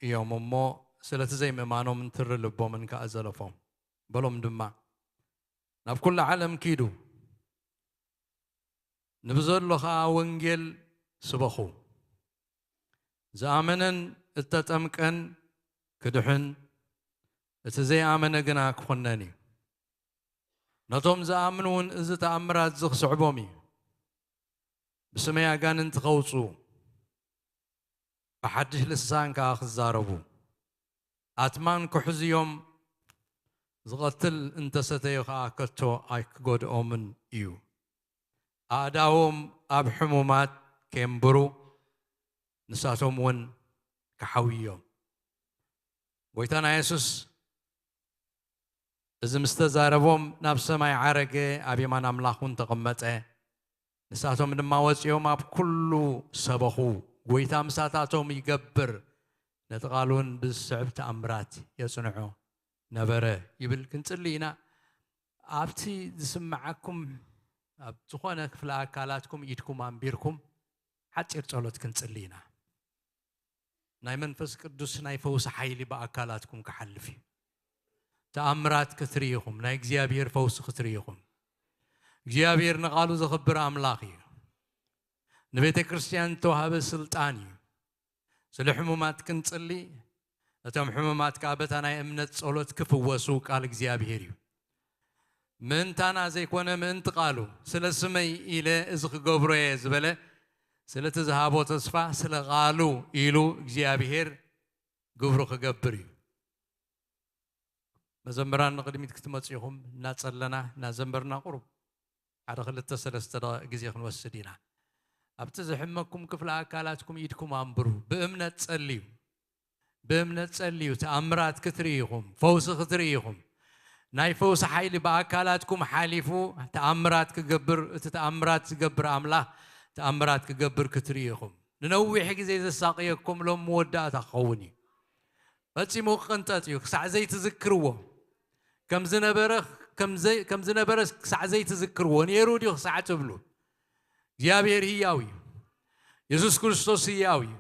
እዮም እሞ፣ ስለቲ ዘይምእማኖም እንትሪ ልቦምን ከኣ ዘለፎም። በሎም ድማ፣ ናብ ኩሉ ዓለም ኪዱ፣ ንብዘሎ ኸኣ ወንጌል ስበኹ። ዝኣመነን እተጠምቀን ክድሕን፣ እቲ ዘይኣመነ ግና ክኹነን እዩ። ነቶም ዝኣምኑ እውን እዚ ተኣምራት እዚ ክስዕቦም እዩ። ብስመይ ኣጋንንቲ ከውጽኡ፣ ብሓድሽ ልሳን ከኣ ክዛረቡ፣ ኣትማን ክሕዝዮም፣ ዝቐትል እንተሰተዩ ኸኣ ከቶ ኣይክጎድኦምን እዩ። ኣእዳዎም ኣብ ሕሙማት ኬንብሩ፣ ንሳቶም እውን ክሓውዩ እዮም። ጐይታና የሱስ እዚ ምስ ተዛረቦም፣ ናብ ሰማይ ዓረገ፣ ኣብ የማን ኣምላኽ እውን ተቐመጠ። ንሳቶም ድማ ወጺኦም ኣብ ኩሉ ሰበኹ። ጐይታ ምሳታቶም ይገብር፣ ነቲ ቃል እውን ብዝስዕብ ተኣምራት የጽንዖ ነበረ ይብል። ክንጽሊ ኢና። ኣብቲ ዝስምዓኩም፣ ኣብ ዝኾነ ክፍለ ኣካላትኩም ኢድኩም ኣንቢርኩም ሓጺር ጸሎት ክንጽሊ ኢና። ናይ መንፈስ ቅዱስ ናይ ፈውሲ ሓይሊ ብኣካላትኩም ክሓልፍ እዩ። ተኣምራት ክትርኢ ኢኹም፣ ናይ እግዚኣብሔር ፈውሲ ክትርኢ ኢኹም። እግዚኣብሔር ንቓሉ ዘኽብር ኣምላኽ እዩ። ንቤተ ክርስቲያን ዝተዋህበ ስልጣን እዩ። ስለ ሕሙማት ክንጽሊ፣ እቶም ሕሙማት ከኣ በታ ናይ እምነት ጸሎት ክፍወሱ ቃል እግዚኣብሔር እዩ። ምእንታና ዘይኮነ ምእንቲ ቃሉ፣ ስለ ስመይ ኢለ እዚ ክገብሮ እየ ዝበለ፣ ስለቲ ዝሃቦ ተስፋ፣ ስለ ቃሉ ኢሉ እግዚኣብሔር ግብሩ ክገብር እዩ። መዘምራን ንቕድሚት ክትመጹ ኢኹም። እናጸለና፣ እናዘመርና ቁሩብ ሓደ ክልተ ሰለስተ ደቂቕ ግዜ ክንወስድ ኢና። ኣብቲ ዝሕመኩም ክፍለ ኣካላትኩም ኢድኩም ኣንብሩ። ብእምነት ጸልዩ። ብእምነት ጸልዩ። ተኣምራት ክትርኢ ኢኹም። ፈውሲ ክትርኢ ኢኹም። ናይ ፈውሲ ሓይሊ ብኣካላትኩም ሓሊፉ ተኣምራት ክገብር፣ እቲ ተኣምራት ዝገብር ኣምላኽ ተኣምራት ክገብር ክትርኢ ኢኹም። ንነዊሕ ግዜ ዘሳቕየኩም ሎም መወዳእታ ክኸውን እዩ። ፈጺሙ ክቕንጠጥ እዩ። ክሳዕ ዘይትዝክርዎ፣ ከም ዝነበረ፣ ከም ዘይ-፣ ከም ዝነበረ ክሳዕ ዘይትዝክርዎ፣ ነይሩ ድዩ ክሳዕ ትብሉ። እግዚኣብሔር ህያው እዩ። የሱስ ክርስቶስ ህያው እዩ።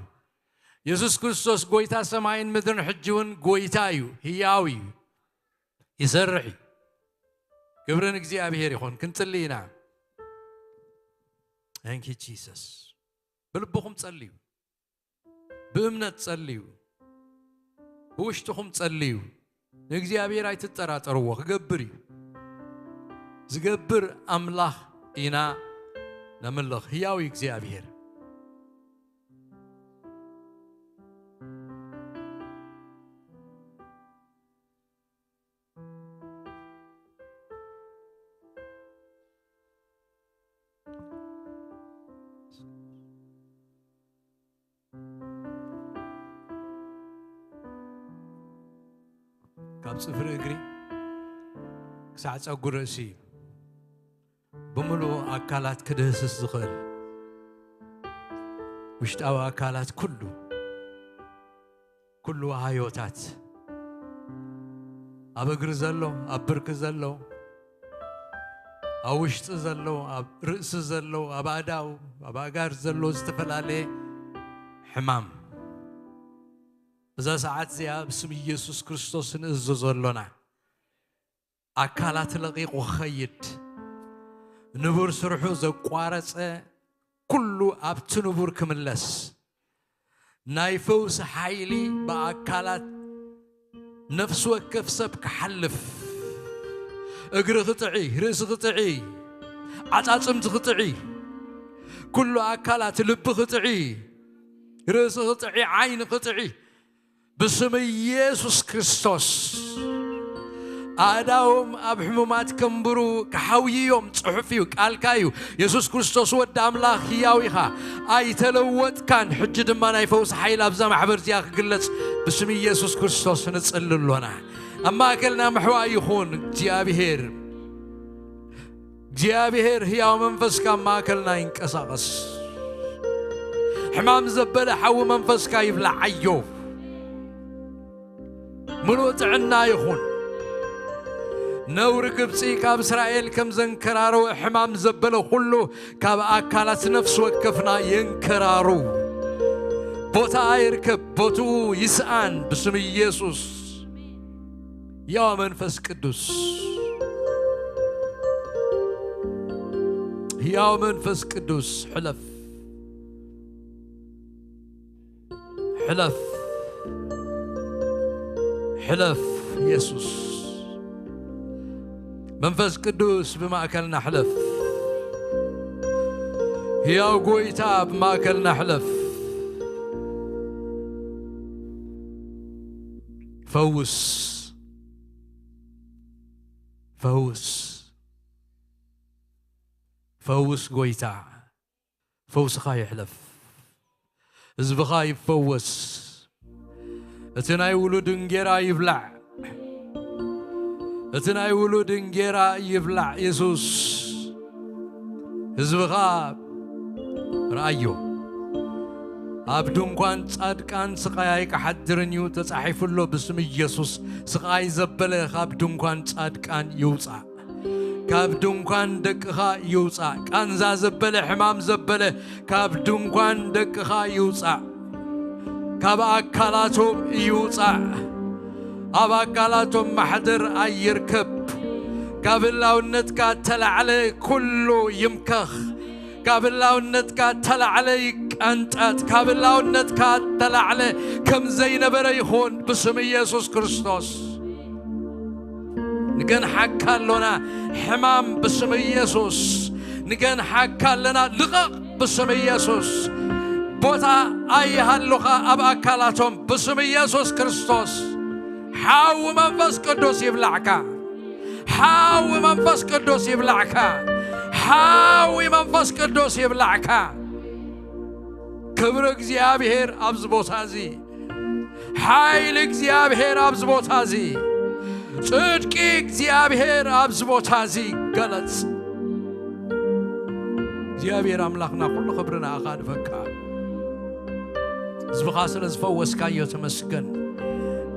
የሱስ ክርስቶስ ጐይታ ሰማይን ምድርን ሕጂ እውን ጐይታ እዩ። ህያው እዩ። ይሰርሕ እዩ። ክብሪ ንእግዚኣብሔር ይኹን። ክንጽሊ ኢና። Thank you, Jesus. ብልብኹም ጸልዩ። ብእምነት ጸልዩ፣ ብውሽጥኹም ጸልዩ። ንእግዚኣብሔር ኣይትጠራጠርዎ፣ ክገብር እዩ። ዝገብር ኣምላኽ ኢና ነምልኽ። ህያው እዩ እግዚኣብሔር። ካብ ጽፍሪ እግሪ ክሳዕ ጸጉሪ ርእሲ ብምሉእ ኣካላት ክድህስስ ዝኽእል ውሽጣዊ ኣካላት ኩሉ፣ ኩሉ ሃዮታት፣ ኣብ እግሪ ዘሎ፣ ኣብ ብርኪ ዘሎ፣ ኣብ ውሽጢ ዘሎ፣ ኣብ ርእሲ ዘሎ፣ ኣብ ኣእዳው፣ ኣብ ኣእጋር ዘሎ ዝተፈላለየ ሕማም፣ እዛ ሰዓት እዚኣ ብስም ኢየሱስ ክርስቶስ ንእዝዞ ኣሎና። ኣካላት ለቒቑ ክኸይድ፣ ንቡር ስርሑ ዘቋረጸ ኩሉ ኣብቲ ንቡር ክምለስ፣ ናይ ፈውሲ ሓይሊ ብኣካላት ነፍሲ ወከፍ ሰብ ክሓልፍ፣ እግሪ ክጥዒ፣ ርእሲ ክጥዒ፣ ዓጻጽምቲ ክጥዒ፣ ኩሉ ኣካላት ልቢ ክጥዒ፣ ርእሲ ክጥዒ፣ ዓይኒ ክጥዒ፣ ብስም ኢየሱስ ክርስቶስ ኣእዳዎም ኣብ ሕሙማት ከንብሩ ክሓውዩ እዮም። ጽሑፍ እዩ፣ ቃልካ እዩ። የሱስ ክርስቶስ ወዲ ኣምላኽ ህያው ኢኻ፣ ኣይተለወጥካን። ሕጂ ድማ ናይ ፈውሲ ሓይሊ ኣብዛ ማሕበር እዚኣ ክግለጽ ብስም ኢየሱስ ክርስቶስ ንጽሊ ኣሎና። ኣብ ማእከልና ምሕዋይ ይኹን እግዚኣብሔር። እግዚኣብሔር ህያው መንፈስካ ኣብ ማእከልና ይንቀሳቐስ። ሕማም ዘበለ ሓዊ መንፈስካ ይብላዓዮ። ምሉእ ጥዕና ይኹን። ነውሪ ግብጺ ካብ እስራኤል ከም ዘንከራረወ ሕማም ዘበለ ኩሉ ካብ ኣካላት ነፍሲ ወከፍና የንከራሩ። ቦታ ኣይርከብ፣ ቦትኡ ይስኣን ብስም ኢየሱስ። ህያው መንፈስ ቅዱስ፣ ህያው መንፈስ ቅዱስ ሕለፍ፣ ሕለፍ፣ ሕለፍ። ኢየሱስ መንፈስ ቅዱስ ብማእከልና ሕለፍ። ህያው ጎይታ ብማእከልና ሕለፍ። ፈውስ፣ ፈውስ፣ ፈውስ ጎይታ። ፈውስኻ ይሕለፍ። ህዝብኻ ይፈወስ። እቲ ናይ ውሉድ እንጌራ ይብላዕ። እቲ ናይ ውሉድ እንጌራ ይብላዕ። የሱስ ህዝብኻ ረኣዮ። ኣብ ድንኳን ጻድቃን ስቓይ ኣይክሓድርን እዩ ተጻሒፉ ኣሎ። ብስም ኢየሱስ ስቓይ ዘበለ ካብ ድንኳን ጻድቃን ይውጻእ። ካብ ድንኳን ደቅኻ ይውጻእ። ቃንዛ ዘበለ፣ ሕማም ዘበለ ካብ ድንኳን ደቅኻ ይውጻእ። ካብ ኣካላቶም ይውጻእ። ኣብ ኣካላቶም ማሕደር ኣይርከብ። ካብ ህላውነትካ እተላዕለ ኩሉ ይምከኽ። ካብ ህላውነትካ እተላዕለ ይቀንጠጥ። ካብ ህላውነትካ እተላዕለ ከም ዘይነበረ ይኹን ብስም ኢየሱስ ክርስቶስ። ንገንሓካ ኣሎና ሕማም ብስም ኢየሱስ። ንገንሓካ ኣለና ልቐቕ ብስም ኢየሱስ። ቦታ ኣይሃሉኻ ኣብ ኣካላቶም ብስም ኢየሱስ ክርስቶስ። ሓዊ መንፈስ ቅዱስ ይብላዕካ። ሓዊ መንፈስ ቅዱስ ይብላዕካ። ሓዊ መንፈስ ቅዱስ ይብላዕካ። ክብሪ እግዚኣብሔር ኣብዚ ቦታ እዚ። ሓይሊ እግዚኣብሔር ኣብዚ ቦታ እዚ። ጽድቂ እግዚኣብሔር ኣብዚ ቦታ እዚ ይገለጽ። እግዚኣብሔር ኣምላኽና ኩሉ ክብሪ ንኣኻ ንፈካ። ህዝብኻ ስለ ዝፈወስካዮ ተመስገን።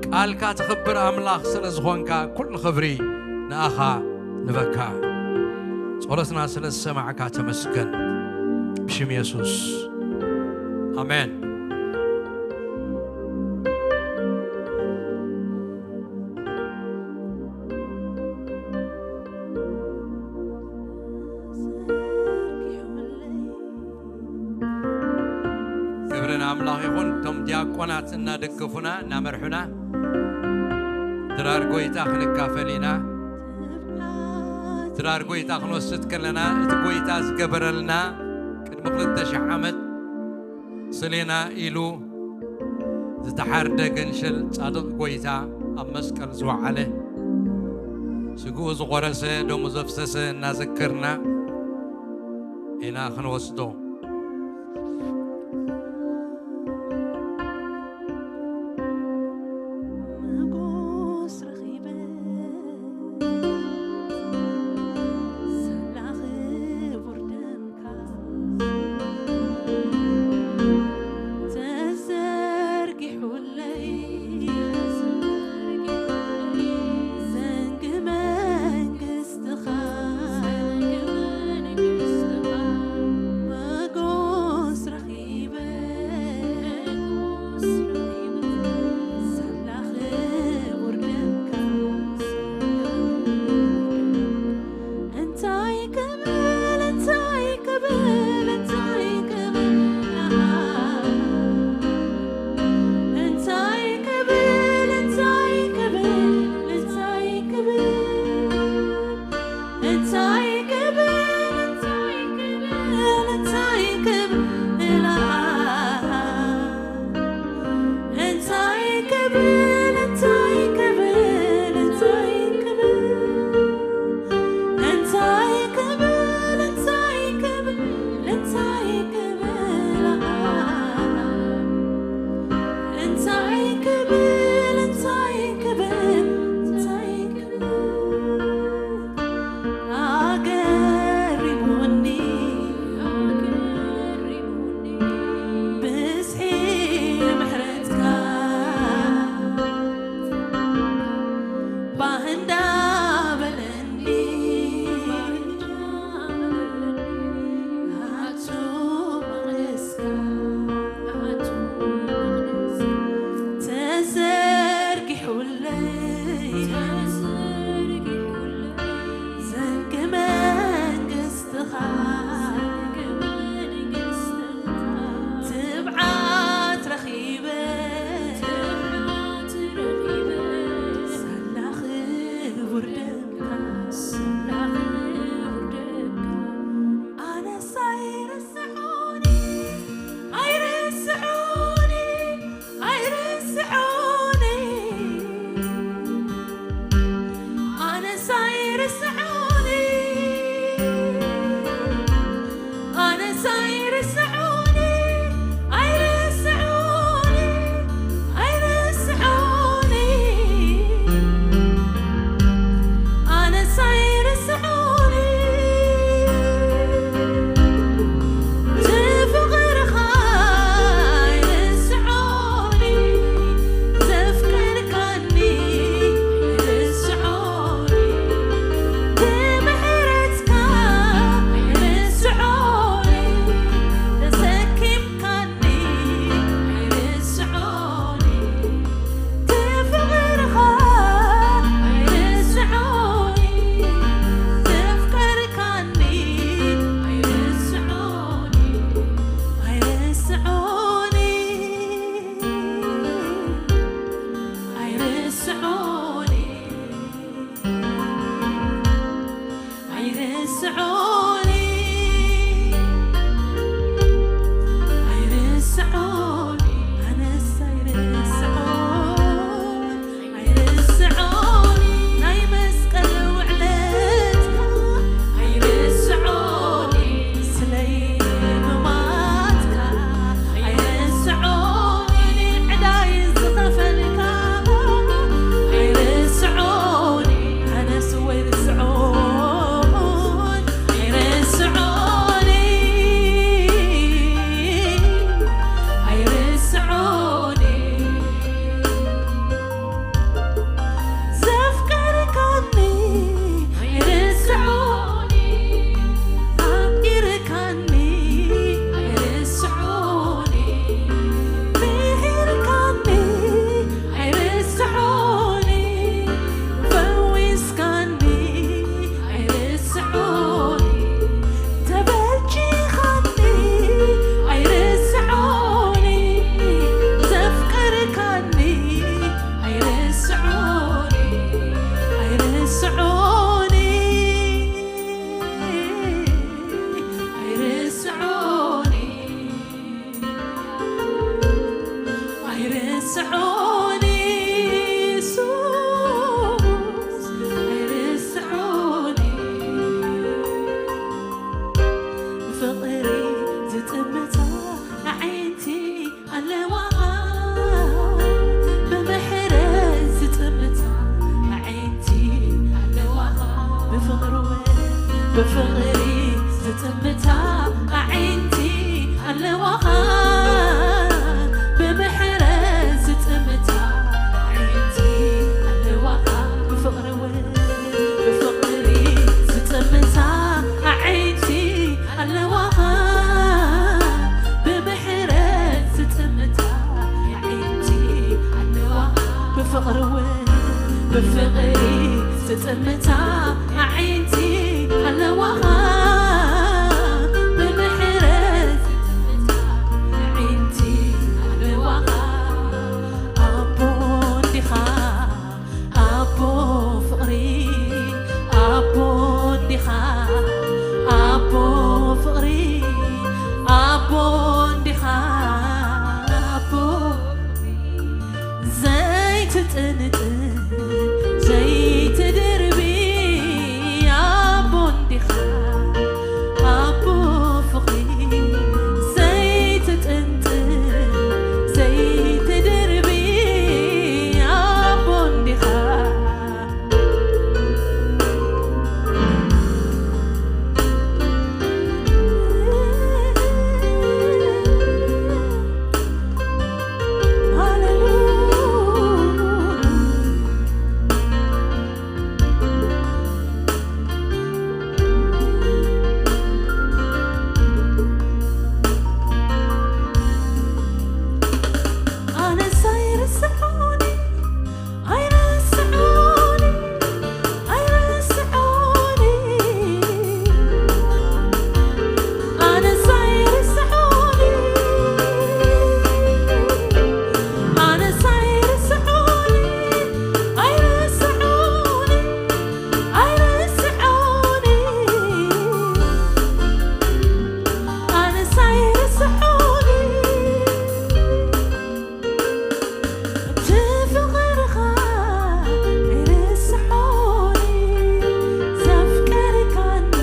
ቃልካ ትኽብር ኣምላኽ ስለ ዝኾንካ ኩሉ ክብሪ ንኣኻ ንበካ። ጸሎትና ስለ ዝሰማዕካ ተመስገን። ብሽም የሱስ ኣሜን። ክብሪ ኣምላኽ ይኹን። እቶም ዲያቆናት እናደገፉና እናመርሑና ድራር ጎይታ ክንካፈል ኢና። ድራር ጎይታ ክንወስድ ከለና እቲ ጎይታ ዝገበረልና ቅድሚ ክልተ ሽሕ ዓመት ስሌና ኢሉ ዝተሓርደ ገንሸል ጻድቕ ጎይታ ኣብ መስቀል ዝወዓለ ስግኡ ዝቖረሰ ደሙ ዘፍሰሰ እናዘከርና ኢና ክንወስዶ። ብፍቕሪ ዝጥምታ ኣዒንቲ ኣለዋኻ፣ ብምሕረት ዝጥምታ ኣዒንቲ ኣለዋኻ። ብፍቕሪ እውን፣ ብፍቕሪ ዝጥምታ ኣዒንቲ ኣለዋኻ፣ ብምሕረት ዝጥምታ ኣዒንቲ ኣለዋኻ። ብፍቕሪ እውን፣ ብፍቕሪ ዝጥምታ ኣዒንቲ ኣለዋኻ፣ ብምሕረት ዝጥምታ ኣዒንቲ ኣለዋኻ። ኣቦ እንዲኻ፣ ኣቦ ፍቕሪ፣ ኣቦ እንዲኻ፣ ኣቦ ፍቕሪ፣ ኣቦ እንዲኻ፣ ኣቦ ዘይትጥንጥን ዘይትድርቢ ኣቦ እንዲኻ፣ ኣቦ ፍቕሪ ዘይትጥንጥን ዘይትድርቢ ኣቦ እንዲኻ። ኣነስ ኣይርስዖን፣ ኣይርስዖን፣ ኣይርስዖን። ኣነስ ኣይርስዖን፣ ኣነስ ኣይርስዖን፣ ኣይርስዖን፣ ኣይርስዖን። ኣነስ ኣይርስዖን። እቲ ፍቕርኻ ኣይርስዖን፣ ዘፍቀርካኒ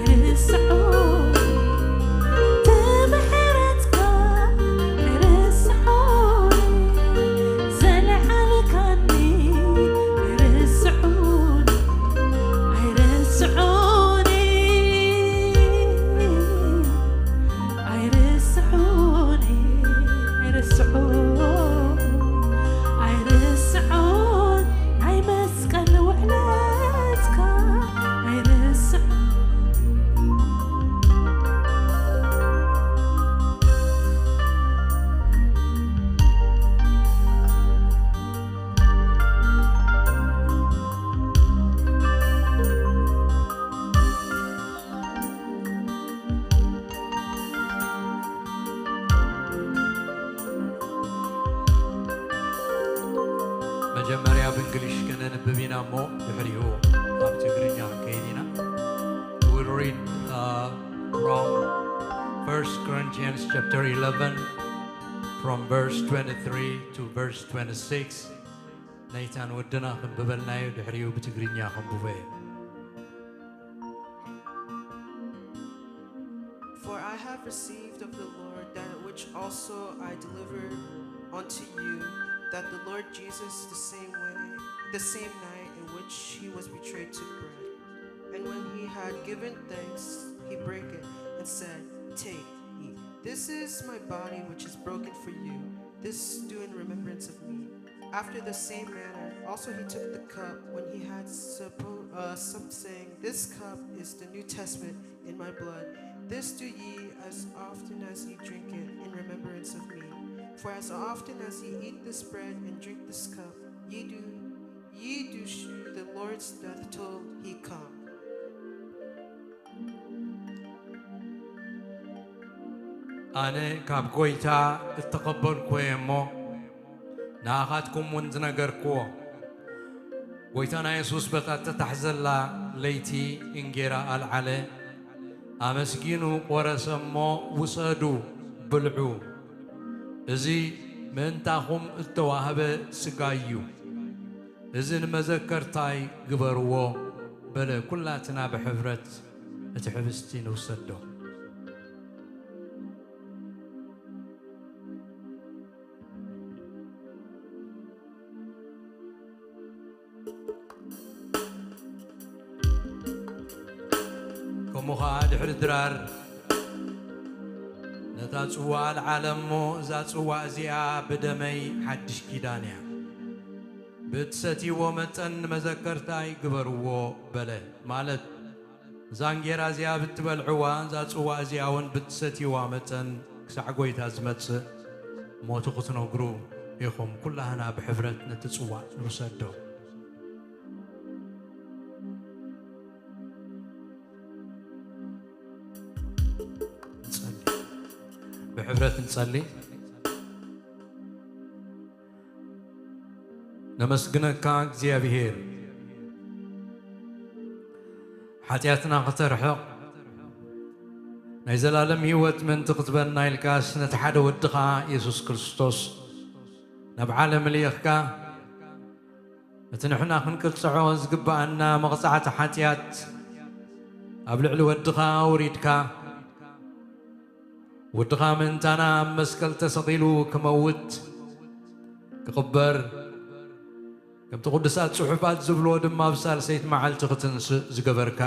ኣይርስዖን፣ እቲ ምሕረትካ ኣይርስዖን፣ ዘለዓልካኒ ኣይርስዖን፣ ኣይርስዖን። ኣይርስዖን፣ ኣይርስዖን፣ ኣይርስዖን ናይ መስቀል ውዕለትካ ኣይርስዖን። መጀመርያ ብእንግሊሽ ከነንብብ ኢና እሞ ድሕሪኡ ኣብ ትግርኛ ክንከይድ ኢና። We'll read uh, from First Corinthians chapter eleven, from verse twenty-three to verse twenty-six. ናይታን ወድና ክንብበልናዮ ድሕሪኡ ብትግርኛ ክንብቦ እየ። For I have received of the Lord that which also I delivered unto you, that the Lord Jesus, the same way, the same night in which he was betrayed, took bread. And when he had given thanks, he brake it and said, Take, eat. This is my body, which is broken for you. This do in remembrance of me. After the same manner, also he took the cup when he had suppo- uh, supped, saying, This cup is the New Testament in my blood. This do ye as often as ye drink it in remembrance of me. For as often as ye eat this bread and drink this cup, ye do ye do shew the Lord's death till he come. ኣነ ካብ ጐይታ እተቐበልኩዎ እየ እሞ፣ ንኣኻትኩም እውን ዝነገርኩዎ። ጐይታና የሱስ በታ እተታሕዘላ ለይቲ እንጌራ ኣልዓለ፣ ኣመስጊኑ ቈረሰ እሞ፣ ውሰዱ፣ ብልዑ፣ እዚ ምእንታኹም እተዋህበ ሥጋይ እዩ። እዚ ንመዘከርታይ ግበርዎ በለ። ኩላትና ብሕብረት እቲ ሕብስቲ ንውሰዶ። እሞ ኸኣ ድሕሪ ድራር ነታ ጽዋእ ኣልዓለ እሞ፣ እዛ ጽዋእ እዚኣ ብደመይ ሓድሽ ኪዳን እያ፣ ብትሰትይዎ መጠን ንመዘከርታይ ግበርዎ በለ። ማለት እዛ እንጌራ እዚኣ ብትበልዕዋ፣ እዛ ጽዋእ እዚኣ እውን ብትሰትይዋ መጠን ክሳዕ ጐይታ ዝመጽእ ሞቱ ክትነግሩ ኢኹም። ኩላህና ብሕብረት ነቲ ጽዋእ ንውሰዶ። ንጸሊ። ብሕብረት ንጸሊ። ነመስግነካ እግዚኣብሔር፣ ሓጢኣትና ክተርሕቕ ናይ ዘላለም ህይወት ምእንቲ ክትበና ኢልካስ ነቲ ሓደ ወድኻ የሱስ ክርስቶስ ናብ ዓለም ልኢኽካ፣ እቲ ንሕና ክንቅጽዖ ዝግብኣና መቕጻዕቲ ሓጢኣት ኣብ ልዕሊ ወድኻ ኣውሪድካ፣ ወድኻ ምእንታና ኣብ መስቀል ተሰቒሉ ክመውት፣ ክቕበር፣ ከምቲ ቅዱሳት ጽሑፋት ዝብልዎ ድማ ኣብ ሳልሰይቲ መዓልቲ ክትንስእ ዝገበርካ፣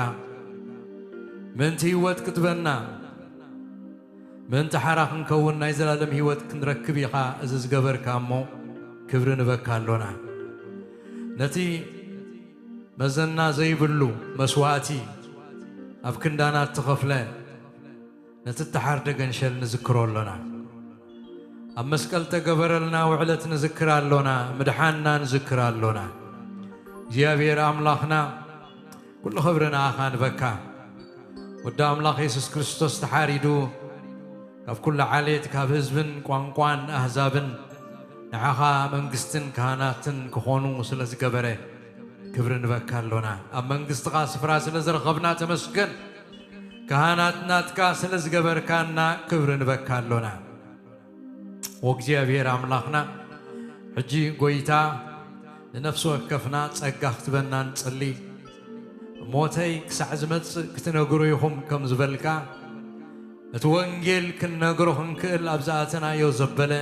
ምእንቲ ህይወት ክትበና፣ ምእንቲ ሓራ ክንከውን ናይ ዘላለም ህይወት ክንረክብ ኢኻ እዚ ዝገበርካ እሞ፣ ክብሪ ንበካ ኣሎና። ነቲ መዘና ዘይብሉ መስዋእቲ ኣብ ክንዳና እተኸፍለ፣ ነቲ እተሓርደ ገንሸል ንዝክሮ ኣሎና። ኣብ መስቀል እተገበረልና ውዕለት ንዝክር ኣሎና፣ ምድሓንና ንዝክር ኣሎና። እግዚኣብሔር ኣምላኽና፣ ኩሉ ክብሪ ንኣኻ ንበካ። ወዲ ኣምላኽ የሱስ ክርስቶስ ተሓሪዱ፣ ካብ ኩሉ ዓሌት፣ ካብ ህዝብን ቋንቋን ኣህዛብን ንዓኻ መንግስትን ካህናትን ክኾኑ ስለ ዝገበረ፣ ክብሪ ንበካ ኣሎና። ኣብ መንግስትኻ ስፍራ ስለ ዝረኸብና ተመስገን። ካህናት ናትካ ስለ ዝገበርካና ክብሪ ንበካ ኣሎና። ወእግዚኣብሔር ኣምላኽና፣ ሕጂ ጐይታ፣ ንነፍሲ ወከፍና ጸጋ ክትበና ንጽሊ። ሞተይ ክሳዕ ዝመጽእ ክትነግሩ ኢኹም ከም ዝበልካ፣ እቲ ወንጌል ክንነግሮ ክንክእል ኣብ ዝኣተናዮ ዘበለ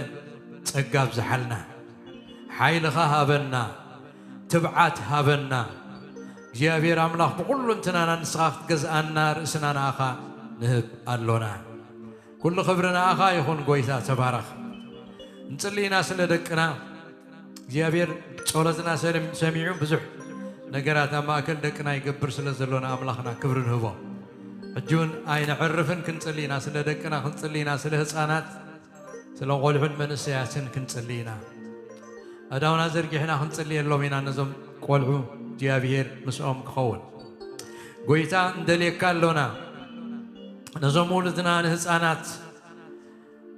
ጸጋ ኣብዝሓልና። ሓይልኻ ሃበና፣ ትብዓት ሃበና። እግዚኣብሔር ኣምላኽ፣ ብኹሉ እንትናና ንስኻ ክትገዝኣና ርእስና ንኣኻ ንህብ ኣሎና። ኩሉ ክብሪ ንኣኻ ይኹን ጐይታ፣ ተባረኽ። ንጽሊ ኢና ስለ ደቅና። እግዚኣብሔር ጸሎትና ሰሚ-፣ ሰሚዑ ብዙሕ ነገራት ኣብ ማእከል ደቅና ይገብር ስለ ዘሎ ንኣምላኽና ክብሪ ንህቦ። ሕጂ እውን ኣይነዕርፍን፣ ክንጽሊ ኢና፣ ስለ ደቅና ክንጽሊ ኢና፣ ስለ ህጻናት፣ ስለ ቆልዑን መንእሰያትን ክንጽሊ ኢና። ኣእዳውና ዘርጊሕና ክንጽልየሎም ኢና፣ ነዞም ቆልዑ እግዚኣብሔር ምስኦም ክኸውን። ጐይታ፣ እንደልየካ ኣሎና። ነዞም ውሉድና ንህጻናት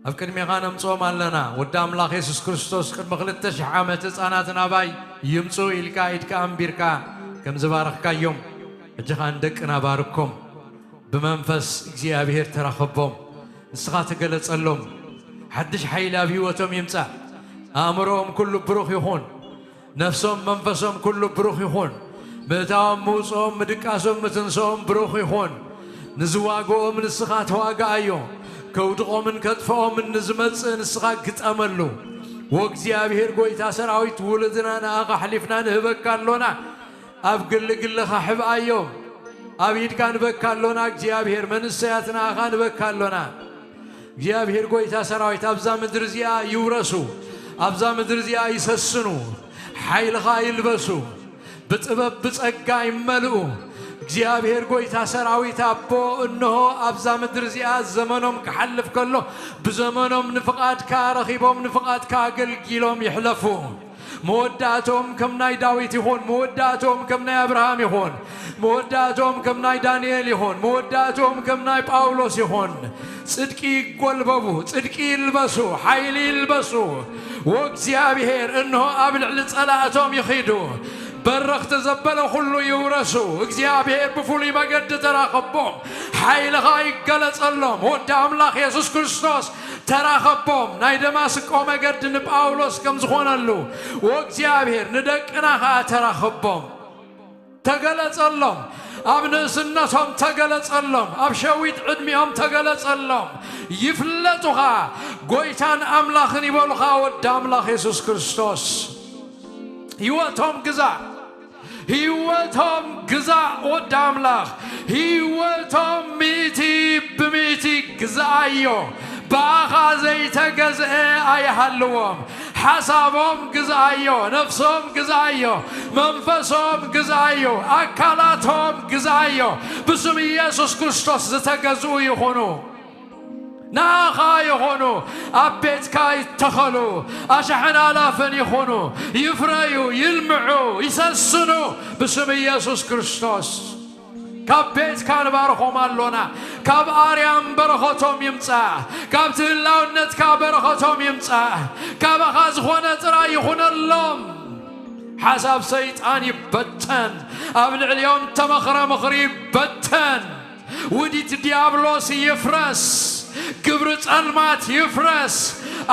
ኣብ ቅድሜኻ ነምጽኦም ኣለና። ወዲ ኣምላኽ የሱስ ክርስቶስ፣ ቅድሚ ክልተ ሽሕ ዓመት ህጻናት ናባይ ይምጽኡ ኢልካ ኢድካ ኣንቢርካ ከም ዝባረኽካዮም፣ ሕጂ ኸኣ ንደቅና ባርኮም። ብመንፈስ እግዚኣብሔር ተራኸቦም። ንስኻ ተገለጸሎም። ሓድሽ ሓይሊ ኣብ ህይወቶም ይምጻእ። ኣእምሮኦም ኩሉ ብሩኽ ይኹን። ነፍሶም መንፈሶም ኩሉ ብሩኽ ይኹን። ምእታዎም ምውጽኦም፣ ምድቃሶም ምትንስኦም ብሩኽ ይኹን። ንዝዋግኦም ንስኻ ተዋግኣዮ። ከውድቖምን ከጥፍኦምን ንዝመጽእ ንስኻ ግጠመሉ። ወእግዚኣብሔር ጐይታ ሰራዊት፣ ውሉድና ንኣኻ ኣሕሊፍና ንህበካ ኣሎና። ኣብ ግሊ ግልኻ ሕብኣዮም። ኣብ ኢድካ ንበካ ኣሎና እግዚኣብሔር፣ መንእሰያት ንኣኻ ንበካ ኣሎና። እግዚኣብሔር ጐይታ ሰራዊት፣ ኣብዛ ምድሪ እዚኣ ይውረሱ፣ ኣብዛ ምድሪ እዚኣ ይሰስኑ፣ ሓይልኻ ይልበሱ፣ ብጥበብ ብጸጋ ይመልኡ። እግዚኣብሔር ጐይታ ሰራዊት ኣቦ፣ እንሆ ኣብዛ ምድሪ እዚኣ ዘመኖም ክሓልፍ ከሎ፣ ብዘመኖም ንፍቓድካ ረኺቦም፣ ንፍቓድካ ኣገልጊሎም ይሕለፉ። መወዳእቶም ከም ናይ ዳዊት ይኹን፣ መወዳእቶም ከም ናይ ኣብርሃም ይኹን፣ መወዳእቶም ከም ናይ ዳንኤል ይኹን፣ መወዳእቶም ከም ናይ ጳውሎስ ይኹን። ጽድቂ ይጎልበቡ፣ ጽድቂ ይልበሱ፣ ሓይሊ ይልበሱ። ወእግዚኣብሔር እንሆ ኣብ ልዕሊ ጸላእቶም ይኺዱ። በረኽቲ ዘበለ ኩሉ ይውረሱ። እግዚኣብሔር ብፍሉይ መገዲ ተራኸቦም፣ ሓይልኻ ይገለጸሎም። ወዲ ኣምላኽ የሱስ ክርስቶስ ተራኸቦም። ናይ ደማስቆ መገዲ ንጳውሎስ ከም ዝኾነሉ፣ ወእግዚኣብሔር ንደቅና ኸኣ ተራኸቦም። ተገለጸሎም። ኣብ ንእስነቶም ተገለጸሎም። ኣብ ሸዊት ዕድሚኦም ተገለጸሎም። ይፍለጡ ኸኣ ጐይታን ኣምላኽን ይበሉ ኸኣ ወዲ ኣምላኽ የሱስ ክርስቶስ። ህይወቶም ግዛእ። ህይወቶም ግዛእ ወዲ ኣምላኽ። ህይወቶም ሚእቲ ብሚእቲ ግዝኣዮ። ብኣኻ ዘይተገዝአ ኣይሃልዎም። ሓሳቦም ግዝኣዮ፣ ነፍሶም ግዝኣዮ፣ መንፈሶም ግዝኣዮ፣ ኣካላቶም ግዝኣዮ። ብስም ኢየሱስ ክርስቶስ ዝተገዝኡ ይኹኑ። ንኣኻ ይኹኑ። ኣብ ቤትካ ይተኸሉ። ኣሻሕን ኣላፍን ይኹኑ። ይፍረዩ፣ ይልምዑ፣ ይሰስኑ። ብስም ኢየሱስ ክርስቶስ ካብ ቤትካ ንባርኾም ኣሎና። ካብ ኣርያም በረኸቶም ይምጻእ። ካብቲ ህላውነትካ በረኸቶም ይምጻእ። ካባኻ ዝኾነ ጥራይ ይኹነሎም። ሓሳብ ሰይጣን ይበተን። ኣብ ልዕሊኦም ተመኽረ ምኽሪ ይበተን። ውዲት ዲያብሎስ ይፍረስ። ግብሪ ጸልማት ይፍረስ።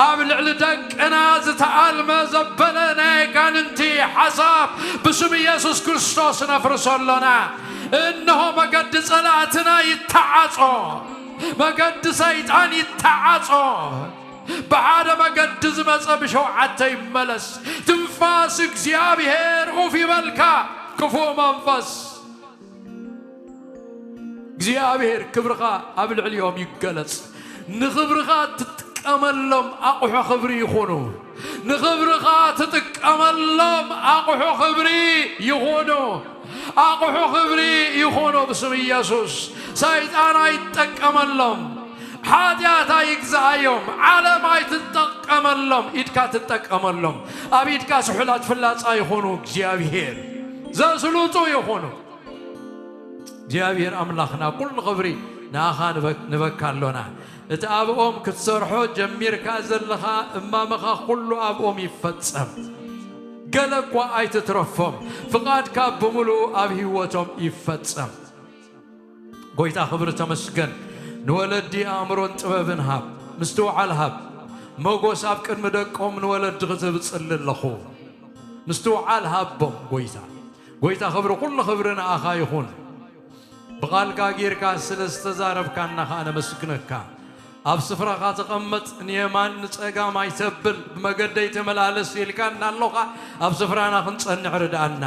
ኣብ ልዕሊ ደቅና ዝተኣልመ ዘበለ ናይ ኣጋንንቲ ሓሳብ ብስም ኢየሱስ ክርስቶስ ነፍርሶ ኣሎና። እንሆ መገዲ ጸላእትና ይተዓጾ። መገዲ ሰይጣን ይተዓጾ። ብሓደ መገዲ ዝመጸ ብሸውዓተ ይመለስ። ትንፋስ እግዚኣብሔር ኡፍ ይበልካ። ክፉእ መንፈስ እግዚኣብሔር ክብርኻ ኣብ ልዕሊኦም ይገለጽ። ንኽብርኻ ትጥቀመሎም ኣቑሑ ክብሪ ይኹኑ። ንኽብርኻ ትጥቀመሎም ኣቑሑ ክብሪ ይኹኑ። ኣቑሑ ክብሪ ይኹኑ ብስም ኢየሱስ። ሰይጣን ኣይጠቀመሎም። ሓጢኣት ኣይግዛኣዮም። ዓለም ኣይትጠቀመሎም። ኢድካ ትጠቀመሎም። ኣብ ኢድካ ስሑላት ፍላጻ ይኹኑ። እግዚኣብሔር ዘስሉጡ ይኹኑ። እግዚኣብሔር ኣምላኽና ኩሉ ክብሪ ንኣኻ ንበ-፣ ንበካ ኣሎና። እቲ ኣብኦም ክትሰርሖ ጀሚርካ ዘለኻ እማመኻ ኩሉ ኣብኦም ይፈጸም። ገለ እኳ ኣይትትረፎም። ፍቓድካ ብምሉኡ ኣብ ህይወቶም ይፈጸም። ጎይታ ክብሪ ተመስገን። ንወለዲ ኣእምሮን ጥበብን ሃብ። ምስትውዓል ሃብ። መጎስ ኣብ ቅድሚ ደቆም ንወለዲ ክትብጽል ኣለኹ። ምስትውዓል ሃቦም ጎይታ። ጎይታ ክብሪ፣ ኩሉ ክብሪ ንኣኻ ይኹን። ብቓልካ ጌርካ ስለ ዝተዛረብካና ኸኣ ነመስግነካ። ኣብ ስፍራኻ ተቐመጥ፣ ንየማን ንጸጋም ኣይተብል፣ ብመገደይ ተመላለስ ኢልካና ኣሎኻ። ኣብ ስፍራና ክንጸንዕ ርድኣና።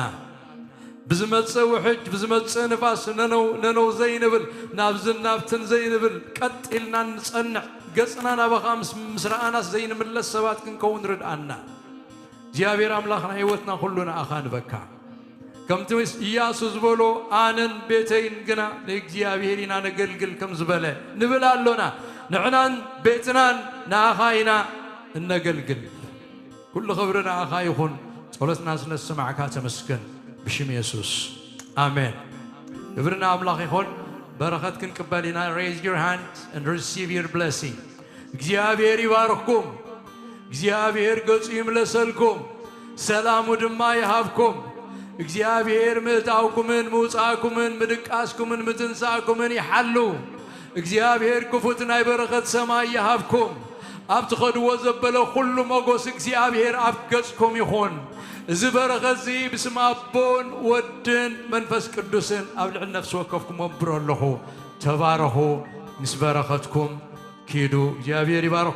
ብዝመጽእ ውሕጅ፣ ብዝመጽእ ንፋስ ነነው ነነው ዘይንብል፣ ናብዝን ናብትን ዘይንብል፣ ቀጥ ኢልና ንጸንዕ፣ ገጽና ናባኻ ምስ፣ ምስ ረኣናስ ዘይንምለስ ሰባት ክንከውን ርድኣና። እግዚኣብሔር ኣምላኽና ህይወትና ኩሉ ንኣኻ ንበካ። ከምቲ ምስ ኢያሱ ዝበሎ ኣነን ቤተይን ግና ንእግዚኣብሔር ኢና ነገልግል ከም ዝበለ ንብል ኣሎና። ንዕናን ቤትናን ንኣኻ ኢና እነገልግል። ኩሉ ክብሪ ንኣኻ ይኹን። ጸሎትና ስለ ዝሰማዕካ ተመስገን። ብሽም የሱስ ኣሜን። ክብሪ ንኣምላኽ ይኹን። በረኸት ክንቅበል ኢና። Raise your hand and receive your blessing። እግዚኣብሔር ይባርኽኩም። እግዚኣብሔር ገጹ ይምለሰልኩም፣ ሰላሙ ድማ ይሃብኩም። እግዚኣብሔር ምእታውኩምን ምውጻእኩምን ምድቃስኩምን ምትንሳእኩምን ይሓሉ። እግዚኣብሔር ክፉት ናይ በረኸት ሰማይ ይሃብኩም። ኣብ ትኸድዎ ዘበለ ኩሉ መጎስ እግዚኣብሔር ኣብ ገጽኩም ይኹን። እዚ በረኸት እዚ ብስም ኣቦን ወድን መንፈስ ቅዱስን ኣብ ልዕሊ ነፍሲ ወከፍኩም ወብሮ ኣለኹ። ተባረኹ። ምስ በረኸትኩም ኪዱ። እግዚኣብሔር ይባርኽኩም።